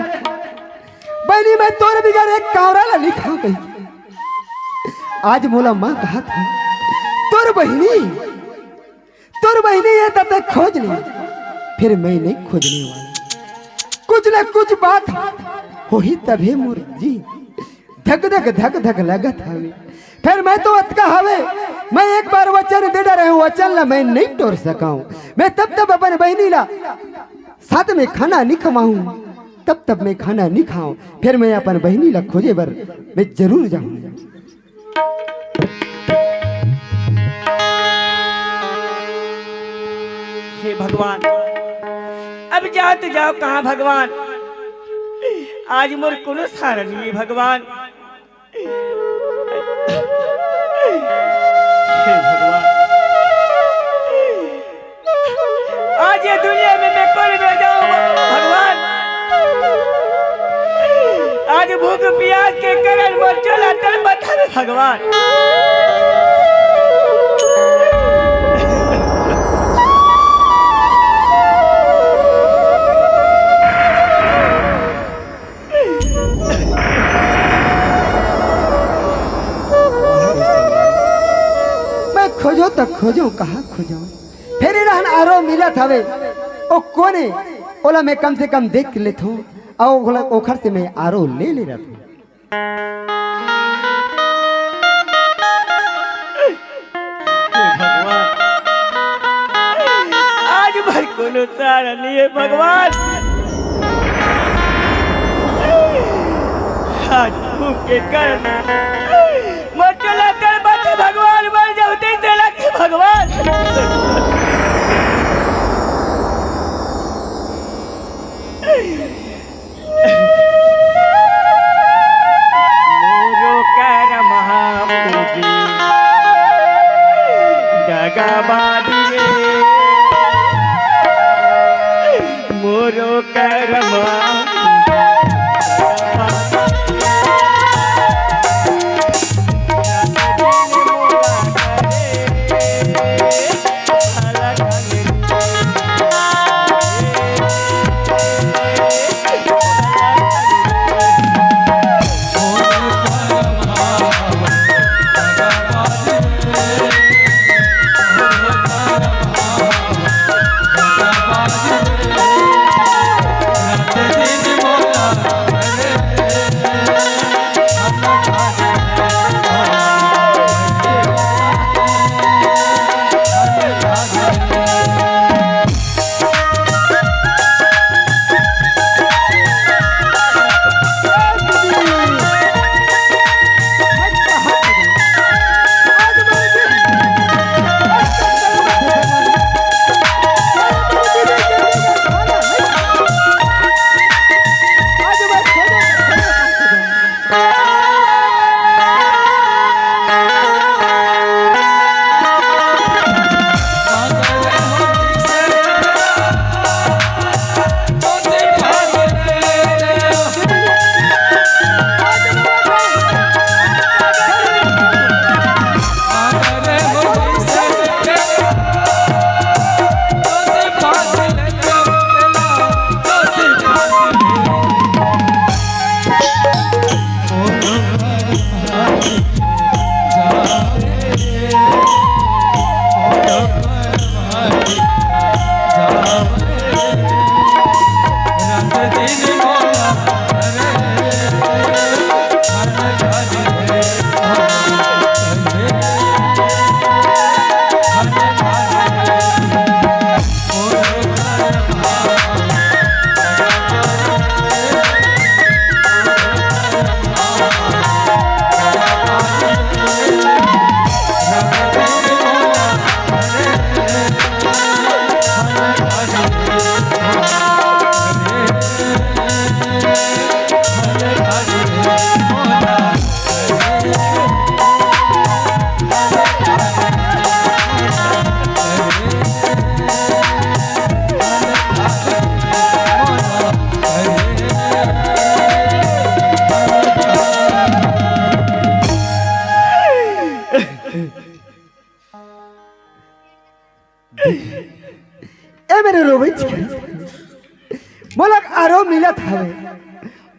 बहिनी मैं तोर बिगर एक कांवरा ला नइ खाँव कहिके। आज मोला माँ कहत हे, तोर बहिनी, तोर बहिनी हे त तैं खोज ले, फेर मैं नइ खोजने वाला। कुछ न कुछ बात होही तभे मोर जी धक धक धक धक लगत हवे। फेर मैं तो अतका हवे, मैं एक बार वचन दे डरे हँव, वचन ला मैं नइ टोर सकँव। मैं तब तब अपन बहिनी ला साथ में खाना नइ खवाहूँ, तब तब मैं खाना नइ खाँव। फेर मैं अपन बहिनी ला खोजे बर मैं जरूर जाहूँ। हे भगवान, अब जात जाव कहाँ भगवान, आज मोर कोनो सहारा नइ हे भगवान। हे भगवान, आज ये दुनिया में मैं कोन मेर जाहूँ भगवान। आज भूख पियास के कारण मोर चोला तड़पत हवे भगवान। मैं खोजों त खोजों, कहाँ खोजों? फेर ए डहन आरो मिलत हवे, ओ कोन ए? ओला मैं कम से कम देख लेथों, अउ ओला, ओखर से मैं आरो ले ले रहूँ। हे भगवान, आज मोर कोनो सहारा नइ हे भगवान। आज भूख के कारण मोर चोला तड़पत हे भगवान, मर जाहूँ तइसे लगथे भगवान। मोरो करम पूजी दगाबाज रे, मोरो करम।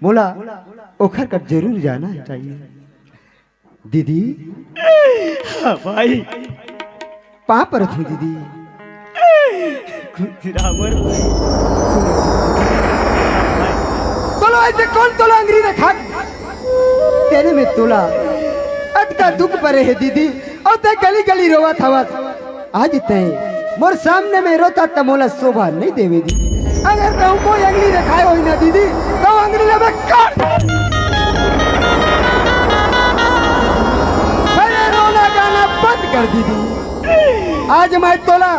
मोला ओखर कर जरूर जाना चाहिए। दीदी, हाँ भाई। पाँव परत हँव दीदी। खुश रह मोर भाई। तोला अइसे कोन तोला अंगरी देखा? तेने में तोला अतका दुख परे हे दीदी, अउ तैं गली गली रोवत हवस। आज तैं मोर सामने में रोथस त मोला शोभा नइ देवे दीदी। अगर तहूँ कोई अंगरी देखाय होही ना दीदी, त अंगरी ला मैं काट, अरे रोना गाना बंद कर दीदी। आज मैं तोला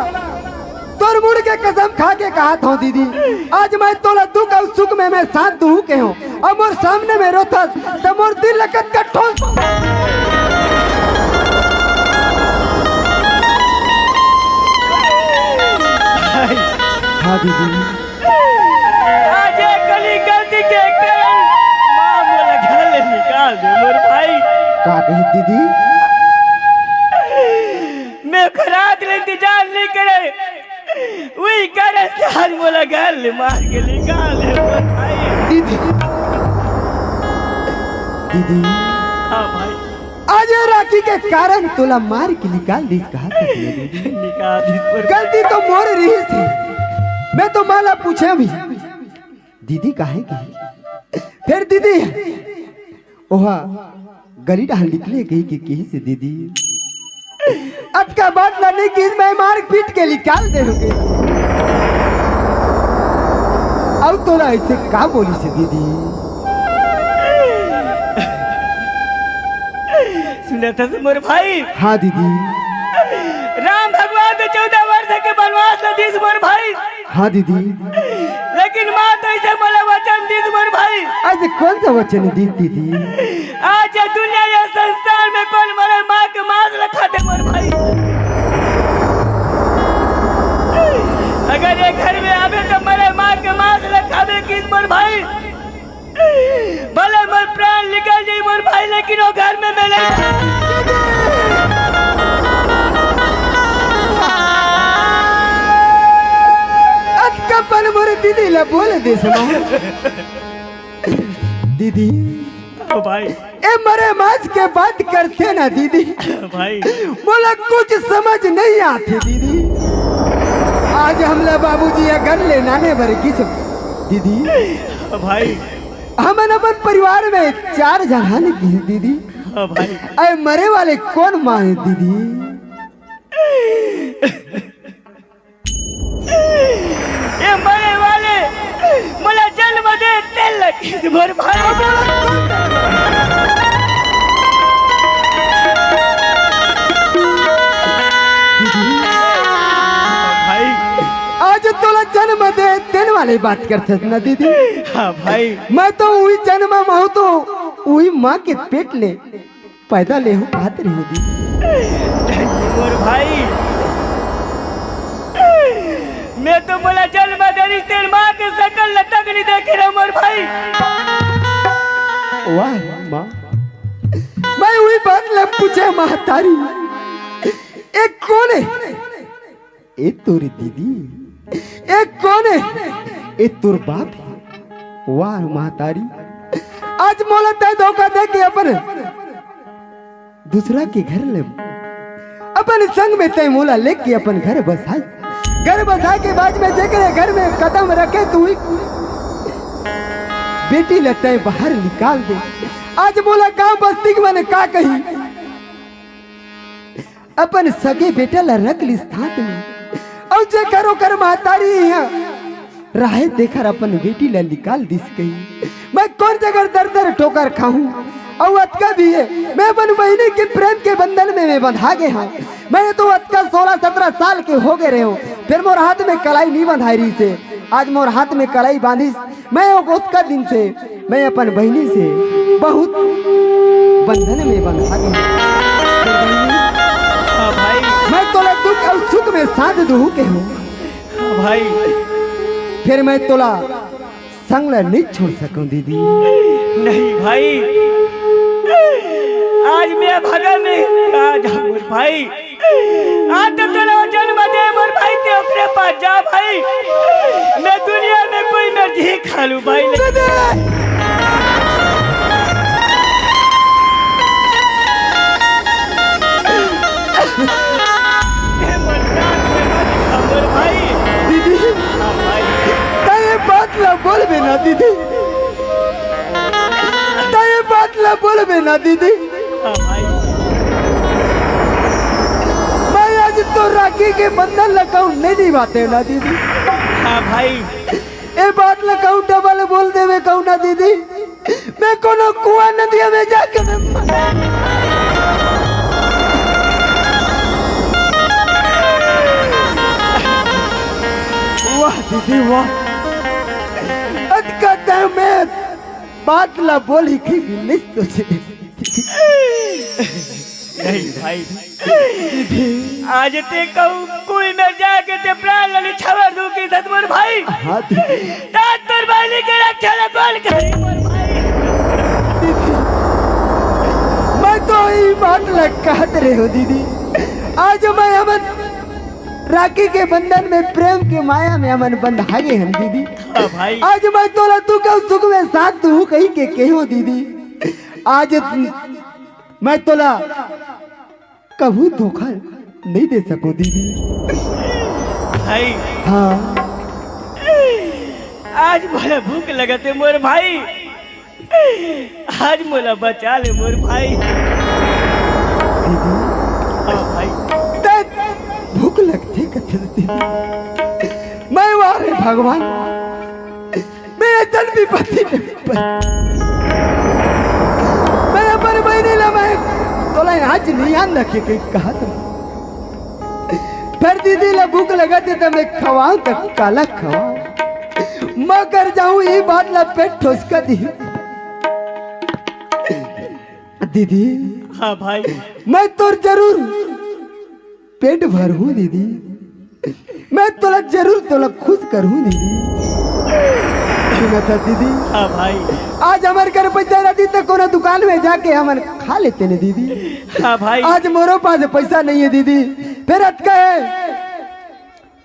तोर मुड़ के कसम खा के कहत हँव दीदी, आज मैं तोला दुख अउ सुख में मैं साथ दुहूँ के हँव, अउ मोर सामने में रोथस त मोर दिल लगत कठोर। हाँ दीदी। आज ये कली गलती के कारण माँ मोला घर ले निकाल दे मोर भाई। का कही दीदी? मैं खराब ले इंतजार नइ करे, उही कारण से आज मोला घर ले मार के निकाल दे मोर भाई। दीदी, दीदी, हाँ भाई। आज ये राखी के कारण तोला मार के निकाल दिस कहा था तोला दीदी। निकाल दिस मोर गलती तो मोर रहिस हे, मैं तो माँ ला पूछे भी दीदी काहे कही। फेर दीदी ओहा गली डहर निकले कहिके किहिस हे दीदी। अतका बात ला नइ किहिस, मैं मार पीट के निकाल दे होगे। अउ तोला अइसे का बोलिस हे दीदी? सुनत हस मोर भाई? हाँ दीदी। राम भगवान तो चौदह वर्ष के वनवास ल दिस मोर भाई। हाँ दीदी। लेकिन माँ तो अइसे मोला वचन दिस मोर भाई। अइसे कोन सा वचन दिस दीदी? आज ये दुनिया, ये संसार में कोन मरे माँ के मांस ल खाथे मोर भाई? अगर ये घर में आबे त मरे माँ के मांस ल खाबे किहिस मोर भाई। भले मोर प्राण निकल जाही मोर भाई, लेकिन वो घर में मैं नइ। अतका पन मोर दीदी ला बोल दे समा। दीदी। हाँ भाई। ए मरे मांस के बात करथे ना दीदी। भाई। मोला कुछ समझ नइ आथे दीदी। आज हमला बाबूजी ये घर ले लाने बर गिस दीदी। भाई। हमन अपन परिवार में चार झन हन दीदी। हाँ भाई। अरे मरे वाले कोन माँ हे दीदी? ये मरे वाले मोला जन्म दे तेन ल किहिस मोर भाई। भाई। आज तोला जन्म दे तेन वाले बात करथस ना दीदी। हाँ भाई। मैं तो उही जन्म में हँव तो उही माँ के पेट ले पैदा ले हँव, बात रहे दीदी। मोर भाई, मैं तो मोला जन्म दे रिहिस तेन माँ के सकल ल तक नइ देखे रहेंव मोर भाई। वाह माँ, मैं उही बात ल पूछे महतारी, ए कोन हे? ए तोर दीदी, ए कोन हे? ए तोर बाप हे? वाह महतारी, आज मोला तैं धोखा दे के अपन दूसरा के घर ले, अपन संग में तैं मोला लेके अपन घर बसाए। घर बसाए के बाद में जेकरे घर में कदम रखे तू ही बेटी ल तैं बाहर निकाल दे। आज मोला गांव बस्ती के मन का कही? अपन सगे बेटा ला रख लिस थात में, अउ जेकर ओकर महतारी इहाँ राहे तेखर अपन बेटी ला निकाल दिस कही। मैं कोन जगह दर दर ठोकर खाहूँ? अउ अतका भी हे, मैं अपन बहिनी के प्रेम के बंधन में मैं बंधा गे हँव। मैं तो अतका सोलह सतरह साल के हो गे रहेंव, फेर मोर हाथ में कलाई नइ बंधाय रिहिस हे, आज मोर हाथ में कलाई बांधिस। मैं ओ ओतका दिन से मैं अपन बहिनी से बहुत बंधन में बंधा गे हँव। हाँ भाई। मैं तोला दुख अउ सुख में साथ दुहूँ के हँव। हाँ भाई। फेर मैं तोला संग ला नइ छोड़ सकँव दीदी। नहीं भाई, आज मैं भगा में का जाऊँ भाई। आज तो तोला जन्म दे मोर भाई, तैं ओकरे पास जा भाई। मैं दुनिया में कोई मर्जी खा लूँ भाई। बोलबे ना दीदी। हाँ भाई। मैं आज तोर राखी के बंधन ला कहूँ नहीं निभातेंव ना दीदी। हाँ भाई। ए बात ला कहूँ डबल बोल देबे कहूँ ना दीदी। मैं कोनो कुआं नदिया में जाके मैं मर वाह दीदी, वाह। अतका तैं मैं बात ला बोली कि नहीं सोचे। नहीं भाई, आज तैं कहूँ कुआं में जाके तैं प्राण ला निछावर दूँ कहिथस मोर भाई। हाँ दीदी। त तोर बहिनी के रक्षा ला कोन करही मोर भाई। दीदी, मैं तो ई बात ला कहत रहेंव दीदी। आज मैं हमन राखी के बंधन में, प्रेम के माया में हमन बंधा गे हन दीदी। हाँ भाई। आज मैं तोला दुख अउ सुख में साथ दूँ कहि के कहेंव दीदी। आज मैं तोला कभू धोखा नहीं दे सकों दीदी। भाई। हाँ। आज मोला भूख लगत हे मोर भाई, आज मोला बचा ले मोर भाई। दीदी। हाँ भाई। तैं भूख लगथे कथे दीदी। मैं वाह रे भगवान, मैं अइसन विपत्ति में पड़-, मैं अपन बहिनी ला मैं तोला आज नहीं आन रखे के कहत हूँ। फेर दीदी ला भूख लगत हे त मैं खवाऊँ त काला खवाऊँ। मगर जाऊँ ई बात ला पेट ठोसका दी। दीदी। हाँ भाई। मैं तोर जरूर पेट भरहूँ दीदी। मैं तोला जरूर तोला खुश करहूँ दीदी। सुनत हस दीदी? हाँ भाई। आज हमर घर पैसा रहतिस त कोनो दुकान में जाके हमन खा लेतेन दीदी। हाँ भाई। आज मोरो पास पैसा नहीं हे दीदी, फेर अतका हे,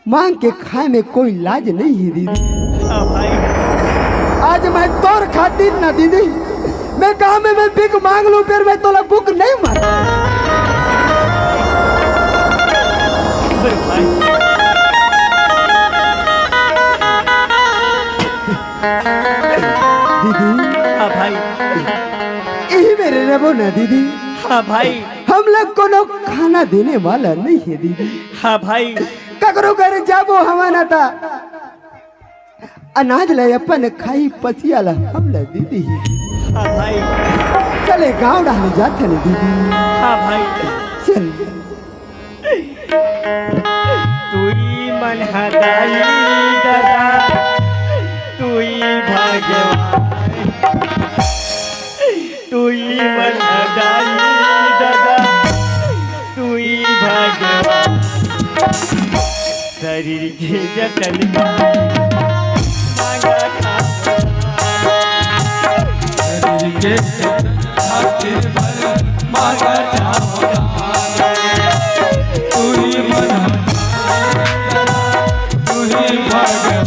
मांग के खाए में कोई लाज नहीं हे दीदी। हाँ भाई। आज मैं तोर खातिर ना दीदी, मैं गांव में मैं भीख मांग लूं, फेर मैं तोला भूख नहीं मार। अरे भाई। दीदी। हाँ भाई। यही मेरे रबो ना दीदी। हाँ भाई। हम लोग कोनो खाना देने वाला नहीं हे दीदी। हाँ भाई। ककरो घर जाबो हमन त अनाज ला अपन खाई, पसिया ला हमला दे देही। हाँ भाई। चले गाँव डहर जाथन दीदी। हाँ भाई। चल। तुई मन ह दाई ददा, तुई भगवान। तुई मन ह दाई ददा, तुई भगवान। शरीर के जतन मांगा था। शरीर के जतन खातिर भर मांगा था। तुई मन ह दाई ददा, तुई भगवान।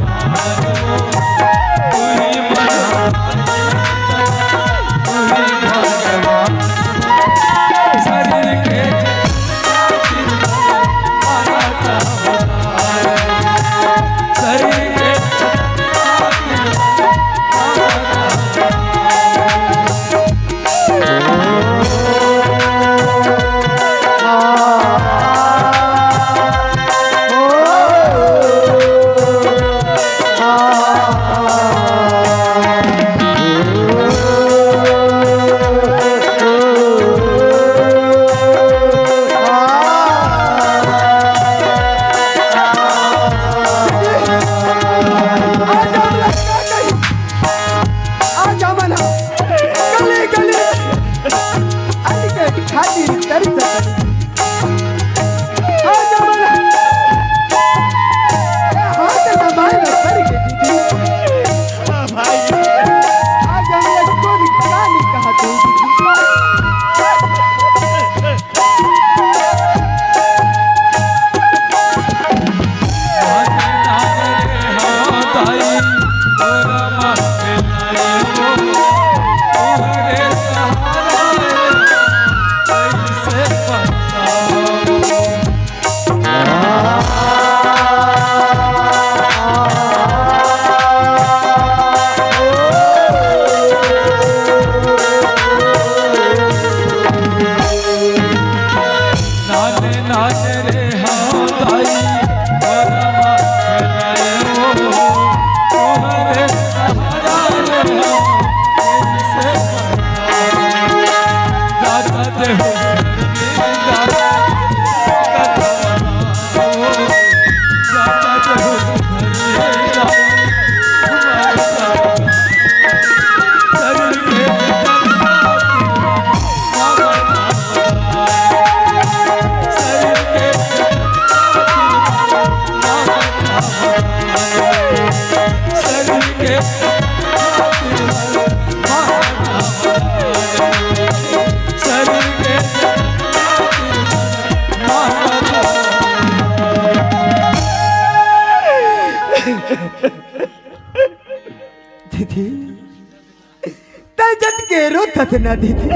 के रोथस ना दीदी,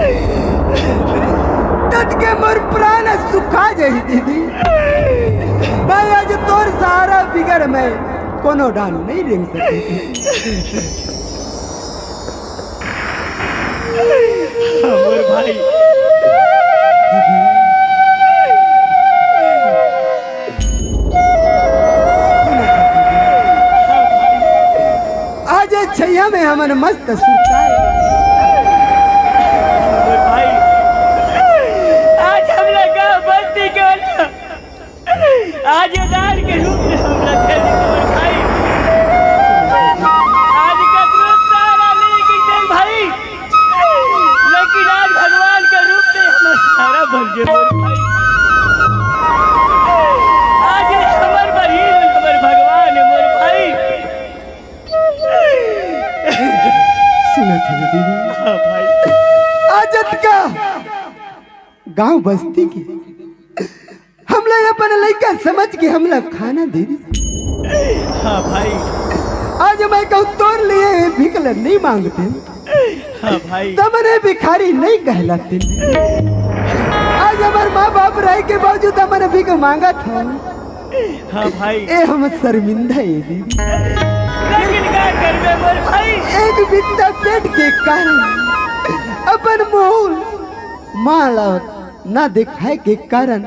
ततके मोर प्राण सुखा जाही दीदी। भाई, आज तोर सहारा बिगर मैं कोनो डान नहीं रेंग सके। मोर भाई। आज छैया में हमन मस्त सुताए। मोर भाई, आज हमला गाँव बस्ती के वाला, आज ये दान के रूप में हमला दे दे मोर भाई। आज ककरो सहारा नहीं कहिथे भाई, लेकिन आज भगवान के रूप में हमर सहारा बन गे मोर भाई। आज ये हमर बहिन, हमर भगवान हे मोर भाई। सुनत हस दीदी? हाँ भाई। आज जतका गाँव बस्ती के हमला अपन लइका समझ के हमला खाना दे दीस। हाँ भाई। आज मैं कहूँ तोर लिए भीख ल नहीं मांगते। हाँ भाई। त मने भिखारी नहीं कहलाते। आज हमर माँ बाप रहे के बावजूद हमन भीख मांगत हन। हाँ भाई। ए हम शर्मिंदा हे दीदी। लेकिन का करबे मोर भाई? एक बित्ता पेट के कारण अपन मोल माँ ला ना देखाए के कारण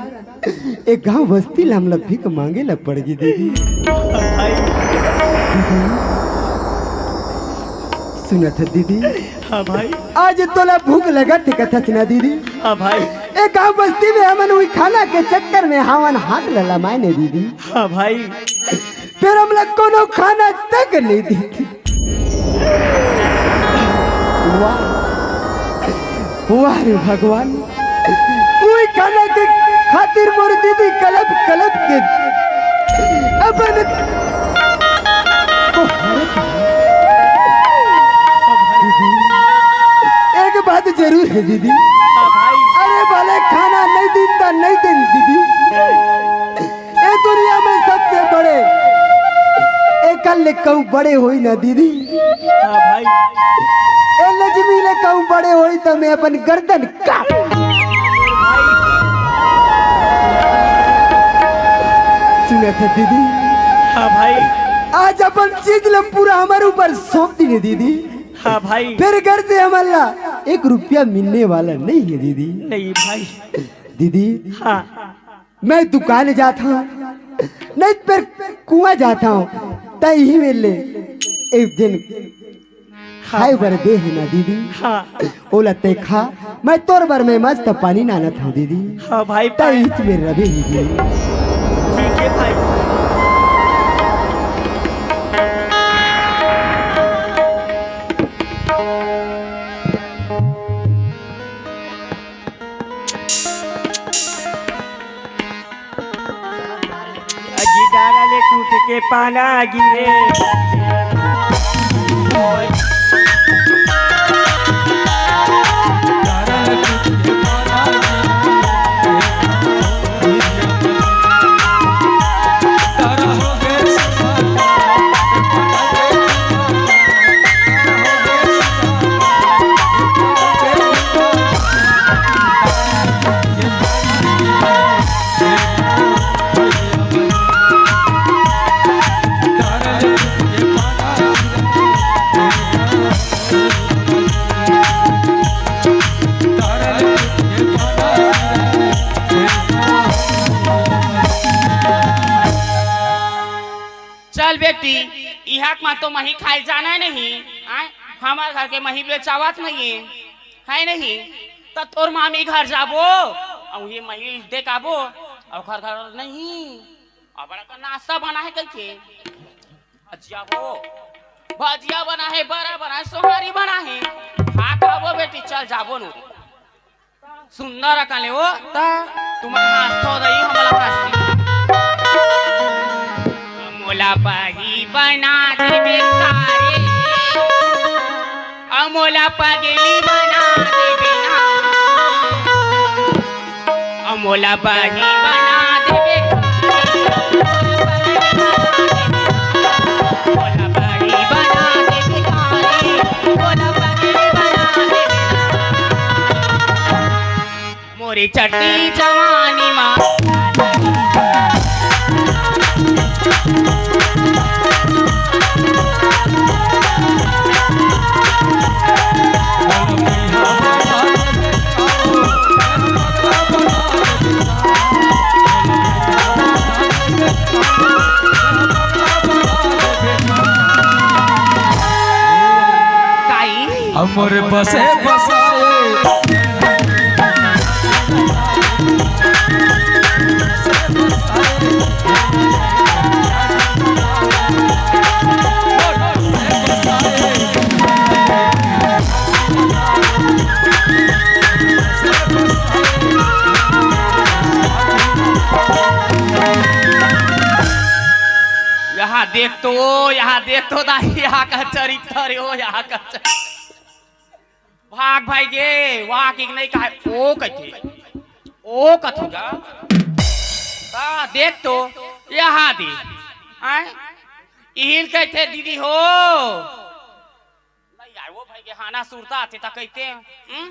ए गाँव बस्ती ला हमला भीख मांगे ला पड़ गे दीदी। हाँ भाई। सुनत हस दीदी? हाँ भाई। आज तोला भूख लगत हे कथस ना दीदी? हाँ भाई। ए गाँव बस्ती में हमन उही खाना के चक्कर में हमन हाथ ल लमाए ने दीदी। हाँ भाई। फेर हमला कोनो खाना तक नहीं देथे। वाह, वाह रे भगवान, उही खाना के खातिर मोर दीदी कलप कलप के अपन को हरत हे। दीदी, एक बात जरूर हे दीदी। हाँ भाई। अरे भले खाना नहीं दिन त नहीं दिन दीदी, ए दुनिया में सबसे बड़े, एकर ले कहूँ बड़े होई ना दीदी। हाँ भाई। ए लक्ष्मी ले कहूँ बड़े होई त मैं अपन गर्दन काट। भाई। सुनत हस दीदी? हाँ भाई। आज अपन चीज ल पूरा हमर ऊपर सौंप दीन दीदी। हाँ भाई। फेर घर से हमला एक रुपया मिलने वाला नहीं हे दीदी। नहीं भाई। दीदी, हाँ। मैं दुकान जात हँव, नहीं फेर कुआँ जात हँव, त इही मेर ले एक झन खाए बर दे हे ना दीदी। हाँ। ओला तैं खा, मैं तोर बर मैं मस्त पानी लानत हँव दीदी। हाँ भाई, त पानी। इही मेर रबे ही दीदी। ठीक हे भाई। अजी डारा ले टूट के पाना गिरे। चल बेटी, इहाक मा तो मही खाए जाना नहीं, आय, हमर घर के मही बेचावत नहीं हे, है नहीं? त तोर मामी घर जाबो, अउ ये मही देखाबो, अउ घर घर नहीं, अब बड़ा का नाश्ता बना हे कहिके, भजिया हो, भजिया बना हे, बरा बना हे, सोहारी बना हे, खा खाबो बेटी, चल जाबो नु। सुंदर अकन ले वो, त तुमन हंसथो दई, हमला हंसी। मोला बही बना देबे का रे, अ मोला पगली बना देबे ना, अ मोला बही बना देबे का रे, मोला पगली बना देबे ना, मोला बही बना देबे का रे, मोला पगली बना देबे। चढ़ती जवानी मा। काई? हमर बसे बसाए। यहाँ देख तो, यहाँ देख तो दाई, यहाँ का चरित्र हो, यहाँ का चरित्र। भाग भाई गे, वाह कि नहीं कहा, ओ कहिथे, ओ कथू का। का देख तो, यहाँ दे। आय? इहिल कहिथे दीदी हो। नहीं आय, वो भाई के हाना सुरता आथे त कहिथे, हम्म?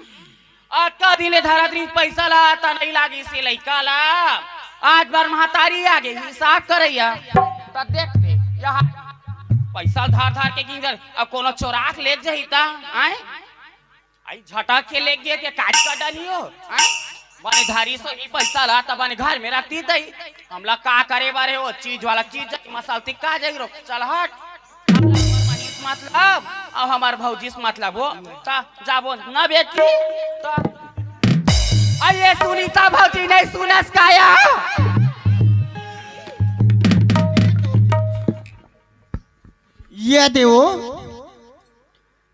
अतका दिन ले धरत रही पैसा ला, त नहीं लागिस हे लइका ला। आज बार महतारी आगे हिसाब करैया। त देख ले, यहाँ पैसा धार धार के गिंजर, अब कोनो चोराक लेग जाही त, आय? आई झटक के लेग गे के काट का डाली हो, आय? बने धारी सो ही पैसा ला, त बने घर में रख दी तई। हमला का करे बारे हो, चीज वाला चीज जाई, मसाल टिक्का जाई रो, चल हट। हमला हमर महीस मतलब, अब हमर भौजीस मतलब हो, त जाबो न बेटी, त अरे सुनीता भौजी नहीं सुनस काया? ये देवो,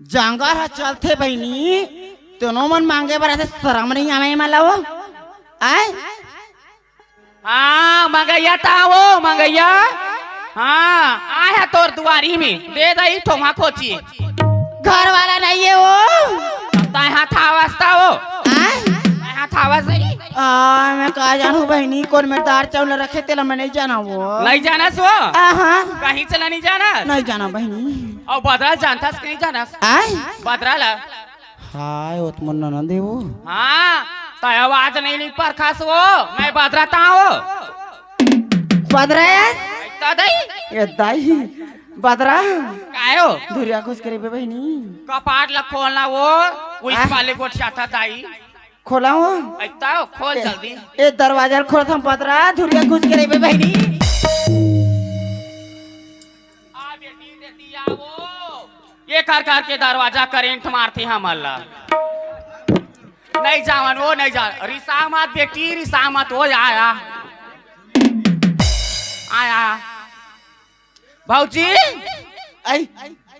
जांगर ह चलथे बहिनी, तेनो मन मांगे बर आथे, शरम नहीं आवे एमा ला वो? आय? हाँ, मंगैया त वो, मंगैया। हाँ, आय ह तोर दुआरी में, दे दई ठोमा खोची। घर वाला नहीं है वो। तय हाथ आवस त वो। आय? तय हाथ आवस नहीं। आ, मैं का जानू बहिनी, कोन में दार चाउर रखे तेला मैं नहीं जाना वो। नहीं जानस वो? आहा। कहीं चला नहीं जानस? नहीं जाना बहिनी। अउ बदरा जानथस कि नहीं जानस? आय? बदरा ला। हाय, ओत मन ननद देवो। हाँ, तय आवाज नहीं निपर खास वो। मैं बदरा ता वो। बदरा है? त दई। ये दाई, बदरा। कायो? धुरिया खुश करे बे बहिनी। कपाट ला खोलना वो। उस आह। वाले गोठिया था दाई। खोला हो? अइता हो, खोल ए, जल्दी। ए, दरवाजा खोल, हम बदरा, धुरिया घुस के रहिबे बहिनी। आ बेटी, बेटी, आ वो। ये कर कर के दरवाजा करंट मारथे हमर ला। नहीं जावन वो, नहीं जा। रिसा मत बेटी, रिसा मत वो, आया। आया। भौजी, आई,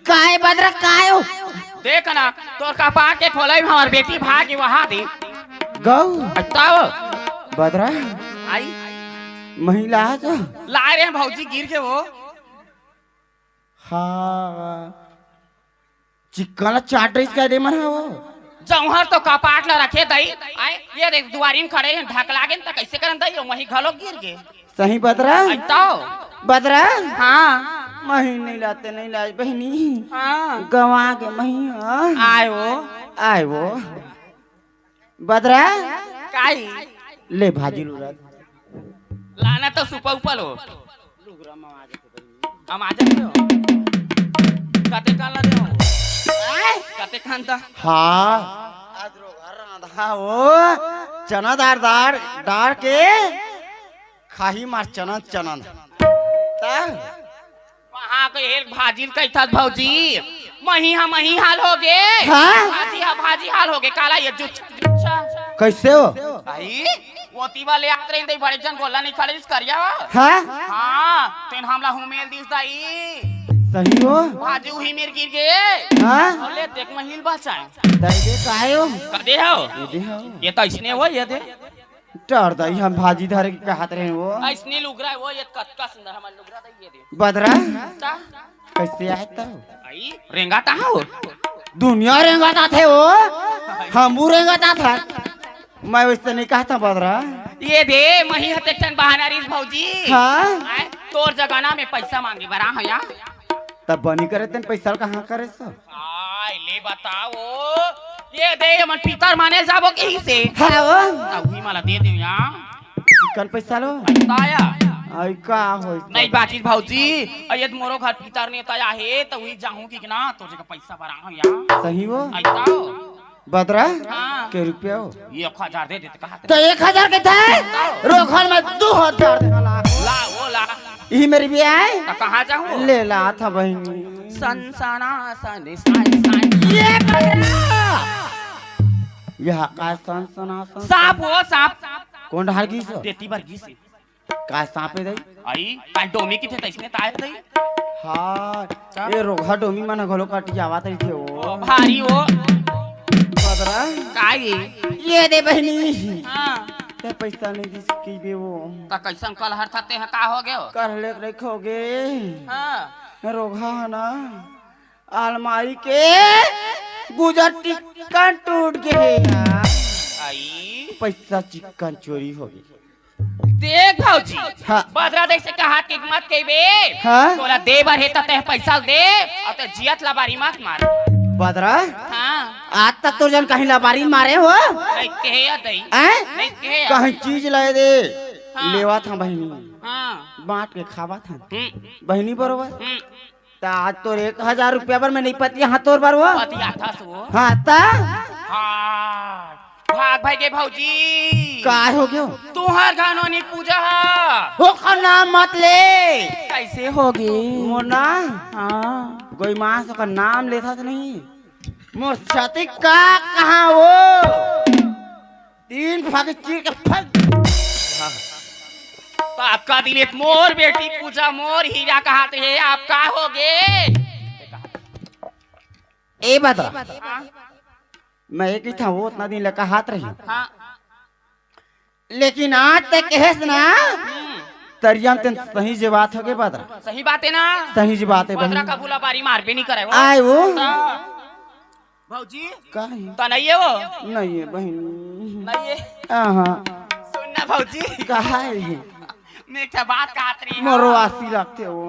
काय बदरा, काय हो? देख ना, तोर कपार के खोलई में हमर बेटी भाग के वहा दे। गौ। बताओ। बदरा। आई। महिला है का? लाए रे भौजी, गिर के वो। हाँ। चिक्का ला चाट रहिस का दे मन ह वो। जौहर तो कपाट ला रखे दई। आय, ये देख, दुआरी में खड़े हैं, ढकला गेन, त कैसे करन दई? वहीं घलो गिर गे। सही बदरा? आई तो। बदरा? हाँ। मही नहीं लाते, नहीं लाज बहिनी। हाँ। गवा के मही, हाँ। आय वो। आय वो। बदरा? काई? ले भाजी लुरत। लाना तो सुपा उपा लो। हम आ जाते हो। कते कान ला दे हो? आय? कते कान ता? हाँ। आज रो घर रांधा हो। चना दार दार डार के खाही मार चना चना। ता? वहाँ के एक भाजी ल कहिथस भौजी, मही हा मही हाल हो गे। हाँ? भाजी हा भाजी हाल हो गे। काला ये जुच-, जुच्छा। कैसे हो? भाई, वो तीवा ले आत रहिन, बड़े जन गोला नहीं खड़े इस करिया। हाँ? हाँ, तेन हमला हुमेल दिस दाई। सही हो? भाजी उही मेर गिर गे। हाँ? अरे देख महिल बचाए। दाई दे काहे हो? कदे हो? ये दे हो। ये तो इसने हो, ये दे। डर दई हम भाजी धरे के कहत रहे वो। ऐसने लुगरा है वो, ये कतका सुंदर हमार लुगरा दई ये दे। बदरा? ता? कैसे आए तो? आई, रेंगा ता हो? दुनिया रेंगा ता थे वो। हमू रेंगा ता था। मैं वैसे नहीं कहता बदरा। ये दे, मही हते ठन बहाना रीस भौजी। हाँ? आय, तोर जगना में पैसा मांगे बरा हो या? तब बनी करे तेन पैसा कहाँ करे सो? आय, ले बताओ। ये दे, हमन पितर माने जाबो कहीं से। हाँ वो। अब मला दे दे यार। चिक्कन पैसा लो। ताया। आई का होई? नहीं बाचिस भौजी, अये त मोरो घर भीतर नेता आहे, त उही जाहूं कि ना, तोर जगह पैसा बराहूं यार। सही हो? आई ताओ। बदरा? हाँ। के रुपया हो? एक हजार दे दे त कहा त एक हजार के थे? रोखन में दू हजार देना ला। ला, वो ला। इही मेर भी आय? त कहाँ जाहूं? ले ला था बहिनी। सन सना सन, सन, सन। ये बदरा! यह का सन सना सन? सांप हो, सांप। कोन डहर गिस? देती बर गिस। का सांप हे दई? आई, का डोमी किथे तइसने ताय दई? हाँ, का? ए रोगहा डोमी मन घलो कटियावत रहिथे ओ। ओ, भारी ओ। बदरा? का ये? ये दे बहिनी। हाँ। ते पैसा नहीं दिस की बे वो। त कइसन कलहर था ते ह, का हो गयो? कर ले रखोगे। हाँ। रोगहा है ना, अलमारी के गुजर टिक्कन टूट गे हे यार। आई। पैसा चिक्कन चोरी हो गे। देख भौजी, हाँ। बदरा देख से कहा कि मत कहिबे। हाँ? तोला दे बर हे त ते पैसा दे, अउ ते जियत ला बारी मत मार। बदरा? हाँ। आज तक तो जन कहीं लबारी मारे हो? नहीं कहे या दई। हैं? नहीं कहे या। कहीं चीज लाए दे। हाँ। लेवा था बहिनी। हाँ। बांट के खावा था। हम्म। बहिनी बरोबर। हम्म। त आज तोर एक हजार रुपया बर मैं नहीं पतिया हाँ तोर बर वो। पतिया था सो। हाँ त? हाँ। भाग भाई के भौजी। का हो गयो? तुहर घनो नहीं पूजा हा। ओकर नाम मत ले। कइसे होगे? मोर ना? हाँ। गोई मास ओकर नाम लेथस नहीं। मोर छाती का कहाँ वो? तीन फाके चीर के फल। त अतका दिन ले मोर बेटी पूजा मोर हीरा कहात हे, अब का होगे? ए बदरा, हाँ। मैं एक ही था, वो उतना दिन ले कहात रही। हाँ। लेकिन आज ते कहेस ना, हम्म। तरिया म तेन सही जे बात होगे बदरा। सही बात हे ना? सही जे बात हे बदरा बहिनी। कभू लबारी मारबे नहीं करे हो। आय वो। त भौजी? का हे? त नहीं हे वो? नहीं हे बहिनी। नहीं हे? हाँ, हाँ। सुन ना भौजी। का हे? मैं एक ठा बात कहत रही मोर हूँ। रोवासी लगथे वो।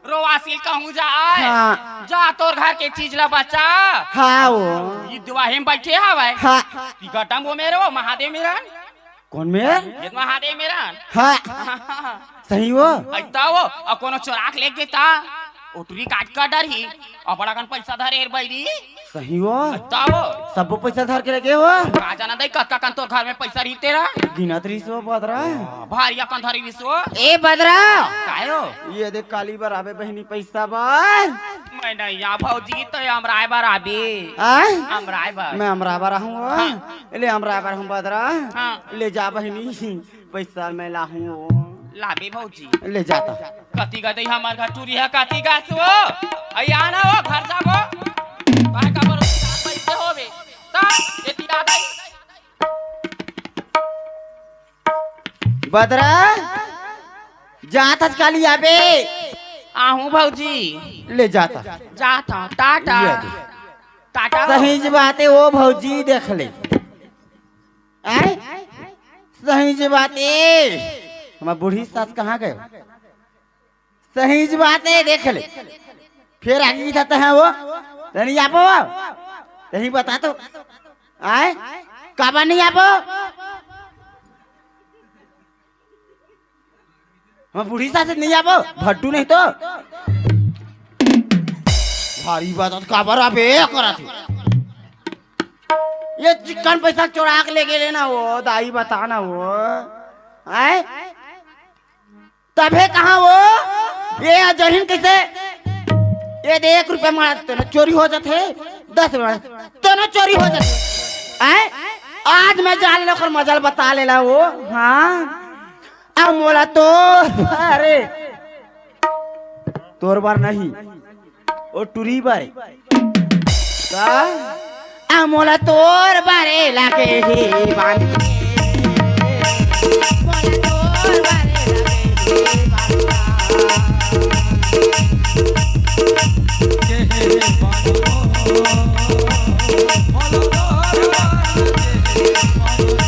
रोवासी कहूँ जा आय। हाँ। जा तोर घर के चीज ला बचा। हाँ वो। ये दुआहे में बैठे हवय। हाँ। ये गटम वो मेरे वो महादेव मेरन। कोन मेर? ये महादेव मेरन। हाँ। सही वो? अइता वो, अउ कोनो चोरा के लेगे त, ओ टुरी काट कर डरही, अउ बड़ा कन पैसा धरे हे बइरी। सही वो? अइता वो। सबो पैसा धर के लेगे वो? का जाना दई, कतका कन तोर घर में पैसा रही तेरा? गिनत रहिस वो बदरा। भारी अकन धरे रहिस वो। ए बदरा! काय हो? ये देख काली बर आबे बहिनी पैसा बर। मैं नहीं आ भौजी, त अमराय बर आबे। आय? अमराय बर। मैं अमराय बर आहूँ वो। हाँ। ले अमराय बर आहूँ बदरा। हाँ। ले जा बहिनी। पैसा मैं लाहूँ वो। लाबे भौजी। ले जाता। कति गा दई हमर घर टुरी हे, कति गा से वो। अई आना वो, घर जाबो। काय का बोलो, पैसे होबे। ता, ये तिला दई। बदरा, जात हस काली आबे। आहूँ भौजी। ले जाता। जाता, टाटा। ये दे। टाटा। सही बात हे वो भौजी, देख ले। आय? सही जे बात हे। हमर बूढ़ी सास कहाँ गए? सही जे बात हे, देख ले। फेर आगे की जाता है वो। तनी आपो। तनी बता तो। आय? काबर नहीं आपो? हमर बूढ़ी सास नहीं आबो, भट्टू नहीं तो। भारी बात हे, काबर आबे करत हे। ये चिक्कन पैसा चोरा के लेगे ले ना वो, दाई बता ना वो। आय? तभे कहाँ वो? ये जहीन कइसे? ये दे एक रुपया मार तेनो चोरी हो जाथे, दस रुपया तेनो चोरी हो जाथे। आय? आज मैं जान ले ओकर मजा ल बता लेला वो। हाँ। अब मोला तो, अरे, तोर बर नहीं, ओ टुरी बर। का? अब मोला तोर बर लागे हे बानी। मोला तोर बर लागे हे बानी।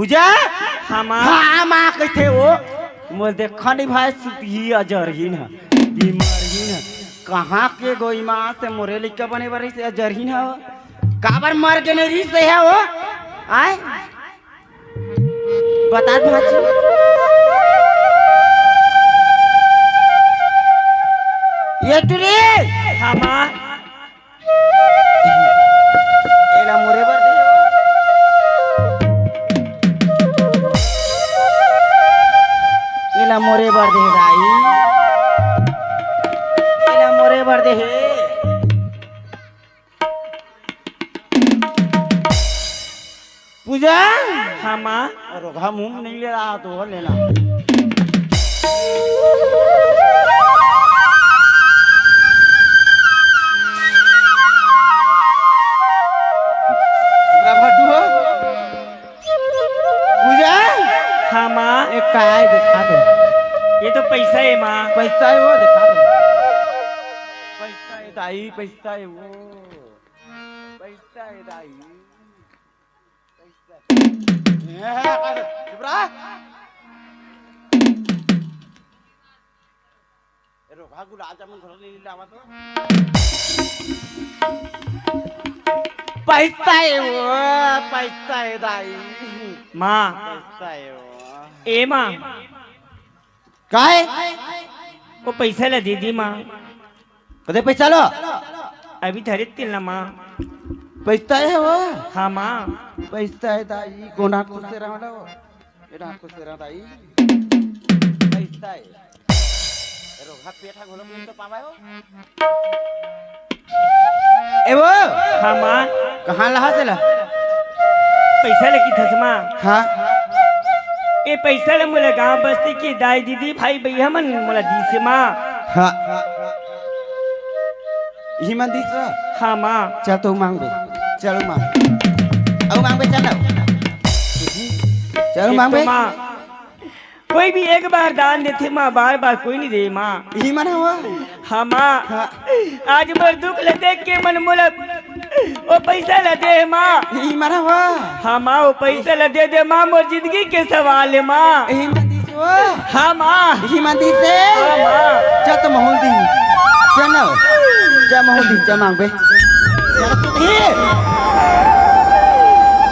जा। हाँ माँ। हाँ माँ कहिथे वो। मोर देखा नहीं भाई, सुतही अजरहीन ह, बीमारहीन ह। कहाँ के गोई माँ से मोरे लइका बने बर रहिस, अजरहीन ह। काबर मर गे नहीं रहिस हे वो? आय? बता भाजी। ये टुरी। हाँ माँ। एला मोरे बर दे। एला मोरे बर दे दाई। एला मोरे बर दे हे। पूजा। हाँ माँ। अरे घा मुंह में नहीं ले रहा तो और लेना। पूरा भड्डू हो। पूजा। हाँ माँ। एक काय दिखा दो। ये तो पैसा है माँ। पैसा है वो, दिखा दो। पैसा है दाई, पैसा है वो। पैसा है दाई। चुप रहा। ए, रोका, गुलाब जामुन घर ले लावा तो। पैसा है वो, पैसा है दाई। माँ। पैसा है वो। ए माँ। काय? वो पैसा ला दे दी माँ। कदे पैसा लो? अभी धरे तिल ना माँ। पैसा है वो? हाँ माँ। पैसा है दाई, कोना खुश रहा लो। एडा खुश रहा दाई। पैसा है। रोहा पेट हा घोलो तो पावा हो। ए वो। हाँ माँ। कहाँ लहा से ला? पैसा लेके थस माँ। हाँ। ए पैसा ले मोला गांव बस्ती के दाई दीदी भाई भैया मन मोला दीसे माँ। हाँ। इही मन दीस वा? हाँ माँ। चल तो मांग बे। चल मांग। अउ मांग बे, चल ना। चल एक मांग तो बे। माँ, कोई भी एक बार दान देथे माँ, बार बार कोई नहीं दे माँ। इही मन हवा। हाँ माँ। हाँ। आज मोर दुख ल देख के मन मोला ओ पैसा ल दे माँ। इही मन हवा। हाँ माँ, ओ पैसा ल दे दे माँ, मोर जिंदगी के सवाल है माँ। इही मन दीस वो। हाँ माँ। इही मन दीस हे। हाँ माँ। जा तो महूल दी। जा ना। जा महूल दी, जा मांग बे। जा तो दी।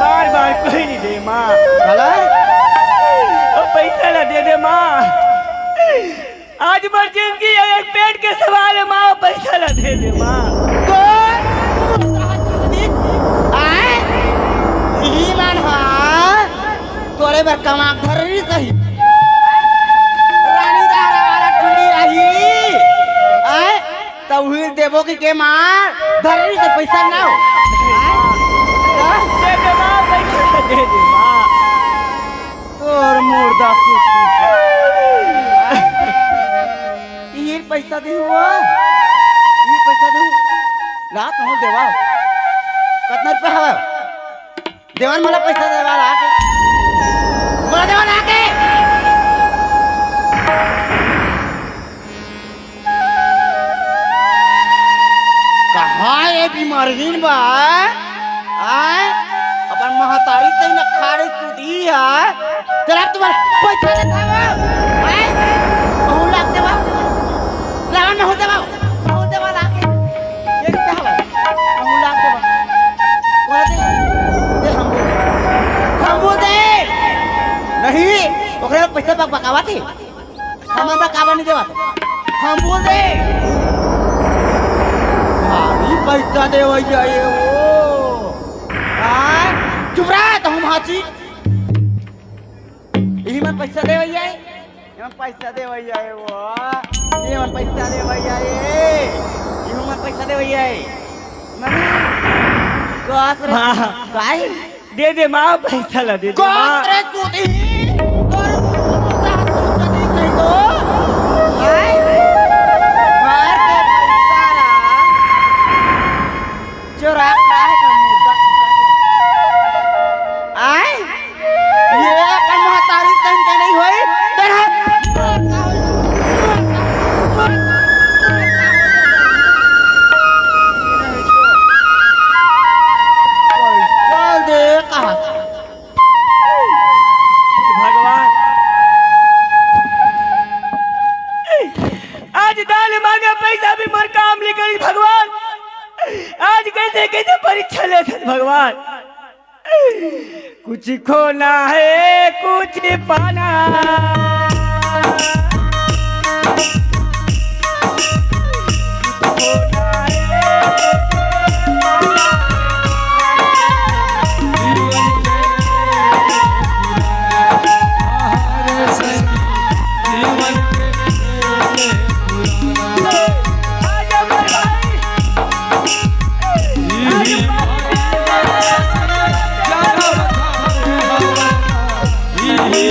बार बार कोई नहीं दे माँ। चला। ओ पैसा ला दे दे माँ। आज मोर जिंदगी हे, एक पेट के सवाल हे माँ, पैसा ला दे दे माँ। तो आए, इही मन हा तोरे बर कमा के धर रही सही। रानी दहरा वाला टुरी आही। आए, त उही देबो कि के माँ, धर रही से पैसा ना हो। आए, दे दे माँ, पैसा ला दे दे माँ। तोर मुर्दा कुत्ती। ये पैसा दे हुआ। ये पैसा दे। ला, तू देवा। कतना रुपया हवा? देवन मोला पैसा देवा ला के। मोला देवा ला के। कहाँ ये बीमारहीन बा? आय? अपन महतारी तई न खाड़े सुधी है। तेरा तुम्हारे पैसा देता वो? आय? महू लाग देवा। लावा महू देवा। महू देवा लाके। ये क्या हवा? महू लाग देवा। बोला दे। दे हम बोल दे। हम बोल दे। नहीं। ओकरे पैसा बक बकावा थी। हमन ला काबर नहीं देवत? हम बोल दे। भारी पैसा देवइया ये वो। हाँ? चुप रह, तो हम हाची। इही मन पैसा देवइया ये। इही मन पैसा देवइया ये वो। इही मन पैसा देवइया ये। इही मन पैसा देवइया ये। मने, तो आस रे, हाँ। काय? दे दे माँ, पैसा ला दे दे माँ। कौन रे तू दी? तोर मुंह साफ सुथरा नहीं कही तो? आय? मार के पैसा ला। चोरा का है का मुर्दा? आय? ये अपन महतारी तन के नहीं होई, तेरा पैसा दे कहा। दान मांगे पैसा भी मोर काम नहीं करी भगवान। आज कैसे कैसे परीक्षा लेथस भगवान। कुछ खोना है, कुछ पाना। दीदी।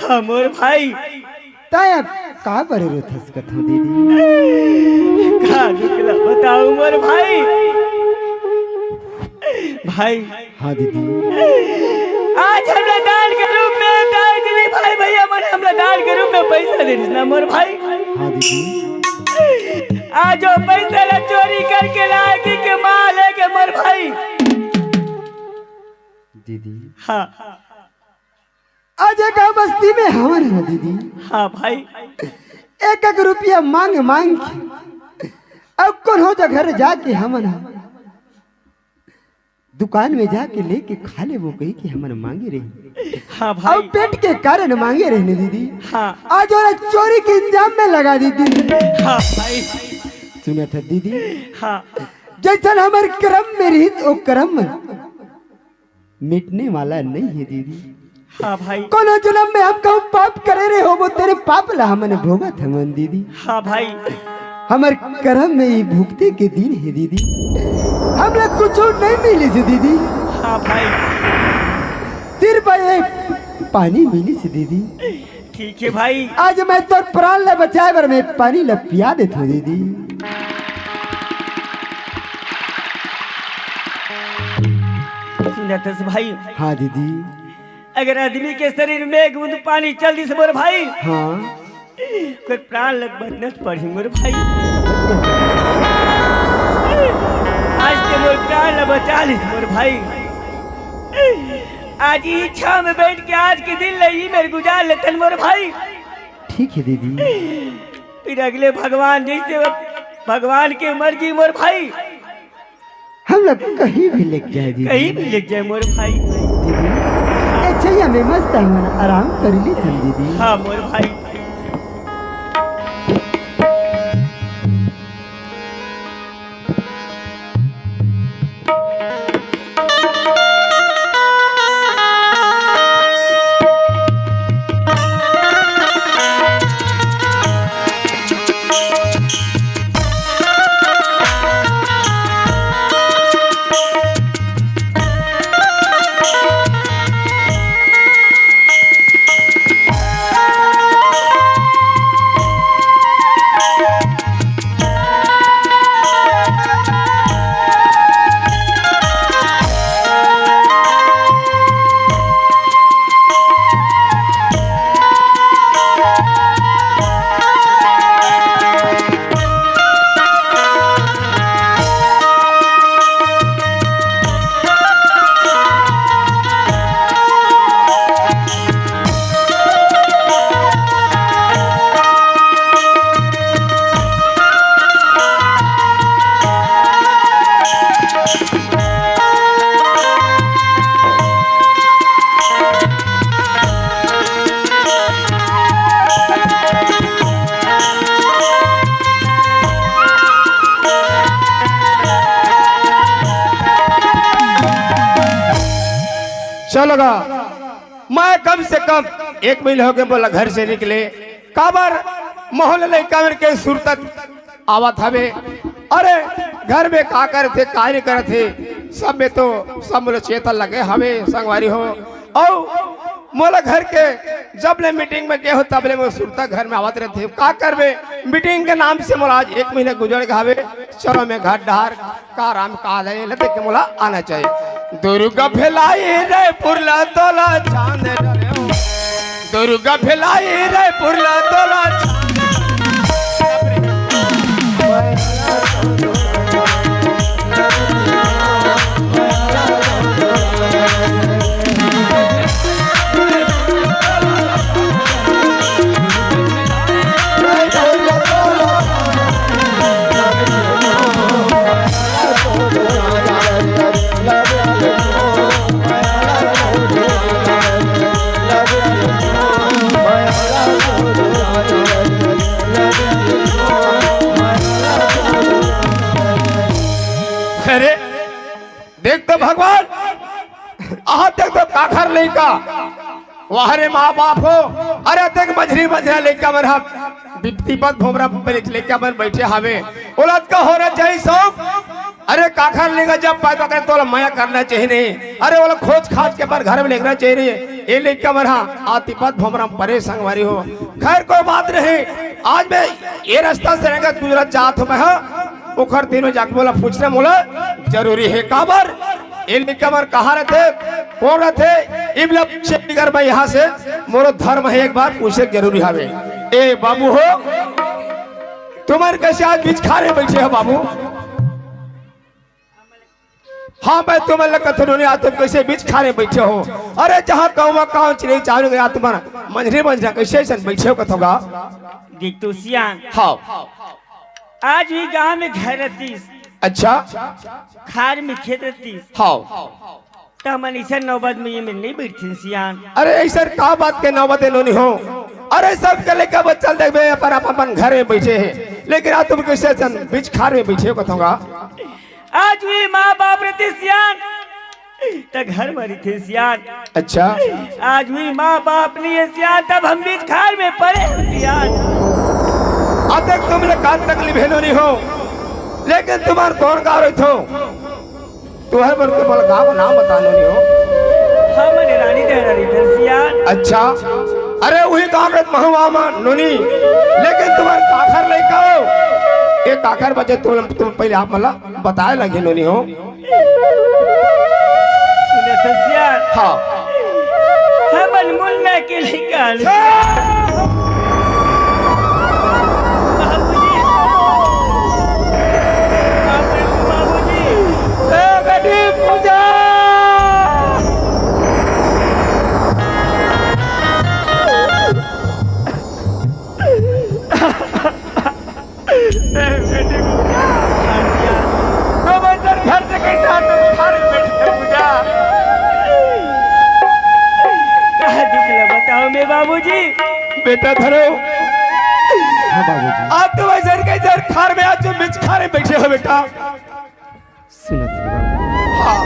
हाँ मोर भाई। तैं अब का बरे रोथस कथों दीदी? का दुख ला बताऊं मोर भाई। भाई। हाँ दीदी। आज हमला दान के रूप में दाई दीदी भाई भैया मन हमला दान के रूप में पैसा दे दिस ना मोर भाई। हाँ दीदी। आज वो पैसा ला चोरी करके लागी के माल है के मोर भाई। दीदी। हाँ। आज एक बस्ती में हवन है दीदी। हाँ भाई। एक एक रुपया मांग मांग के, अब कोनो जगह घर जाके हमन ह दुकान में जाके लेके खा लेबो कही के हमन मांगे रही। हाँ भाई। अब पेट के कारण मांगे रहे न दीदी। हाँ। आज ओला चोरी के इंजाम में लगा दी दीदी। हाँ भाई। सुनत ह दीदी। हाँ। जैसन हमर करम में रहिस, ओ करम मिटने वाला नहीं है दीदी। हाँ भाई। कोनो जन्म में हम कहूँ पाप करे रहे होबो, तेरे पाप ला हमन भोगत हमन दीदी। हाँ भाई। हमर करम में ही भुगते के दिन है दीदी। हमला कुछ नहीं मिलिस दीदी। हाँ भाई। सिर्फ ये पानी मिलिस दीदी। ठीक है भाई। आज मैं तोर प्राण ला बचाए बर मैं पानी ला पिया देथों दीदी। सुनत हस भाई। हाँ दीदी। अगर आदमी के शरीर में एक बूंद पानी चल दिस मोर भाई, हाँ। ओकर प्राण ला बचना पड़ही मोर भाई। आज ते मोर प्राण ला बचा लिस मोर भाई। आज ही छाँव में बैठ के आज के दिन ला ही मेर गुजार लेथन मोर भाई। ठीक है दीदी। फिर अगले भगवान जैसे वो भगवान के मर्जी मोर भाई। हमला कहीं भी लेके जाए दीदी। कहीं भी लेके जाए मोर भाई। दीदी, ए छैया में मस्त हमन आराम कर लेथन दीदी। हाँ मोर भाई। चलो गा, मैं कम से कम एक महीना हो गए मोला घर से निकले, काबर मोहल्ला लइका मन के सुरता आवत हवे। अरे घर में का करथे, का नहीं करथे, सब में तो सब मोला चेता लगे हवे संगवारी हो। अउ मोला घर के जब ले मीटिंग में गे हो, तब ले मोर सुरता घर में आवत रहिथे। का करबे, मीटिंग के नाम से मोला आज एक महीना गुजर गे हावे। चलो मैं घर डहर का आराम का ले, ले देख के मोला आना चाहिए। दुर्गा भेलाई रे पुरला तोला चांद डरे हो। दुर्गा भेलाई रे पुरला तोला चांद। अरे देख तो भगवान, आहा देख तो काखर लइका, वाह रे माँ बाप हो। अरे देख मझरी मझरा लइका मन ह, तिपत भोमरा पर लइका मन बइठे हावे। ओला अतका होना चाहिए शौक। अरे काखर लइका जब पैदा करे तो ओला मया करना चाहिए नहीं। अरे ओला खोज खाज के अपन घर में लेकरना चाहिए नहीं। ए लइका मन ह आ तिपत भोमरा परे संगवारी हो। खैर कोई बात नहीं, आज मैं ये रास्ता से रंगत गुजरत जात हो मैं ह। ओखर तीनों जाके मोला पूछना मोला जरूरी है। काबर ए लइका मन कहाँ रहिथे, कौन रहिथे, इब लब चंडीगढ़ में यहाँ से मोरो धर्म है, एक बार पूछे जरूरी हवे। ए बाबू हो, तुमन कैसे आज बिचखारे बइठे हो बाबू? हाँ, मैं तुमन ल कथों नहीं, आज तुम कैसे बिचखारे बइठे हो? अरे जहाँ कौवा काव चिरई चारू गया, तुमन मंझरी मंझरा कैसे अइसन बइठे हो कथों गा? देख तो सियान, हाँ। आज भी गांव में घर रहतीस, अच्छा। खार में खेत रहतीस, हाँ। त हमन अइसन नौबत में ये में नहीं बइठतीन सियान। अरे अइसन का बात के नौबत है नोनी हो? अरे सबके लइका बच्चा ल देखबे अपन अपन घर में बइठे हे, लेकिन आज तुम कैसे अइसन बिचखार में बइठे हो कथों गा? आज भी माँ बाप रहतीस सियान, त घर में रहिथे सियान। अच्छा। आज भी माँ बाप नहीं है सियान, तब हम बिचखार में परे हैं सियान। अतेक तुमन ल का तकलीफ हे नोनी हो, लेकिन तुमन कोन गाँव रहिथो? तुहर मन के मोला गाँव का नाम बता नोनी हो। हमन रानी डहरा रहिथन सियान। अच्छा, अरे उही गाँव के महू आय नोनी, लेकिन तुमन काखर लइका हो, ए काखर बच्चा, तुम तुम पहले आप मोला बताए लगे नोनी हो। सुनत हस सियान? हाँ। हमन मुन्ना के लइका हन। बाबूजी। बाबूजी। ए बेटी पूजा। ए, बेटी को क्या? तो मैं तेरे घर से कैसे आता हूँ? सारे बेटे पूजा। कहा दुख ले बताओ मैं बाबूजी। बेटा धरो। हाँ बाबूजी। आप तो वैसे के इधर खार में आज जो बिचखारे बइठे हो बेटा। सुनत हे बाबू। हाँ।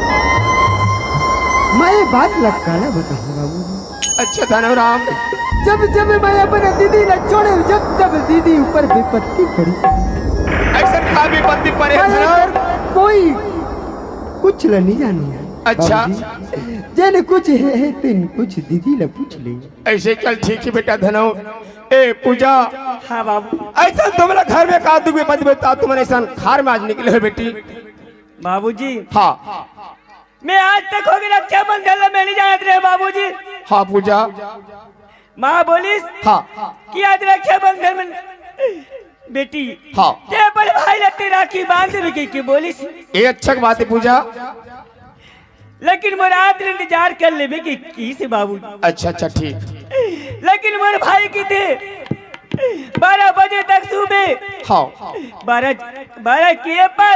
मैं ये बात ला काला बताहूँ बाबू। अच्छा धनोराम। जब जब मैं अपन दीदी ला छोड़े, जब जब दीदी ऊपर विपत्ति पड़ी। अइसन का विपत्ति पड़े मैं धनोराम? कर कोई कुछ ला नहीं जानू। अच्छा। बाबूजी, जेन कुछ हे, हे तेन कुछ दीदी ला पूछ ले। अइसे चल ठीक हे बेटा धनो। ए पूजा। हाँ बाबू। अइसन तुमन ला घर में का दुख विपत्ति बता, तुमन अइसन खार में आज निकले हो बेटी। बाबूजी। हाँ। मैं आज तक होगे रक्षाबंधन ला मैं नहीं जानत रहे बाबूजी। हाँ पूजा। माँ बोलिस हाँ। कि आज रक्षाबंधन में बेटी हाँ। ते अपन भाई ला ते राखी बांध देबे कहिके बोलिस। ए अच्छा के बात हे पूजा। लेकिन मोर रात इंतजार कर लेबे कहिस बाबू। अच्छा अच्छा ठीक। लेकिन मोर भाई कहिथे बारह बजे तक सुबे। हाँ। बारह, बारह किए पर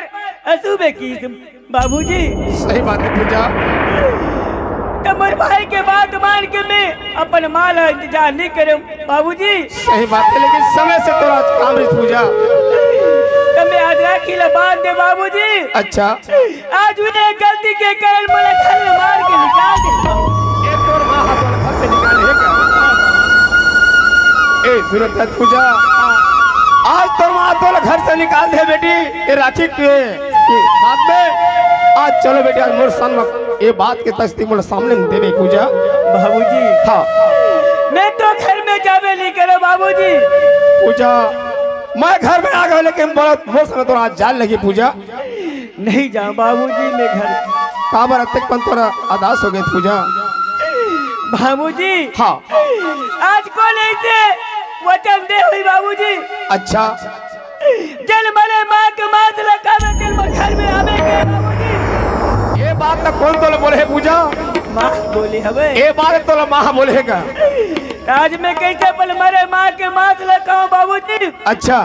सुबे कहिस बाबूजी। सही बात हे पूजा। त मोर भाई के बात मान के मैं अपन माँ ला इंतजार नहीं करे बाबूजी। सही बात हे, लेकिन समय से तोर आज काम रहिस पूजा। त मैं आज राखी ला बांध दे बाबूजी। अच्छा। आज उही गलती के कारण मोला घर में मार के निकाल दे। ए तोर माँ हा तोला घर से निकाले हे का? ए सुनत हस पूजा, आज तोर माँ तोला घर से निकाल दे बेटी। ए राखी के बाद में आज चलो बेटी, आज मोर संग में ये बात के तसदीक मोला सामने में देबे पूजा। बाबूजी, हाँ। मैं तो घर में जाबे नहीं करो बाबूजी। पूजा, मैं घर में आ गयो, लेकिन बड़ा मोर संग तोर आज जाए ल लगही पूजा। नहीं जाओं बाबूजी, मैं घर। काबर अतेक पन तोर अदास हो गे पूजा? बाबूजी, हाँ। आज कोन अइसे वचन दे होही बाबूजी? अच्छा। जेन मरे माँ के मांस ल खाबे, तेन मोर घर में आबे के बाबूजी। ये बात ल कोन तोला बोले हे पूजा? माँ बोले हवे। ये बात तोला माँ बोले हे का? आज मैं कइसे भले मरे माँ के मांस ल खाओं बाबूजी? अच्छा।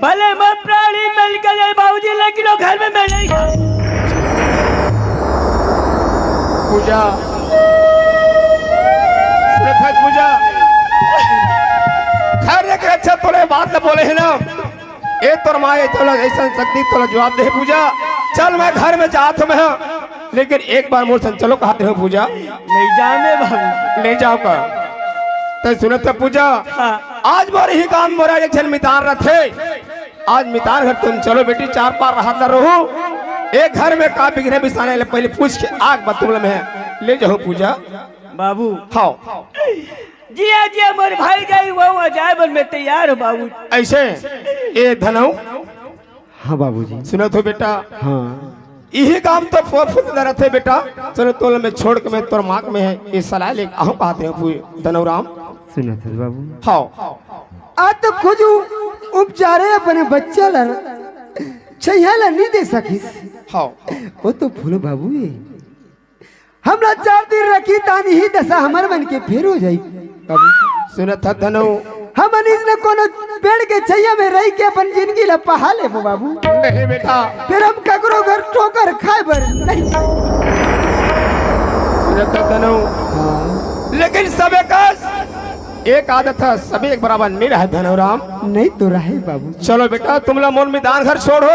भले मोर प्राण ही में निकल जाए बाबूजी, लेकिन वो घर में मैं नहीं खाऊं। पूजा, सुनत हस पूजा? खैर, एक अच्छा तोरे बात ल बोले हे ना, ए तोर माँ, ए तोला अइसन शक्ति, तोला जवाब दे पूजा। चल, मैं घर में जात हों मैं, लेकिन एक बार मोर संग चलो कहत हों पूजा। नहीं जाने बाबू। नहीं जाओ का? तैं सुनत हस पूजा? हाँ। आज मोर इही गाँव मोर एक झन मितान रथे। आज मितान घर तुम चलो बेटी, चार पार रहत ल रहू। एक घर में का बिगड़े बिसाने ले पहले पूछ के आग बतुल में ले जाओ पूजा। बाबू। हाँ। जिया जिया मोर भाई जाही, वहाँ जाए बर मैं तैयार हों बाबू। अइसे, ए धनऊ। हाँ बाबूजी। सुनत हो बेटा? हाँ। इही गाँव तो फो-, फूल रथे बेटा। चलो तोला मैं छोड़ के मैं तोर माँ के मैं ये सलाह ले आहूँ कहत हों पू-, धनऊ राम। सुनत हस बाबू? हाँ। आ तो खुद उ-, उपचारे अपने बच्चा ल, छइहां ल नहीं दे सकिस। हाँ। वो तो फूलो बाबू हे। हमला चार दिन रखही, तानी ही दशा हमर मन के फेर हो जाही। बाबू। सुनत हस धनऊ? हमन इसने कोनो पेड़ के छइहां में रहि के अपन जिनगी ल पहा लेबो बाबू। नहीं बेटा। फेर हम ककरो घर ठोकर खाए बर नहीं। सुनत हस धनऊ? हाँ। लेकिन सबे कस एक आदत हे, सबे एक बराबर नहीं रहे धनऊ राम। नहीं तो रहे बाबू। चलो बेटा, तुमला मोर मितान घर छोड़ो,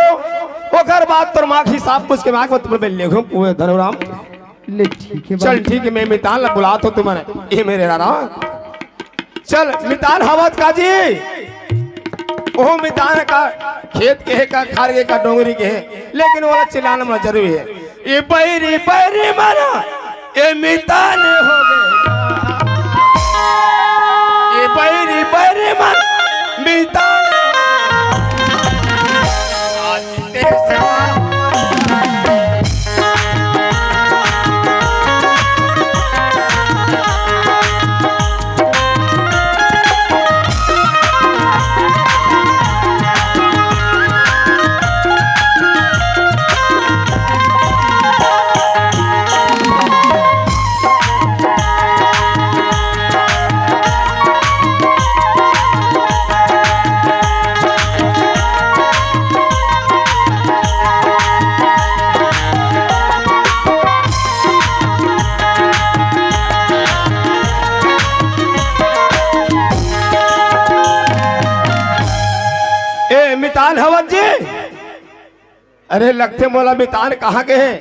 ओकर बाद तोर माँ के हिसाब पूछ के माँ के तुमला मैं लेगहूँ पूरे धनऊ राम। ले ठीक हे चल बाबू। ठीक हे, मैं मितान ल बुलात हों तुम्हर। ए मेरे रारा, चल मितान हवस का जी, ओह मितान का खेत के हे का, खार के का, डोंगरी के हे, लेकिन ओला चिल्लाना मोला जरूरी हे। ए बैरी बैरी मन, ए मितान हो गे। ए बैरी बैरी मन, मितान। आज तेरे से ए, मितान हवस जी? अरे, लगथे मोला मितान कहाँ गे हे?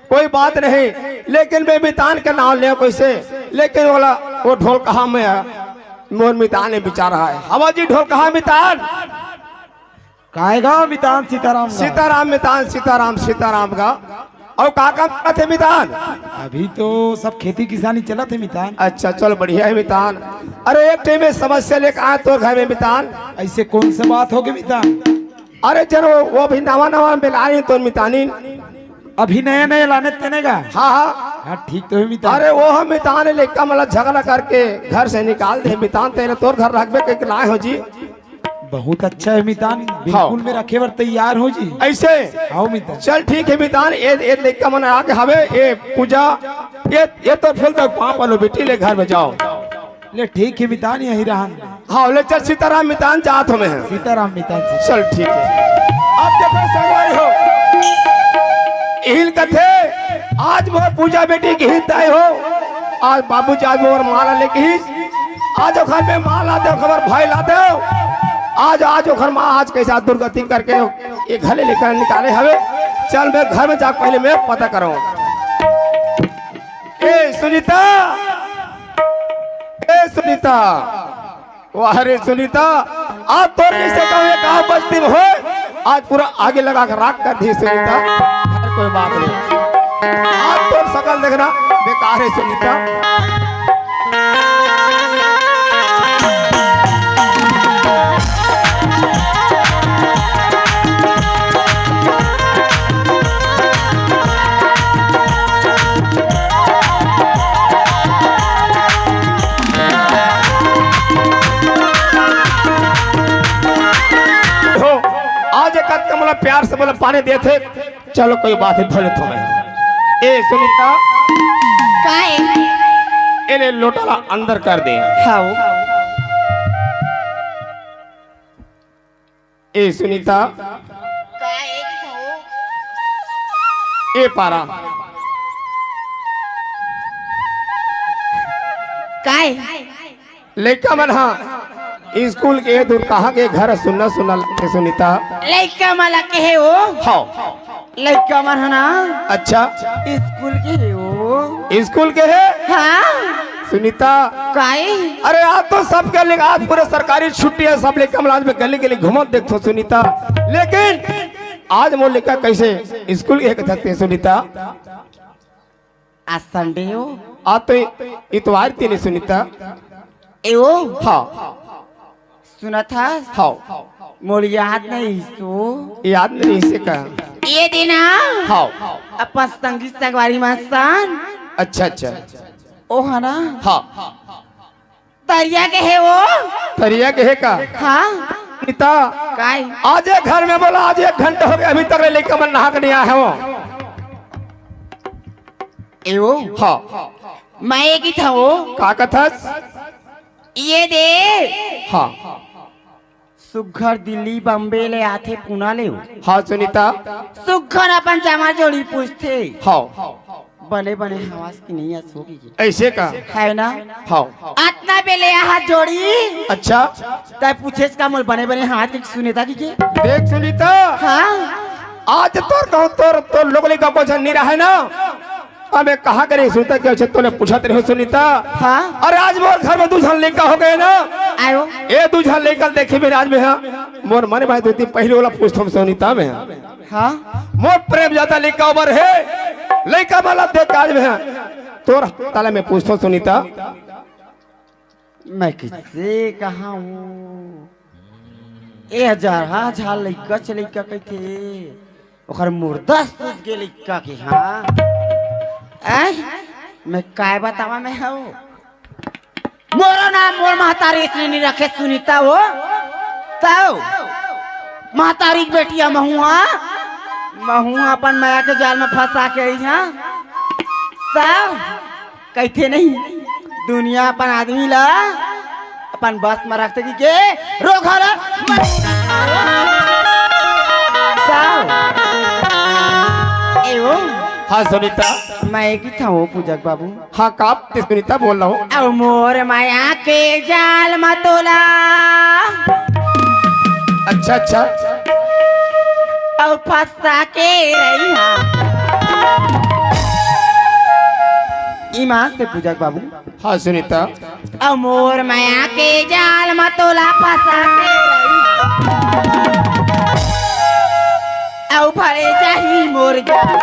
कोई बात नहीं, लेकिन मैं मितान के नाम लेवं कइसे? लेकिन ओला, वो ढोलकहा में हे, मोर मितान हे बिचारा हे। हवस जी ढोलकहा मितान? काय गा मितान सीताराम गा? सीताराम मितान, सीताराम, सीताराम गा। अउ का काम करत हे मितान? अभी तो सब खेती किसानी चलत हे मितान। अच्छा, चल बढ़िया हे मितान। अरे एक ठे मैं समस्या लेके आएंव तोर घर में मितान। अइसे कोन से बात हो गे मितान? अरे जर वो, वो अभी नवा नवा में लाने हे तोर मितानिन। अभी नया नया लाने तेने गा? हाँ, हाँ। हाँ, ठीक तो हे मितान। अरे वो हम मितान लइका मन ला झगड़ा करके घर से निकाल दे मितान, तेने तोर घर रखबे कहिके लाए हों जी। बहुत अच्छा हे मितान, बिल्कुल मैं रखे बर तैयार हों जी। अइसे? हाँ मितान। चल ठीक हे मितान, ए, ए लइका मन आगे हवे, ए पूजा, ए, ए तोर फूल तक पाँव परो बेटी, ले घर में जाओ। ले ठीक हे मितान, यहीं रहन। हाँ, ले चल सीताराम मितान, जात हों मैं। सीताराम मितान जी। चल ठीक हे। अब देखो संगवारी हो, इही ल कथे, आज मोर पूजा बेटी के हित आए हो, आज बाबूजी आज मोर माला लेके ही आज ओखर में माँ ला देव, ओखर भाई ला देव। आज, आज ओखर माँ आज कइसे दुर्गति करके ये घर ले लेकर निकाले हवे। चल मैं घर में जाके पहले मैं पता करौं। ए सुनीता, ए सुनीता, वाह रे सुनीता, आज तोर जइसे कहूँ ये गाँव बस्ती में होय, आज पूरा आगी लगा के राख कर दिही सुनीता। खैर कोई बात नहीं, आज तो देखना बेकार है सुनीता। हो, आज एक आध कमला प्यार से बोला, पानी देथे। चलो, कोई बात नहीं, धो लेथों मैं। ए सुनीता, काय? ए ले, लोटा ला अंदर कर दे। हाव। ए सुनीता, काय? ए पारा, काय? लइका मन हा स्कूल के दूर कहाँ के घर सुन्ना सुन्ना लगथे सुनीता। लइका मन ला कहे हो? हाँ। लइका मन हा ना? अच्छा। स्कूल के हे हो? स्कूल के हे? हाँ। सुनीता। काय? अरे आज तो सबके लिए, आज पूरे सरकारी छुट्टी है, सब लइका मन आज मैं गली गली घूमत देखथों सुनीता। लेकिन आज मोर लइका कैसे स्कूल के हे कथस ते सुनीता? आज संडे हो। आज तो इतवार दिन हे सुनीता। ए ओ। हाँ। सुनत हस? हाँ। मोर याद नहीं सो। याद नहीं से का? ए दिन आ। हाँ। अपन संगी संगवारी मन सन। अच्छा, अच्छा। ओ हा ना? हाँ। तरिया के हे ओ। तरिया के हे का? हाँ। सुनीता। काय? आज एक घर में बोला, आज एक घंटा हो गया, अभी तक ले लइका मन नहा के नहीं आए हो। ए ओ। हाँ। मैं एक ही था ओ। का कथस? ए दे। हाँ। सुग्घर दिल्ली बम्बे ले आथे पूना ले ओ। हाँ सुनीता। सुग्घर अपन जमा जोड़ी पूछथे। हाँ। बने बने हवस कि नहीं हवस हो कि के। ऐसे का? है ना? हाँ। अतना बेले आहा जोड़ी। अच्छा। तैं पूछेस का मोर बने बने हाथ के सुनीता कि के? देख सुनीता। हाँ। आज तोर कहूँ तोर, तोर लोग लइका को झन नहीं रहे ना। अबे कहाँ करे सुनीता के अच्छे तोले पूछत रहे सुनीता। हाँ। अरे आज मोर घर में दू झन लइका हो गए ना। आयो। ए दू झन लइका देखे मेरे आज में हाँ। मोर मन भाई दो तीन पहले वाला पूछथों सुनीता में। हाँ। मोर प्रेम ज्यादा लइका उमर हे, लइका वाला देख के आज में हे। तोर ताला में पूछथों सुनीता। मैं किसे कहा हूँ? ए हजार, हाँ, हजार लइका च लइका कहिथे, ओकर मुर्दा सूत गे लइका के, हाँ। ऐ, मैं काय बतावा मैं हूँ? मोरो नाम मोर महतारी इसने नहीं रखे सुनीता हो। तव महतारी के बेटिया महुआ, महुआ अपन मया के जाल में फंसा के आई हाँ। तव कहिथे नहीं, दुनिया अपन आदमी ला अपन बस में रखथे कि के रोघा ला। तव ए ओ। हाँ सुनीता। मैं एक ही था वो पूजक बाबू। हाँ, का ते सुनीता बोल रहा हूँ। अउ मोर मया के जाल म तोला। अच्छा, अच्छा। अउ फंसा के रही हाँ। ईमान से पूजक बाबू। हाँ सुनीता। अउ मोर मया के जाल म तोला फंसा के रही हाँ। अउ भरे जाही मोर जान।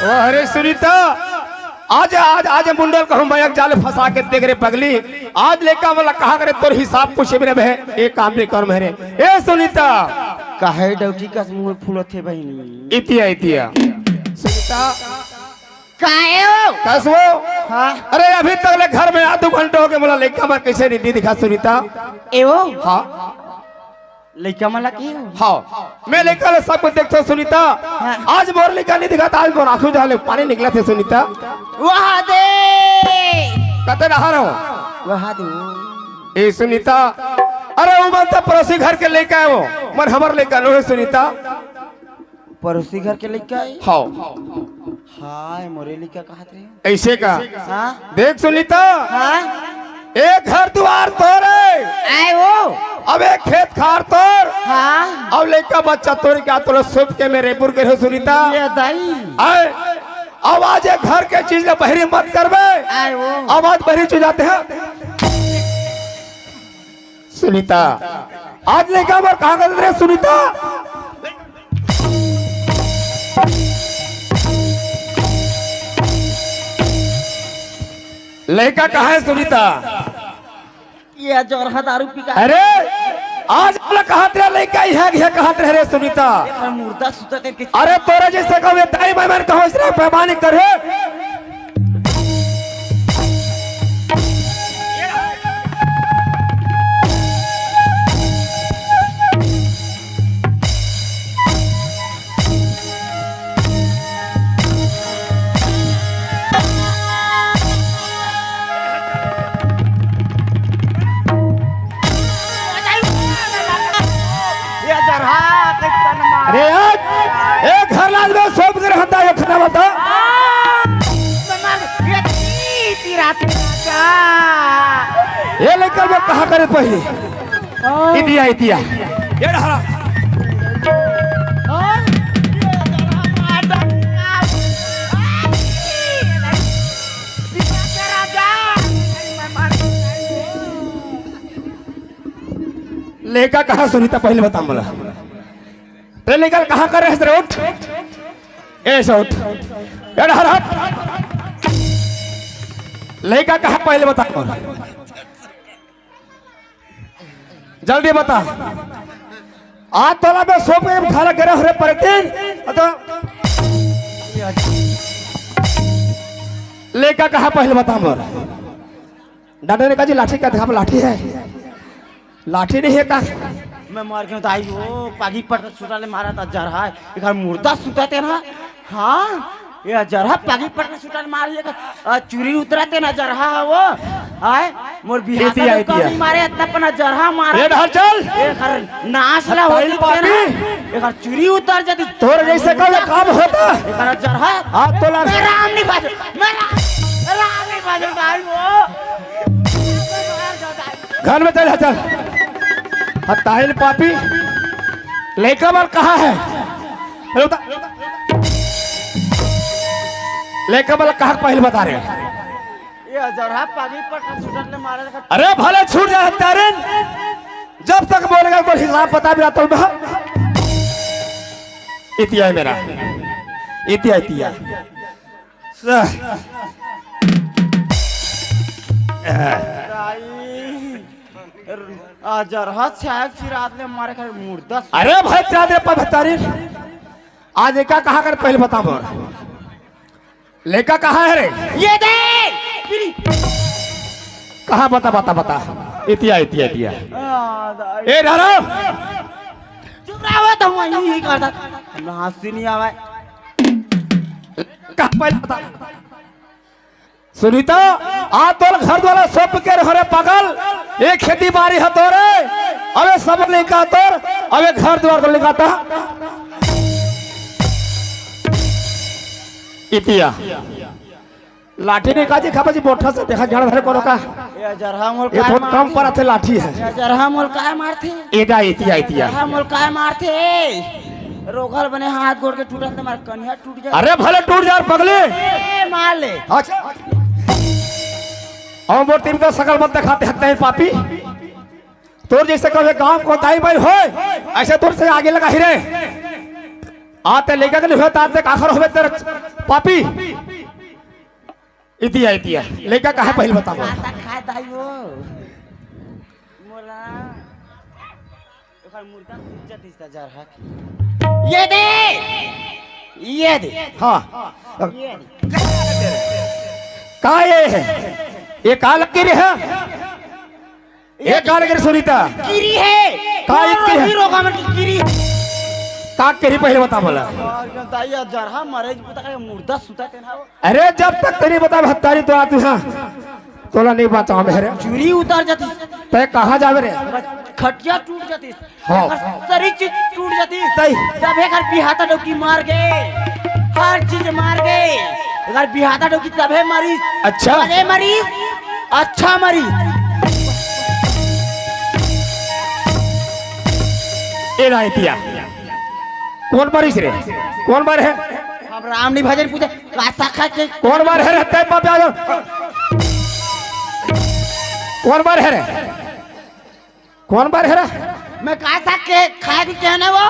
वाह रे सुनीता, आज, आज, आज मुंडल कहूँ मया के जाल फंसा के देख रे पगली। आज लइका वाला कहा करे तोर हिसाब पूछे मेरे बहन, एक काम नहीं कर मेरे। ए सुनीता। काहे डौकी कस मुंह फूलत हे बहिनी? इतिया, इतिया। सुनीता। काहे हो? कस वो? हाँ। अरे अभी तक ले घर में आदू घंटा हो गए, मोला लइका मन कैसे नहीं दिखा सुनीता? ए ओ? हाँ। लइका मन ला के हो? हाँ। मैं लइका ला सब कुछ देखथों सुनीता। हाँ। आज मोर लइका नहीं दिखा, आज मोर आंसू जाले पानी निकलथे सुनीता। वाह दे। कते रहा रहो? वाह दे। ए सुनीता। अरे, वो मन तो पड़ोसी घर के लइका हे, वो मन हमर लइका नोहे, सुनीता। पड़ोसी घर के लइका हे? हाव। हाय, मोरे लइका कहत रहे। अइसे का? हाँ? देख सुनीता, हाँ? एक घर दुवार तोर हे। आय वो। अब एक खेत खार तोर। हाँ। अब लइका बच्चा तोर, का तोला सोप के मैं रेपुर के रहो सुनीता। ये दाई। आय, अब आज एक घर के चीज ला बहिरी मत करबे। आय वो। अब आज बहिरी चुजाते हैं। सुनीता, आज लइका बर कहाँ गए रे सुनीता? लइका कहाँ हे सुनीता? ये जोरहा दारू पी का। अरे, आज वाला कहाँ तेरा लइका हे, ये कहाँ तेरा रे सुनीता? ये मुर्दा सुता करके। अरे, तोरा जइसे कहूँ, ये दाई भाई मन कहूँ, इस तरह बेईमानी करे। ये जरहा के तन मार। अरे यार, ए घर लाज में सोप के रहता है, खाना बता। आ, ममर, ये ती, ती रात में राजा। ये लइका बर कहाँ करे पहले? इतिया, इतिया। ये डहरा। लइका कहाँ सुनीता, पहले बता मोला। ते लइका कहाँ करे हस रे? उठ। ए से उठ। ए डहरा हट। लइका कहाँ पहले बता मोला। जल्दी बता। आज तोला में सोप के खाना करे हरे परतीन। अतो लइका कहाँ पहले बता मोर। दादा ने कहा जी, लाठी का दिखा, लाठी हे? लाठी नहीं हे का? मैं मर गेंव दाई, वो पागी पटरा सुटा ले मारा था जरहा, एकर मुर्दा सुता तेन हा। हाँ, ये जरहा पागी पटरा सुटा ले मारी, एकर, आ, चुरी उतरा तेन हा जरहा हा वो। आय, मोर बिहार इतिया, का इतिया। कमी मारे, इतना पना जरहा मारा। ये डहर चल। एकर नाश ला होती तेन हा। एकर चुरी उतर जाती। तोर जइसे का काम होता। एकर जरहा। हाथ तो ला। मैं राम नहीं बाजू, मैं राम, राम नहीं बाजू दाई वो। घर में चल, चल। हत्ताहिल पापी, लइका बर कहाँ हे? अरे बता। लइका बर कहाँ पहले बता रे? ये जरहा पागी पटरा सुटा ले मारे का। अरे भले छूट जाए हत्तारिन, जब तक बोलेगा तो हिसाब बता भी आता हूँ मैं। इतिया हे मेरा, इतिया, इतिया। आ जरहा छाया चिरात ले मारे खाली मुर्दा। अरे भाई, चाँद रे पभतारी, आज लइका कहाँ कर पहले बता मोर। लइका कहाँ हे रे? ये दे। कहाँ बता, बता, बता। इतिया, इतिया, इतिया। ए डहरा। चुप रहा, वो तो वहीं ही करता। हमरा हँसी नहीं आवे। कहाँ पहले बता। सुनीता, आ तोर घर द्वार सोप के रहो रे पागल, ए खेती बारी ह तोरे, अबे सब लइका तोर, अबे घर द्वार तो लइका ता। इतिया। लाठी नहीं काजी खाबा जी बोठा से देखा जड़ भरे कोनो का। ये जरहा मोल ये काय बहुत कम मारथे? पर आथे लाठी हे। ये जरहा मोल काय मारथे? एदा इतिया, इतिया। जरहा मोल काय मारथे? रोगल बने हाथ गोड़ के टूटत ले मार कनिया टूट जाए। अरे भले टूट जा पगली। ए, मार ले। अच्छा। अउ मोर तीन का सकल मत दिखाते हत्या पापी। तोर जइसे कहे गाँव को दाई भाई होय, अइसे तोर से आगे लगा ही रे। आते लइका के नहीं होय, आते काखर होबे तेरे पापी। इतिया, इतिया। लइका कहाँ पहले बताओ? खाता खाए दाई वो। मोला। ओकर मुर्दा सूत जातिस त जरहा के। ये दे। ये दे। हाँ। ये दे। का ये हे? ये का लग रही हे? ये का लग रही सुनीता? कीरी हे। का ये कीरी हे? हीरो का मन की कीरी। का कीरी पहले बता मोला। और दाई जरहा मरे पता का मुर्दा सुता तेन हा। अरे जब तक तेरी बता भत्तारी तो आती हाँ। तोला नहीं बचावे रे। चूरी उतर जातिस। तैं कहाँ जाबे रे? खटिया टूट जातिस। हाँ। एकर सरी चीज टूट जातिस। तई। तभे एकर बिहाता डौकी मार गे। हर चीज मार गे। एकर बिहाता डौकी तभे मरिस। अच्छा। तभे मरिस। अच्छा मरिस। ए ना इतिया। कोन मरिस रे? कोन मरे हे? अब राम नहीं भजन पूजा। का शाखा के कोन मरे हे रे? तैं पापी आ जा। कोन मरे हे रे? कोन मरे हे रे? मैं का शाखा के खाए भी कहना वो?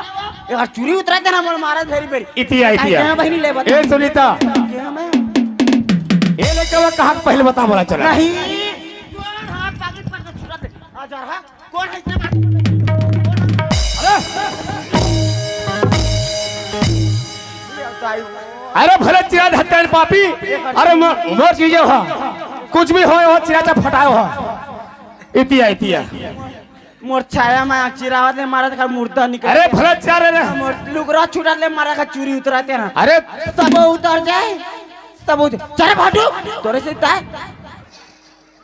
यार चूरी उतरा देना मोर महाराज भेरी भेरी। इतिया, इतिया। कहाँ बहिनी ले बता? ए सुनीता। क्या मैं? ए लेके वो कहाँ पहले बता बोला चला। नहीं। हाँ, पागल पर तो छुड़ा दे। आ जा रहा। कौन है इसने मार? अरे! अरे भले चिरा धत्तन पापी, अरे म-, मोर चीजे हो, कुछ भी हो, हो चिरा चा फटाओ हो। इतिया, इतिया। मोर छाया में चिरावत ले मारा था मुर्दा निकल। अरे भले चिरा रे। मोर लुगरा छुटा ले मारा का चूरी उतराते ना। अरे तब उतर जाए, तब उतर। चल भाटू, तोरे से उतर।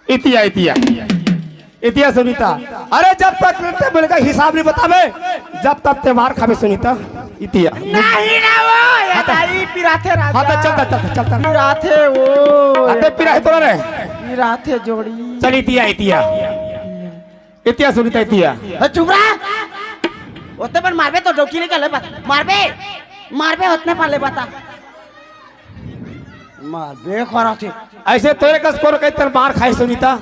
इतिया, इतिया। इतिया सुनीता। अरे जब तक ते मिलकर हिसाब नहीं बतावे, जब तक ते मार खाबे सुनीता। इतिया। नहीं ना वो, ये हाँ तो, नहीं पिराथे राजा। हाँ तो चल, चल, चल, चल, चल। पिराथे वो। हाँ तो पिराथे तोरा रे। पिराथे जोड़ी। चल इतिया, इतिया। इतिया सुनीता, इतिया। ए, चुप रहा। ओते पर मारबे तो डौकी लेके ले बता। मारबे। मारबे ओतने पर ले बता। मारबे खरा थे। ऐसे तोरे कस कोन कई तर मार खाए सुनीता?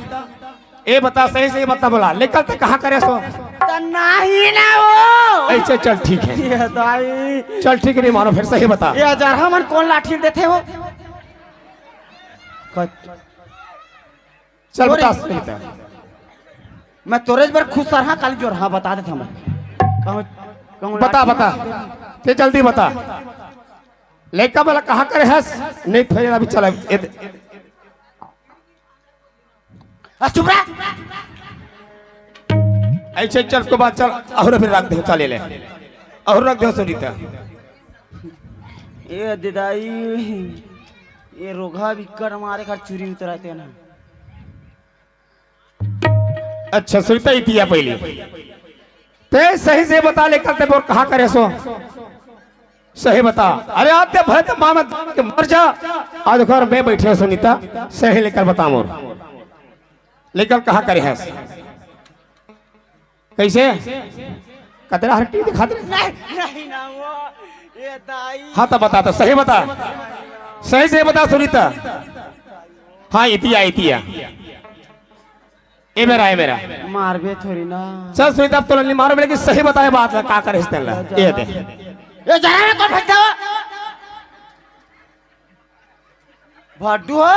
ए बता, सही से बता बोला, लेकर ते कहाँ करे सो? त नाही ना वो। ऐसे चल ठीक है। ये दाई। चल ठीक नहीं मानो, फिर सही बता। ये हजार हमन कौन लाठी देथे हो? खत-, चल तोरे बता, सही बता। मैं तोरे बर खुश सरहा काली जोर, हाँ, बता देता मैं। कहूँ, कहूँ बता, लाठी बता। ते जल्दी बता। लइका वाला कहाँ करे हस? नहीं, फिर अभी चला। ए दे। आ, चुप रह। ऐसे चल को बात चल, और फिर रख दे, चले ले। और रख दे, सुनीता। ए दिदाई, ये रोगहा बिक्कट मारे खार चूरी उतराते ना। अच्छा, सुनता ही पिया पहले। ते सही से बता, लेकर ते बोल कहाँ करे सो? सही बता। अरे, आज ते भय तो मामा के मर जा। आज घर में बैठे सुनीता, सही लेकर बता मोर। लेकर कहाँ करे है? कैसे? कतरा हर टीवी दिखा दे। नहीं, नहीं ना वो। ये दाई। हाँ, तो बता, तो सही बता। सही से बता, सुनीता। हाँ, इतिया, इतिया। ए मेरा, ए मेरा। मारबे थोड़ी ना। चल, सुनीता, अब तो नहीं मारो, लेकिन सही बताए बात ला, का करे इस तेला? ये दे। ये जरा में कौन फेंकता हो? भड्डू हो,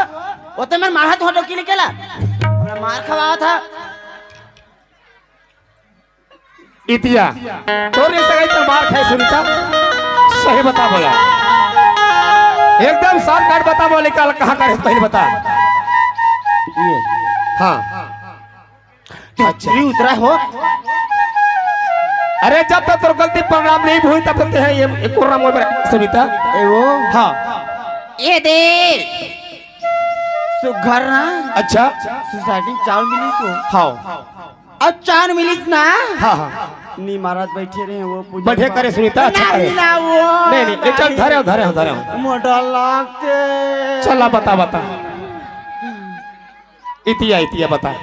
ओते में मारा तो डौकी निकला। हमरा मार खवावा था। इतिया, तोरे से गई तो मार खाए सुनीता। सही बता बोला। एकदम शॉर्टकट बता बोले, कल कहाँ का है पहले बता। ये। हाँ। अच्छा। चूरी उतरा हो। अरे जब तक तोर गलती प्रणाम नहीं हुई तब तक है ये, ये कोरोना मोबाइल सुनीता। ए वो। हाँ। ये दे। सुघर ना। अच्छा। सोसाइटी चाउर मिली तो। हाँ। अब चाउर मिलिस ना। हाँ, हाँ। नी महाराज बैठे रहे वो पूजा बैठे पाठ। करे सुनीता, अच्छा ना, करे। ना वो। नहीं, नहीं, नहीं, चल धरे हो, धरे हो, धरे हो। मोटा लागते। चला बता, बता। इतिया, इतिया बता।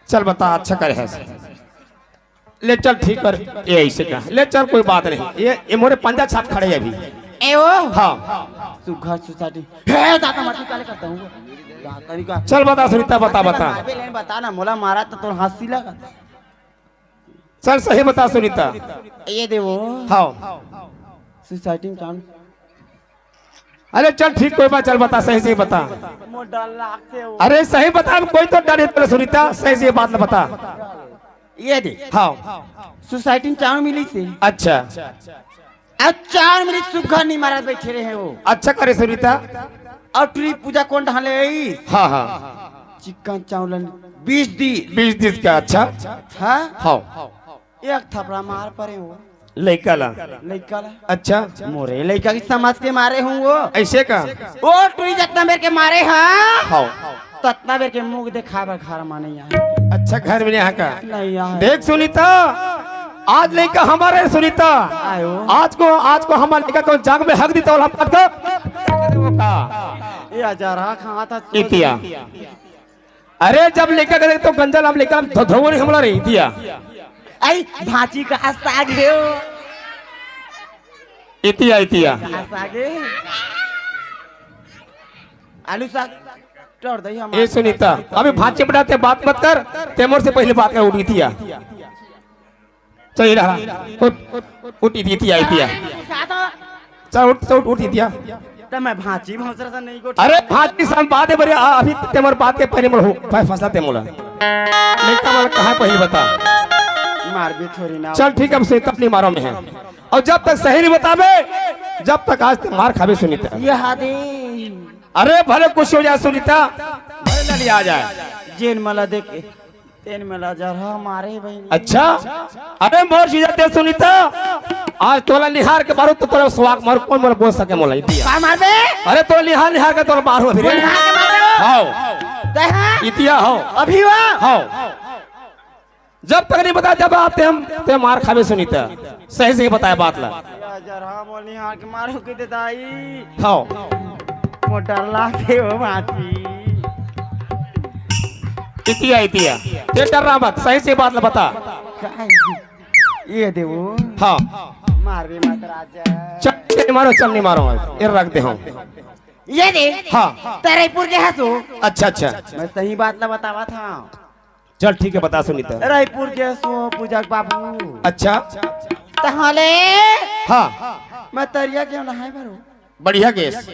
चल बता, अच्छा करे है। ले चल, ठीक कर। ये ऐसे का। ले चल, कोई बात नहीं। ये, ये मोरे पंजा छाप खड़े है अभी। ए ओ। हाँ। सुघर सोसाइटी। हे दादा, मत निकाले करता हूँ। दादा निकाल। चल बता सुनीता, बता, बता। मारबे लेन बता ना, मोला मारा तो तोर हंसी लगा। चल सही बता सुनीता। ये दे वो। हाँ। सोसाइटी में काम। अरे चल ठीक, कोई बात, चल बता, सही सही बता। मोटा लागते हो। अरे सही बता, हम कोई तो डर है तेरे सुनीता, सही सही बात बता। ये दे। हाँ। सोसाइटी में चाउर मिली से। अच्छा। अब चाउर मिली, सुघर नी महाराज बैठे रहे वो। अच्छा करे सुनीता। और टूरी पूजा कौन ढाले आई? हाँ, हाँ। चिकन चाउर बीस दी। बीस दी का, अच्छा। हाँ? हाँ। एक थपड़ा मार परे हो। लइका ला। लइका ला। अच्छा। मोरे लइका के समझ के मारे हूँ वो। ऐसे का? ओ टुरी जतना बेर के मारे हा, हाँ। ततना बेर के मुंह देखाए बर घर मा नहीं आए। अच्छा, घर में नहीं आए का? नहीं आए। देख सुनीता, आज लइका हमारे सुनीता। आयो। आज को, आज को हमारे लइका को जांग में हक दी तो वाला पटक। ये अजरहा कहाँ था? इतिया। अरे, जब लइका के देख तो गंजा नाम लइका धो-, धोवो नहीं हमला रही दिया। आई भांची का साग है वो। इतिया, इतिया। का साग है? आलू साग। टोर दही हम ए सुनीता, अभी भांची बेटा ते बात मत कर, ते मोर से पहले बात कर उठी दिया। चल रहा। उठ, उठ, उठ, इतिया, इतिया। चल उठ, चल उठ, उठ, इतिया। तो मैं भांची भौंसरा से नहीं गोठ। अरे भांची सन बात है बरे, आ, अभी ते मोर बात के पहले मोर हो, भाई फंसा ते मोला। लइका वाला कहाँ पहले बता। मार भी थोड़ी ना। चल ठीक है, अब से तब नहीं मारो मैं। और जब तक सही नहीं बताबे, जब तक आज ते मार खाबे सुनीता। ये हादी। अरे भले कुछ हो जाए सुनीता, भले ललिया जाए। जेन मला देख के। तेन में ला जरहा मारे बहिनी। अच्छा, अरे मोर जीजा ते सुनीता, आज तोला निहार के मारू तो तोला सुहाग मारू, कोन मोला बोल सके मोला इतिया। का मारबे? अरे तोला निहार निहार के तोला मारू अभी रे। निहार के मारू? हाव। ते हाँ? इतिया हाव। अभी वा? हाव। जब तक नहीं बता जब आते हम ते मार खाबे सुनीता। सही सही बताया बात ला। या जरहा मोर निहार के मारू के दे दाई। हाव। मोर डर लागे हो माची। इतिया, इतिया। ते डर रहा मत, सही से बात ला बता। काय? ये देवो। हाँ। मार भी मत राजा। चल, नहीं मारो, चल, नहीं मारो। ये रख दे हम। ये दे। हाँ। ते रईपुर के हसो। अच्छा, अच्छा। मैं सही बात ला बतावा था। चल, ठीक है, बता सुनीता। रईपुर के हसो, पूजा के बाबू। अच्छा। तहाले। हाँ। मैं तरिया के नहाए भरो। बढ़िया केस।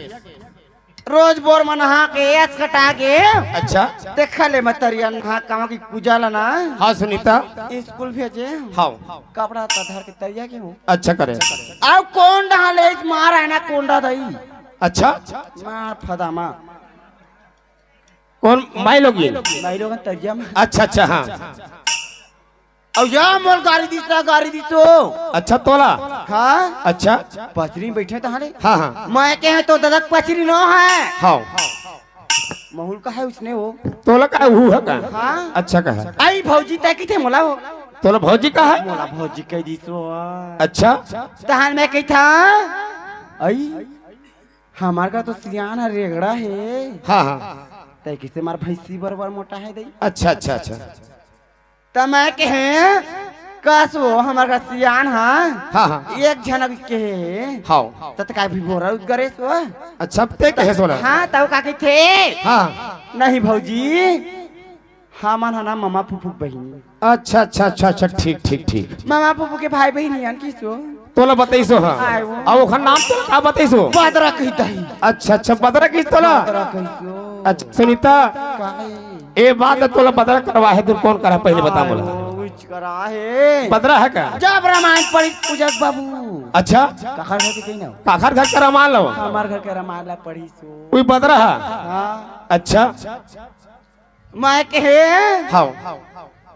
रोज बोर म नहा के, अचकटा के। अच्छा। देखा ले मैं तरिया नहा कामा की पूजा ला ना। हाँ सुनीता। स्कूल भेजे। हाँ। कपड़ा त धर के तरिया के हूँ। अच्छा करे। अब कोन डहा ले इस मार है ना कोंडा दई। अच्छा। मार फदामा। कोन माई लोगिन? माई लोगन तरिया में। अच्छा, अच्छा, हाँ। अउ या मोल गारी दिस, गारी दिस तो। अच्छा, तोला? हाँ। अच्छा। पचरी में बैठे तहां ले। हाँ, हाँ। मैं कहे तो ददक पचरी नो है। हाँ। महुल का है उसने वो। तोला का हु है का? हाँ। अच्छा का है। आई भौजी तय की थे मोला हो। तोला भौजी का है? मोला भौजी कह दिस वो। अच्छा। तहां मैं कही था। आई। हमार घर तो सियान ह रेगड़ा हे। हाँ, हाँ। तै किसे मार भैंसी बरोबर मोटा है दई। अच्छा, अच्छा, अच्छा। त मैं कहे, कस वो हमार घर सियान ह। हाँ, हाँ। एक झनक कहे हे। हाँ। त त काय भी बोरा उदगरे सो। अच्छा, ते कहे सोला। हाँ, तब का कही थे? हाँ। नहीं भौजी। हमन ह ना ममा फूफू के बहिनी। अच्छा, अच्छा, अच्छा, अच्छा, ठीक, ठीक, ठीक। ममा फूफू के भाई बहिनी हन किसो। तोला बतइसो, हाँ। आय वो। अब ओखर नाम तोला का बतइसो? बदरा कहिता ही। अच्छा, अच्छा, बदरा कहिस तोला? बदरा कहिसो। अच्छा, सुनीता, काहे? ए बात तोला बदरा करवा हे, तू कोन करा पहले बता आय मोला। वो उच करा हे। बदरा है का? जब रामायण पढ़ी पूजक बाबू। अच्छा। काखर घर के कहीं ना हो। काखर घर के रामायण लो? हमार घर के रामायण ला पढ़ी सो। कोई बदरा है? हाँ। अच्छा। मैं कहे। हाँ।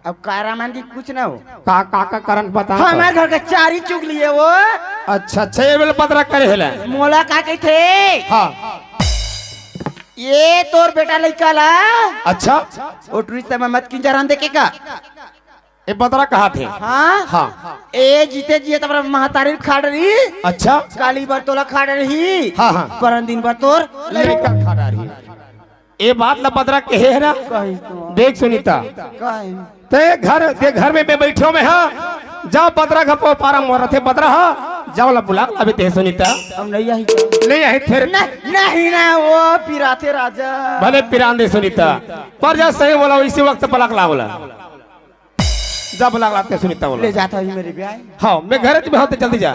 अब का रामायण की कुछ ना हो। का, का, का कारण बता तो। हमारे घर के चारी चुगली हे वो। अच्छा, अच्छा, ये बेल पतरा करे हेला। मोला का कहिथे? हाँ। ये तोर बेटा लइका ला। अच्छा। ओ टूरी से मैं मत किंजर हम देखे का। ये बतरा कहा थे? हाँ। हाँ। ए जीते जिए तब महतारी खाड़ रही। अच्छा। काली बर तोला खाड़ रही। हाँ, हाँ। परन दिन बर तोर लइका खाड़ रही। ए बात ला बदरा कहे हे ना? कही तो। देख सुनीता, कही। ते घर, ते घर में मैं बैठो में हा, जा बदरा घर पो पारा मोर थे बदरा हा, जाओ ला बुला लावे ते सुनीता। हम नहीं आई। नहीं आई फिर। न-, नहीं ना, वो पिराते राजा। भले पिरान दे सुनीता, पर जा सही बोला, इसी वक्त पलक ला बोला। जा बुला लाते सुनीता बोला। ले जाता ही मेरे ब्याह। हाँ, मैं घर में होते, जल्दी जा।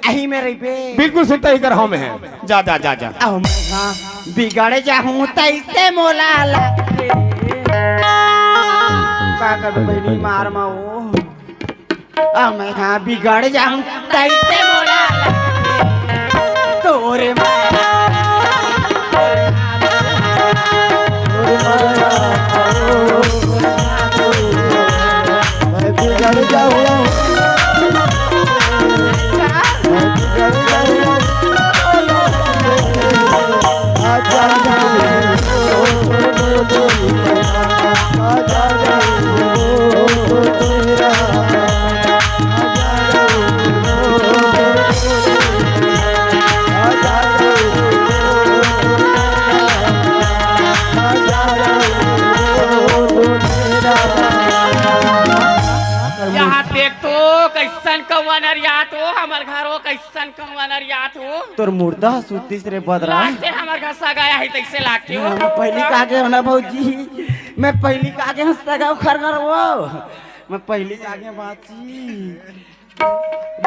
अही मेरे बे। बिल्कुल सुनता ही कर, हाँ, मैं है। जा, जा, जा, जा। अहो मैं हाँ बिगड़ जाहूँ तैसे मोला लागथे। का करबे बहिनी मार मा वो। अहो मैं हाँ बिगड़ जाहूँ तैसे मोला लागथे। तोरे माँ। मैं बिगड़ जाऊँ। यहाँ देख तो, कैसन कौआ नरियात हो, हमर घर हो, कैसन कौआ नरियात हो। तोर मुर्दा ह सुत्तीस रे बदरा। लाते हमर घर सगा आही तैसे लागते हो। मैं पहिली का गे हंव ना भौजी, मैं पहिली का गे हंव सगा ओखर घर वो, मैं पहिली का गे हंव बाची।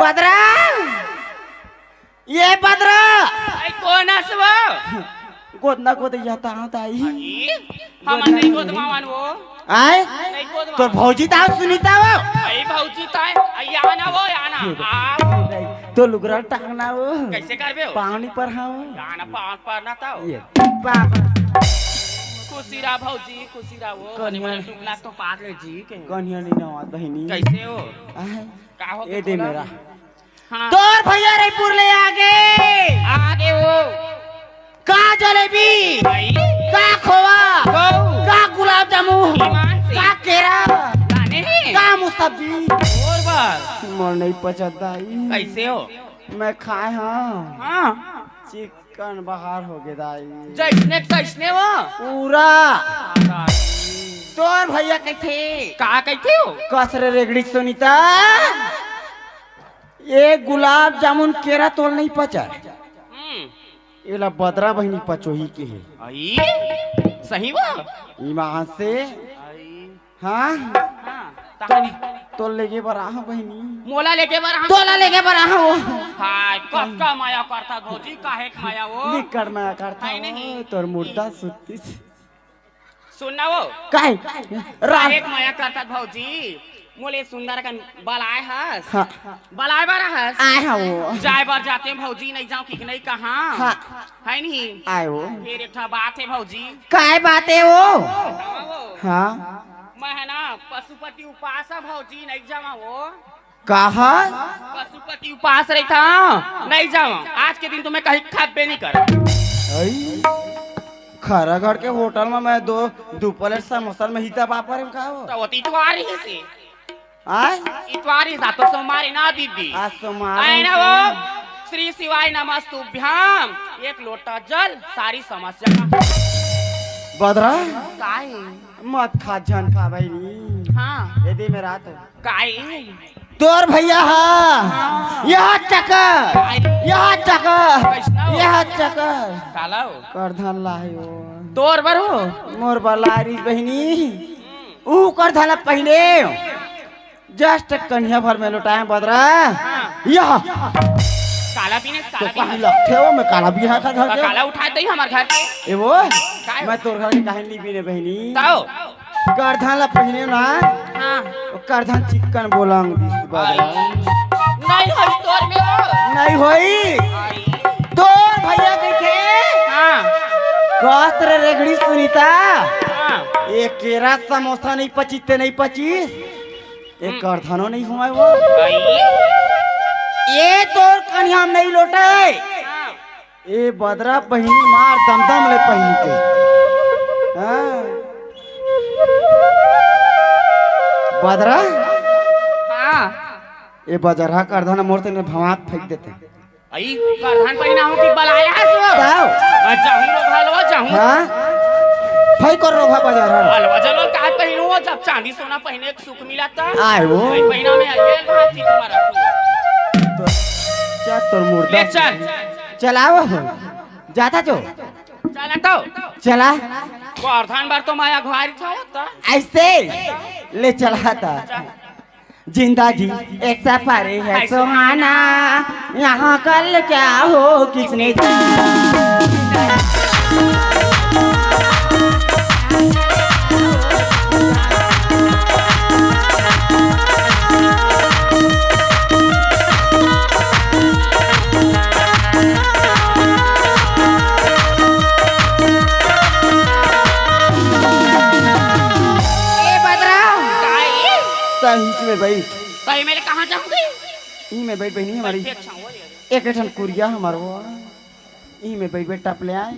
बदरा, ये बदरा। आई कोन अस वो? गोदना गोदैया ताव ताई। ई, हमन नहीं गोदमावन वो। आय? नहीं गोदमावन। तोर भौजी ताव सुनीता वो। आई भौजी ताय, आई आना वो, आना। आओ। तोर लुगरा टांगना वो। कैसे करबे हो? पावनी पर हाँ वो। आना पावन पर ना ताओ। ये, बाप। खुशी रहा भौजी, खुशी रहा वो। कौन मने है? मने टुकना तो पार ले जी के। कौन है नहीं नवाज बहिनी? कैसे हो? आय? का हो ए दे बोला? मेरा। हाँ। तोर भैया रईपुर ले आगे। आगे वो। का जलेबी? भाई। का खोवा? गऊ। का गुलाब जामुन? ईमान से। का केरा? लाने हैं। का मुसब्बी? और बार। मोर नहीं पचत दाई। कैसे हो? मैं खाए हंव। हाँ। चिकन बाहर हो गे दाई। जैसने तैसने वो। पूरा। दाई। तोर भैया कहिथे। का कहिथे हो? कस रे रेगड़ी सुनीता। ये गुलाब जामुन केरा तोल नहीं पचा। हम्म। एला बदरा बहिनी पचोही के हे। आई, सही बा। ईमान से। आई। हाँ? हाँ, तहानी। तोल लेगे बर आहा बहिनी। मोला लेगे बर आहा। तोला लेगे बर आहा वो। हाय, कब का माया करता भौजी, काहे के माया वो? निकट माया करता आई वो, नहीं। तोर मुर्दा सुत्तीस। सुन ना वो। काहे? रा- काहे के माया करता भौजी? मोले सुंदर कन बलाए हस। हाँ। बलाए बर हस। आए हाँ वो। जाए बर जाते भौजी, नहीं जाओ कि नहीं कहाँ। हाँ। है नहीं? आए वो। फिर एक ठा बात है भौजी। काय बात है वो? हाँ वो। हाँ। मैं है ना पशुपति उपास है भौजी, नहीं जावा वो। कहा? पशुपति उपास रहिथा, नहीं जावा। आज के दिन तुम्हें कहीं खाबे नहीं कर। आई, खरागढ़ के होटल में मैं दो, दो प्लेट समोसा में हिता पापड़ में का हो? तो वो तो इतवार ही से। आय? इतवार ही था तो सोमवार ही ना दीदी। आज सोमवार आए ना है। वो, श्री शिवाय नमस्तुभ्यम, एक लोटा जल, सारी समस्या का। बदरा? काय? मत खा, झन खा बहिनी। हाँ। ये दे मेरा तो। काय? तोर भैया हा। हाँ। यह चक्कर। काय? यह चक्कर। कैसना हो? यह चक्कर। काला हो? करधन लायो। तोर बर हो? मोर बर लारिस बहिनी। ऊ करधन ला पहिले। Just कन्हिया भर में लौटाए बदरा। हाँ। यह। काला पीने, तो काला पीने। कहीं लगथे वो, मैं काला भी हा घर के। काला उठा दे हमार घर के। ए वो, काय? मैं तोर घर के काहे नहीं पीने बहिनी। ताओ। करधन ला पहिने ना। हाँ। वो करधन चिक्कन बोलंग दिस बदरा। आई। नहीं होई तोर में वो। नहीं होई। आई। तोर भैया कहिथे। हाँ। कस रे रेगड़ी सुनीता। हाँ। ये केरा समोसा नहीं पचिस ते नहीं पचिस। ये हम्म। करधनो नहीं हुआ वो। आई। ये तोर कन्हिया में नहीं लोटे। हाँ। ए बदरा पहिनी मार दमदम ले पहिन के। हाँ। बदरा? हाँ। ए बजरहा करधन मोर से ने भवात फेंक देते। आई, करधन पहिना हो कि बलाया है सो? ताओ। आ, जाहूं रो भालो, जाहूं। हाँ? फेंक कर रो भा बजरहा। अलवा जलवा का पहिनो, जब चांदी सोना पहिने सुख मिला था। आय वो। वही महीना में आइए, कहाँ थी तुम्हारा? तो चल तोर मुर्दा। ले चल। चलाओ हो। जाता जो। चला तो। चला। करधन बार तो माया घुआरी था, था। ऐसे। ले चला था। चल। जिंदगी एक सफर है सुहाना, यहाँ कल क्या हो किसने जाना। ए बदरा, काई? तहीं में बैठ। तहीं में ले कहाँ जाऊंगी? ई में बैठ बहिनी हमारी। बैठे अच्छा हो ये। एक ठन कुरिया हमार वो। ई में बैठ बैठ टप ले आए।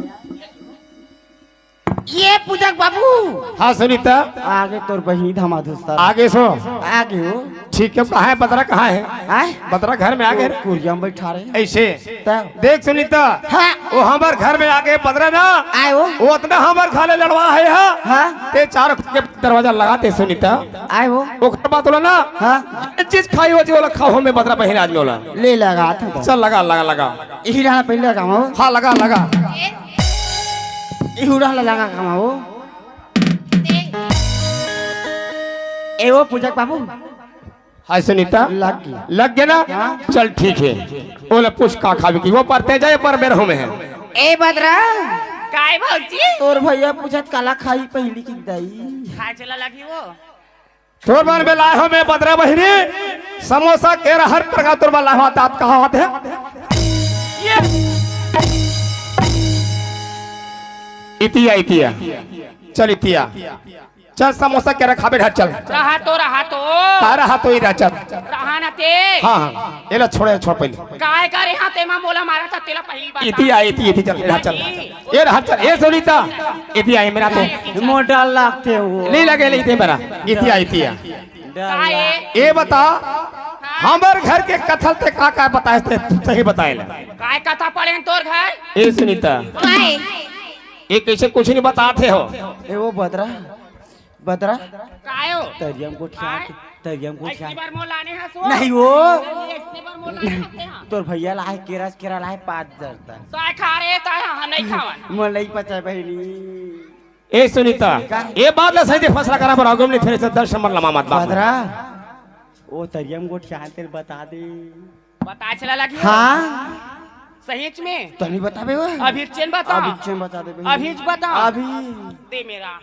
ये पूजा के बाबू। हाँ सुनीता। आगे तोर बहिनी धमाधुस्ता। आगे सो। आगे हो। ठीक है, कहाँ है बदरा, कहाँ है? आय? बदरा घर में आगे। कुरिया में बैठा रहे। ऐसे। तब। देख सुनीता। हाँ। वो हमर घर में आगे बदरा ना। आय हो। वो अतना हमर घर ले लड़वा है, हाँ? हाँ। ते चार के दरवाजा लगाते सुनीता। आय हो। ओकर बात होला ना। हाँ। जे चीज खाई हो, जे वाला खाओ, हमें बदरा बहिन आज में होला। ले लगा था तो। चल लगा, लगा, लगा। यही रहा पहले लगा हो। हाँ, लगा, लगा। इहू रहा लगा कमाओ। ए वो पूजा के बाबू। हाय सुनीता। लग गया। लग गया ना? हाँ। चल ठीक है। ओला पूछ का खावे की, वो परते जाए पर बेर हमें है। ए बदरा। काय भौजी? तोर भैया पूछत काला खाई पहली की दाई। खाए चला लगी वो। तोर बर में लाए हो मैं बदरा बहिनी, समोसा केरा हर प्रकार तोर बर लाए हो, तात कहा होत है? ये। इतिया, इतिया। चल इतिया। चल समोसा केरा खाबे घर चल। रहा तो, रहा तो। का रहा तो इरा चल। रहा ना ते। हाँ, हाँ। एला छोड़े, छोड़ पहले। काय करे हाँ तेमा मोला मारा था, तेला पहली बार। इतिया, इतिया, इतिया, चल, इरा चल। ए रहत चल, ए सुनीता, इतिया, ए मेरा तो। मोटा लागते हो। नहीं लगे, नहीं थे मेरा। इतिया, इतिया। का ए? ए बता, हमर घर के कथल ते का का बताए थे, सही बताए ले। काय कथा पढ़े हैं तोर घर? ए सुनीता, काय? ये कैसे कुछ नहीं बताते हो? ए वो बदरा, बदरा। काय हो? तरियम गोठिया, काय? तरियम गोठिया। ऐसी बार मोल लाने हैं सो? नहीं वो। ऐसी बार मोल लाने हैं हाँ। तोर भैया लाए केरा, केरा लाए पाँच दर्जन। ताय खा रे, ताय हम नहीं खावन। मोल नहीं पचा बहिनी। ए सुनीता, का? ए बात ला सही से फैसला करा बर आगम नहीं, फिर से दर्शन मत लमा मत बाप। बदरा, ओ तरियम गोठिया तेल बता दे। बता चला लगी हो? हाँ। सहीच में? तनी बताबे वो। अभी चेन बता। अभी चेन बता दे बहिनी। अभी बता। अभी। दे मेरा।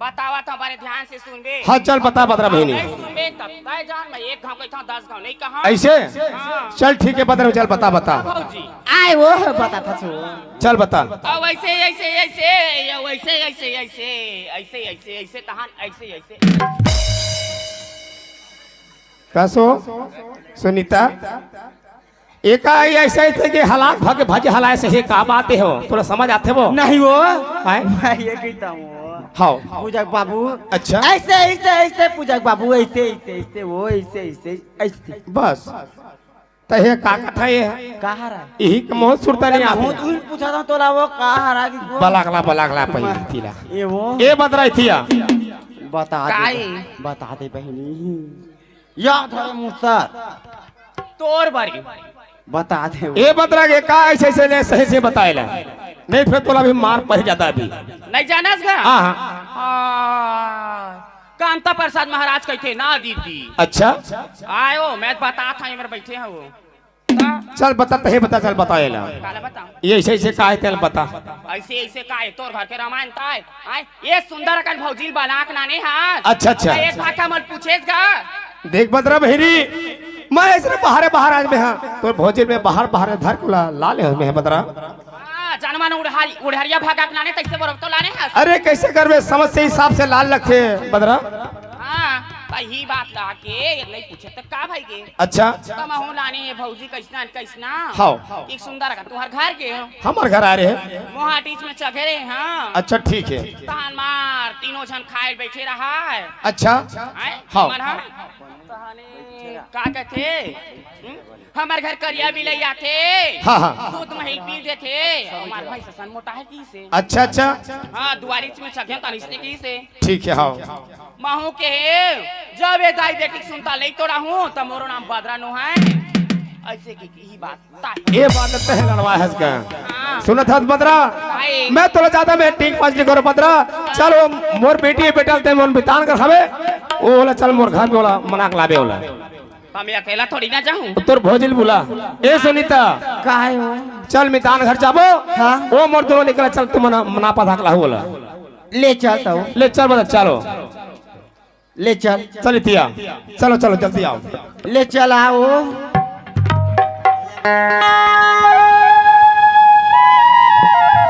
बतावा तो हमारे ध्यान से सुनबे। हाँ, चल बता बदरा बहिनी। नहीं सुनबे तब तय जान, मैं एक घाव कहता हूँ, दस घाव नहीं कहा। ऐसे? हाँ। चल ठीक है बदरा, चल बता, बता। भौजी। आए वो है, बता था सो। चल बता। अब ऐसे, ऐसे, ऐसे, या वैसे, ऐसे, ऐसे, ऐसे, ऐसे, ऐसे, तहान, ऐसे, ऐसे। कसो? सुनीता? एका ऐसे, ऐसे के हालात भगे भजे हलाए से हे का बात हो? तोला समझ आथे वो? नहीं वो। हैं? मैं ये कहता हूँ। हाँ। पूजा के बाबू। अच्छा। ऐसे, ऐसे, ऐसे पूजा के बाबू, ऐसे, ऐसे, ऐसे, वो ऐसे, ऐसे, ऐसे। बस। त हे का कथा ये है? का हरा? यही के मोह सुरता नहीं आती। बहुत उल्ट पूछा था तोला वो का हरा की को? बलागला, बलागला पहिली तिला। ये वो। ए बदरा थिया। बता दे। काई? बता दे बहिनी। या धरे मुसर। तोर बारी। बता दे वो। ए बदरा के का ऐसे, ऐसे ले सही से बताए ला। नहीं फिर तोला भी मार पड़ जाता अभी। नहीं जानस गा? हाँ, हाँ। हाँ। कांता प्रसाद महाराज कहते ना दीदी। अच्छा। आयो, मैं बता था, ये मेरे बैठे हैं वो। ता? चल बता, तहे बता, चल बता एला। काला बता। ये ऐसे, ऐसे का है, तेल बता। ऐसे, ऐसे का है, तोर घर के रामायण ता है। आय, ये सुंदर अकन भौजील बलाक नाने हाथ। अच्छा, अच्छा। अबे एक भाखा मत पूछेस गा। देख बदरा बहिरी, मैं ऐसे बाहरे बाहर आज में हाँ। तोर भौजील में बाहर, बाहर धर के ला, ला ले में है बदरा। हाँ, जनमन उड़हरी-, उड़हरिया भागा के लाने, तैसे बरोबर तो लाने हस। अरे, कैसे करबे, समझ से हिसाब से लाल रखे, बदरा। हाँ, त ही बात ला के, ये नहीं पूछे त का भाई के? अच्छा। त महू लाने ये भौजी कैसना, कैसना? हाँ। एक सुंदर का, तुम्हार घर के हो? हमार घर आ रहे हैं। मोहाटीच में चघे रहे, हाँ। अच्छा, ठीक है। तान मार, तीनों झन खाए बैठे रहा है। अच्छा। हैं? हाँ। मन हा? तहने का कहते? हम्म? हमर घर करिया बिलई आथे। हाँ, हाँ। दूध महिल पी देथे। हमार भैंस असन मोटा है की से। अच्छा, अच्छा। हाँ, दुआरी में छगे तनिस ने की से। ठीक है, हाँ। महू के, जब ये दाई बेटी सुनता नहीं तो रहूं, तो मोरो नाम बदरा नो है। ऐसे की, की ही बात। ताई। ये बात तो है लड़वा है इसका। हाँ। सुनत हस बदरा? भाई। मैं तोला ज्यादा मैं ठीक पास नहीं करो बदरा। चलो, मोर बेटी है बेटा, ते मन बितान कर खावे। ओ बोला, चल मोर घर में बोला, मना के लावे बोला। हम अकेला थोड़ी ना जाऊं। तोर भौजिल बुला। ए सुनीता। का है वो? चल मितान घर जाबो। हाँ। ओ मोर दोनों निकला, चल तू मना, मना पा धाकला होला। ले चल तो। ले चल बता, चलो। ले चल। चल इतिया। चलो, चलो, जल्दी आओ। ले चल आओ।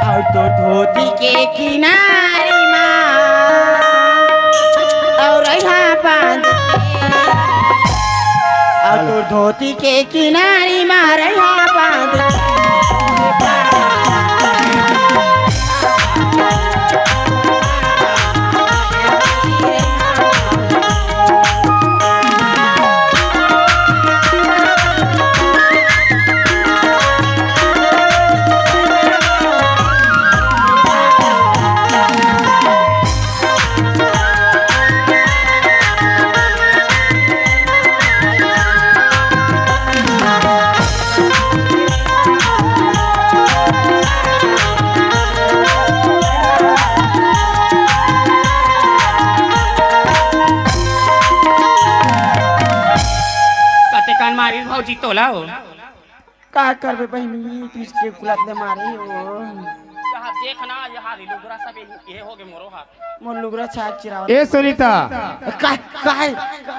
और तो धोती के किनारी मा और यहाँ बांध और तो धोती के किनारी मा और यहाँ बांध बोला हो। का करबे बहिनी, पीस के कुलत ले मारे हो। यहाँ देख ना, यहाँ रे लुगरा सब ये, ये हो गए मोरो हाथ। मोर लुगरा छाक चिरावत। ए सुनीता। का, का है?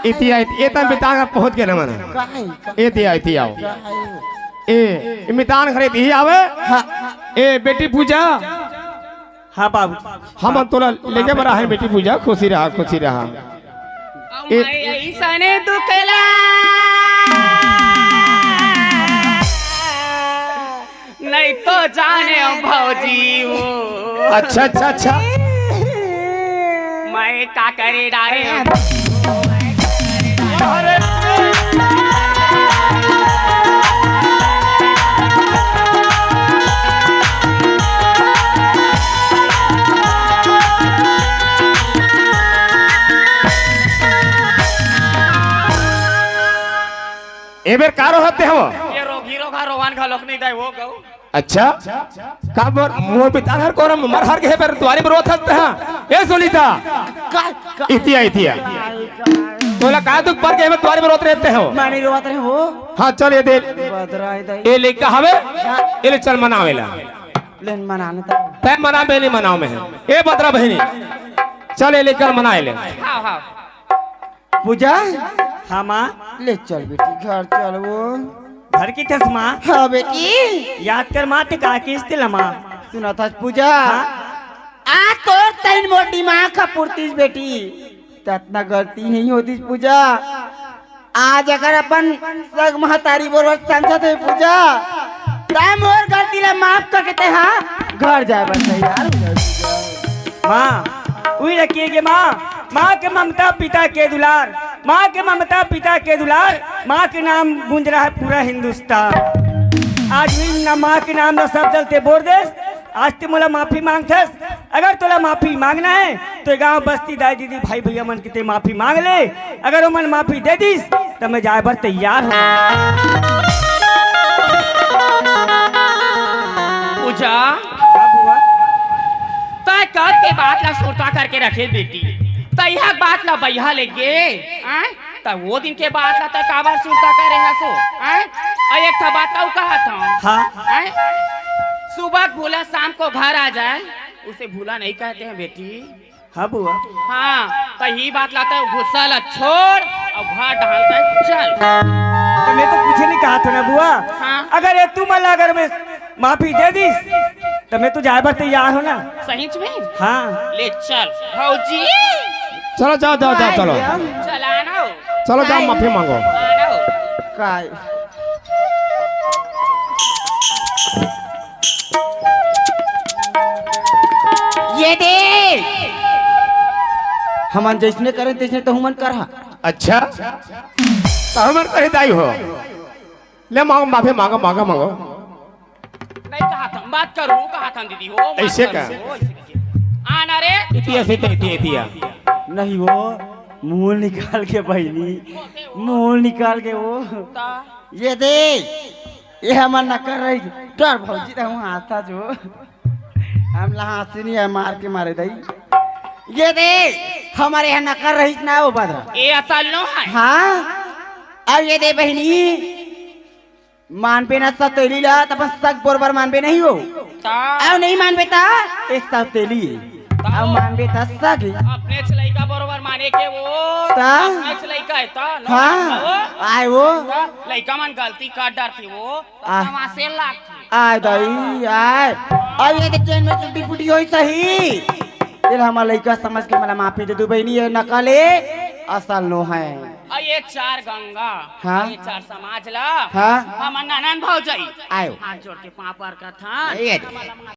इति आ, इति, ए तन बितान घर पहुंच गए ना मना। का है? का ए दिया, इति आओ। का है? ए, ए मितान घर इति आवे। हाँ। ए बेटी पूजा। हाँ बाबू। हम तोला लेके बरा है बेटी पूजा, खुशी रहा, खुशी रहा। ए- अइसने दुखला नहीं तो जाने भौजी हो। अच्छा, अच्छा, अच्छा। मैं का करे डारे। ए बेर का रोहत हे वो? ये रोगी रोगा रोवान घलोक नहीं दे वो गऊ। अच्छा, का मोर, मोर पिता हर कोरम मर हर के बेर दुआरी पर रोत हत हा। ए सुनीता, का, का? इतिया, इतिया। तोला का दुख पर के बेर दुआरी पर रोत रहते हो? मानी रोत रहे हो? हाँ, चल ये दे। बदरा है दाई। ए लइका हवे? हाँ। ए ले चल मनावेला। लेन मनाने दा। तै मना, मैं नहीं मनाओ मैं। ए बदरा बहिनी, चल ए लइका मनाए ले। हाँ, हाँ। पूजा। हाँ माँ। ले चल बेटी, घर चल वो। घर की थस माँ? हाँ बेटी। याद कर माँ, ते का किस तिला माँ? सुना था पूजा। हाँ? आ तोर तैन मोर दिमाग का पुरतीस बेटी। ततना गलती नहीं होतीस पूजा। आज अगर अपन सग महतारी बरोबर संसत है पूजा, तै मोर गलती ला माफ करके तै हाँ घर जाए बर तैयार हो जाए पूजा। माँ, उही रखिए के माँ, माँ के ममता पिता के दुलार, माँ के ममता पिता के दुलार, माँ के नाम गूंज रहा है पूरा हिंदुस्तान। आज भी ना माँ के नाम ना सब जलते बोल दे। आज ते मोला माफी मांगथस, अगर तोला माफी मांगना है तो गांव बस्ती दाई दीदी भाई भैया मन के ते माफी मांग ले। अगर ओमन माफी दे दिस त मैं जाए बर तैयार हूँ। पूजा। हाँ बुआ। तय कब के बात ला सुरता करके रखे बेटी, तय यह बात ला बइहा ले गे, आय? त वो दिन के बात ला तय काबर सुरता करे हसो, आय? अउ एक ठा बात अउ कहत हूँ, हाँ। आय? सुबह भूला शाम को घर आ जाए, उसे भूला नहीं कहते हैं बेटी। हाँ बुआ। हाँ, त ही बात ला तय गुस्सा ला छोड़ अउ घर डहान तय चल। त मैं तो कुछ नहीं कहा था ना बुआ। हाँ। अगर ये तुम अगर मैं माफी दे दिस, त मैं तो जाए बर तैयार हूँ ना। सहीच में? हाँ। ले चल, भौजी। चलो, जाओ, जाओ, जाओ, चलो। चला ना हो। चलो, जाओ, माफी मांगो। आ ना हो। काय? ये दे। हमन जइसने करें, तइसने तहू मन करहा। अच्छा? त हमर कहे दाई हो। ले मांगो, माफी मांगो, मांगो, मांगो। नहीं कहा था, बात करूँ, कहा था दीदी हो, बात ऐसे करूँ, का? हो, ऐसे का? आना रे। इतिया से तो इतिया, इतिया। नहीं वो, मुंह निकाल के बहिनी, मुंह निकाल के वो। ता? ये दे, ये हमर नकर रही, डर भौजी रहूं हाथा जो। हम ला हाँसी नहीं है, मार के मारे दई। ये दे, हमर यहाँ नकर रही ना वो बदरा। ये असल नो है। हाँ, अब ये दे बहिनी, मानबे ना सतेली ला, त अपन सग बरोबर मानबे नहीं हो। ता? अउ नहीं मानबे ता, ए सतेली। ता? अउ मानबे त सग। अपने छ लइका बरोबर माने के वो। ता? अपने छ लइका है ता, न हाँ, मानता वो? आय वो। ता? लइका मन गलती कर डरथे वो। आ। समासे लागथे। आय दाई, आय। अउ ये देख जेन में टूटी फूटी होई सही। तेला हमर लइका समझ के मला माफी दे दू बहिनी, ये नकल ए, असल नो है। अउ ये चार गंगा, हाँ। अउ ये चार समाज ला, हाँ। हमन ननन भौजाई, आयो। हाथ जोड़ के पाँव पर कथन। ये दे।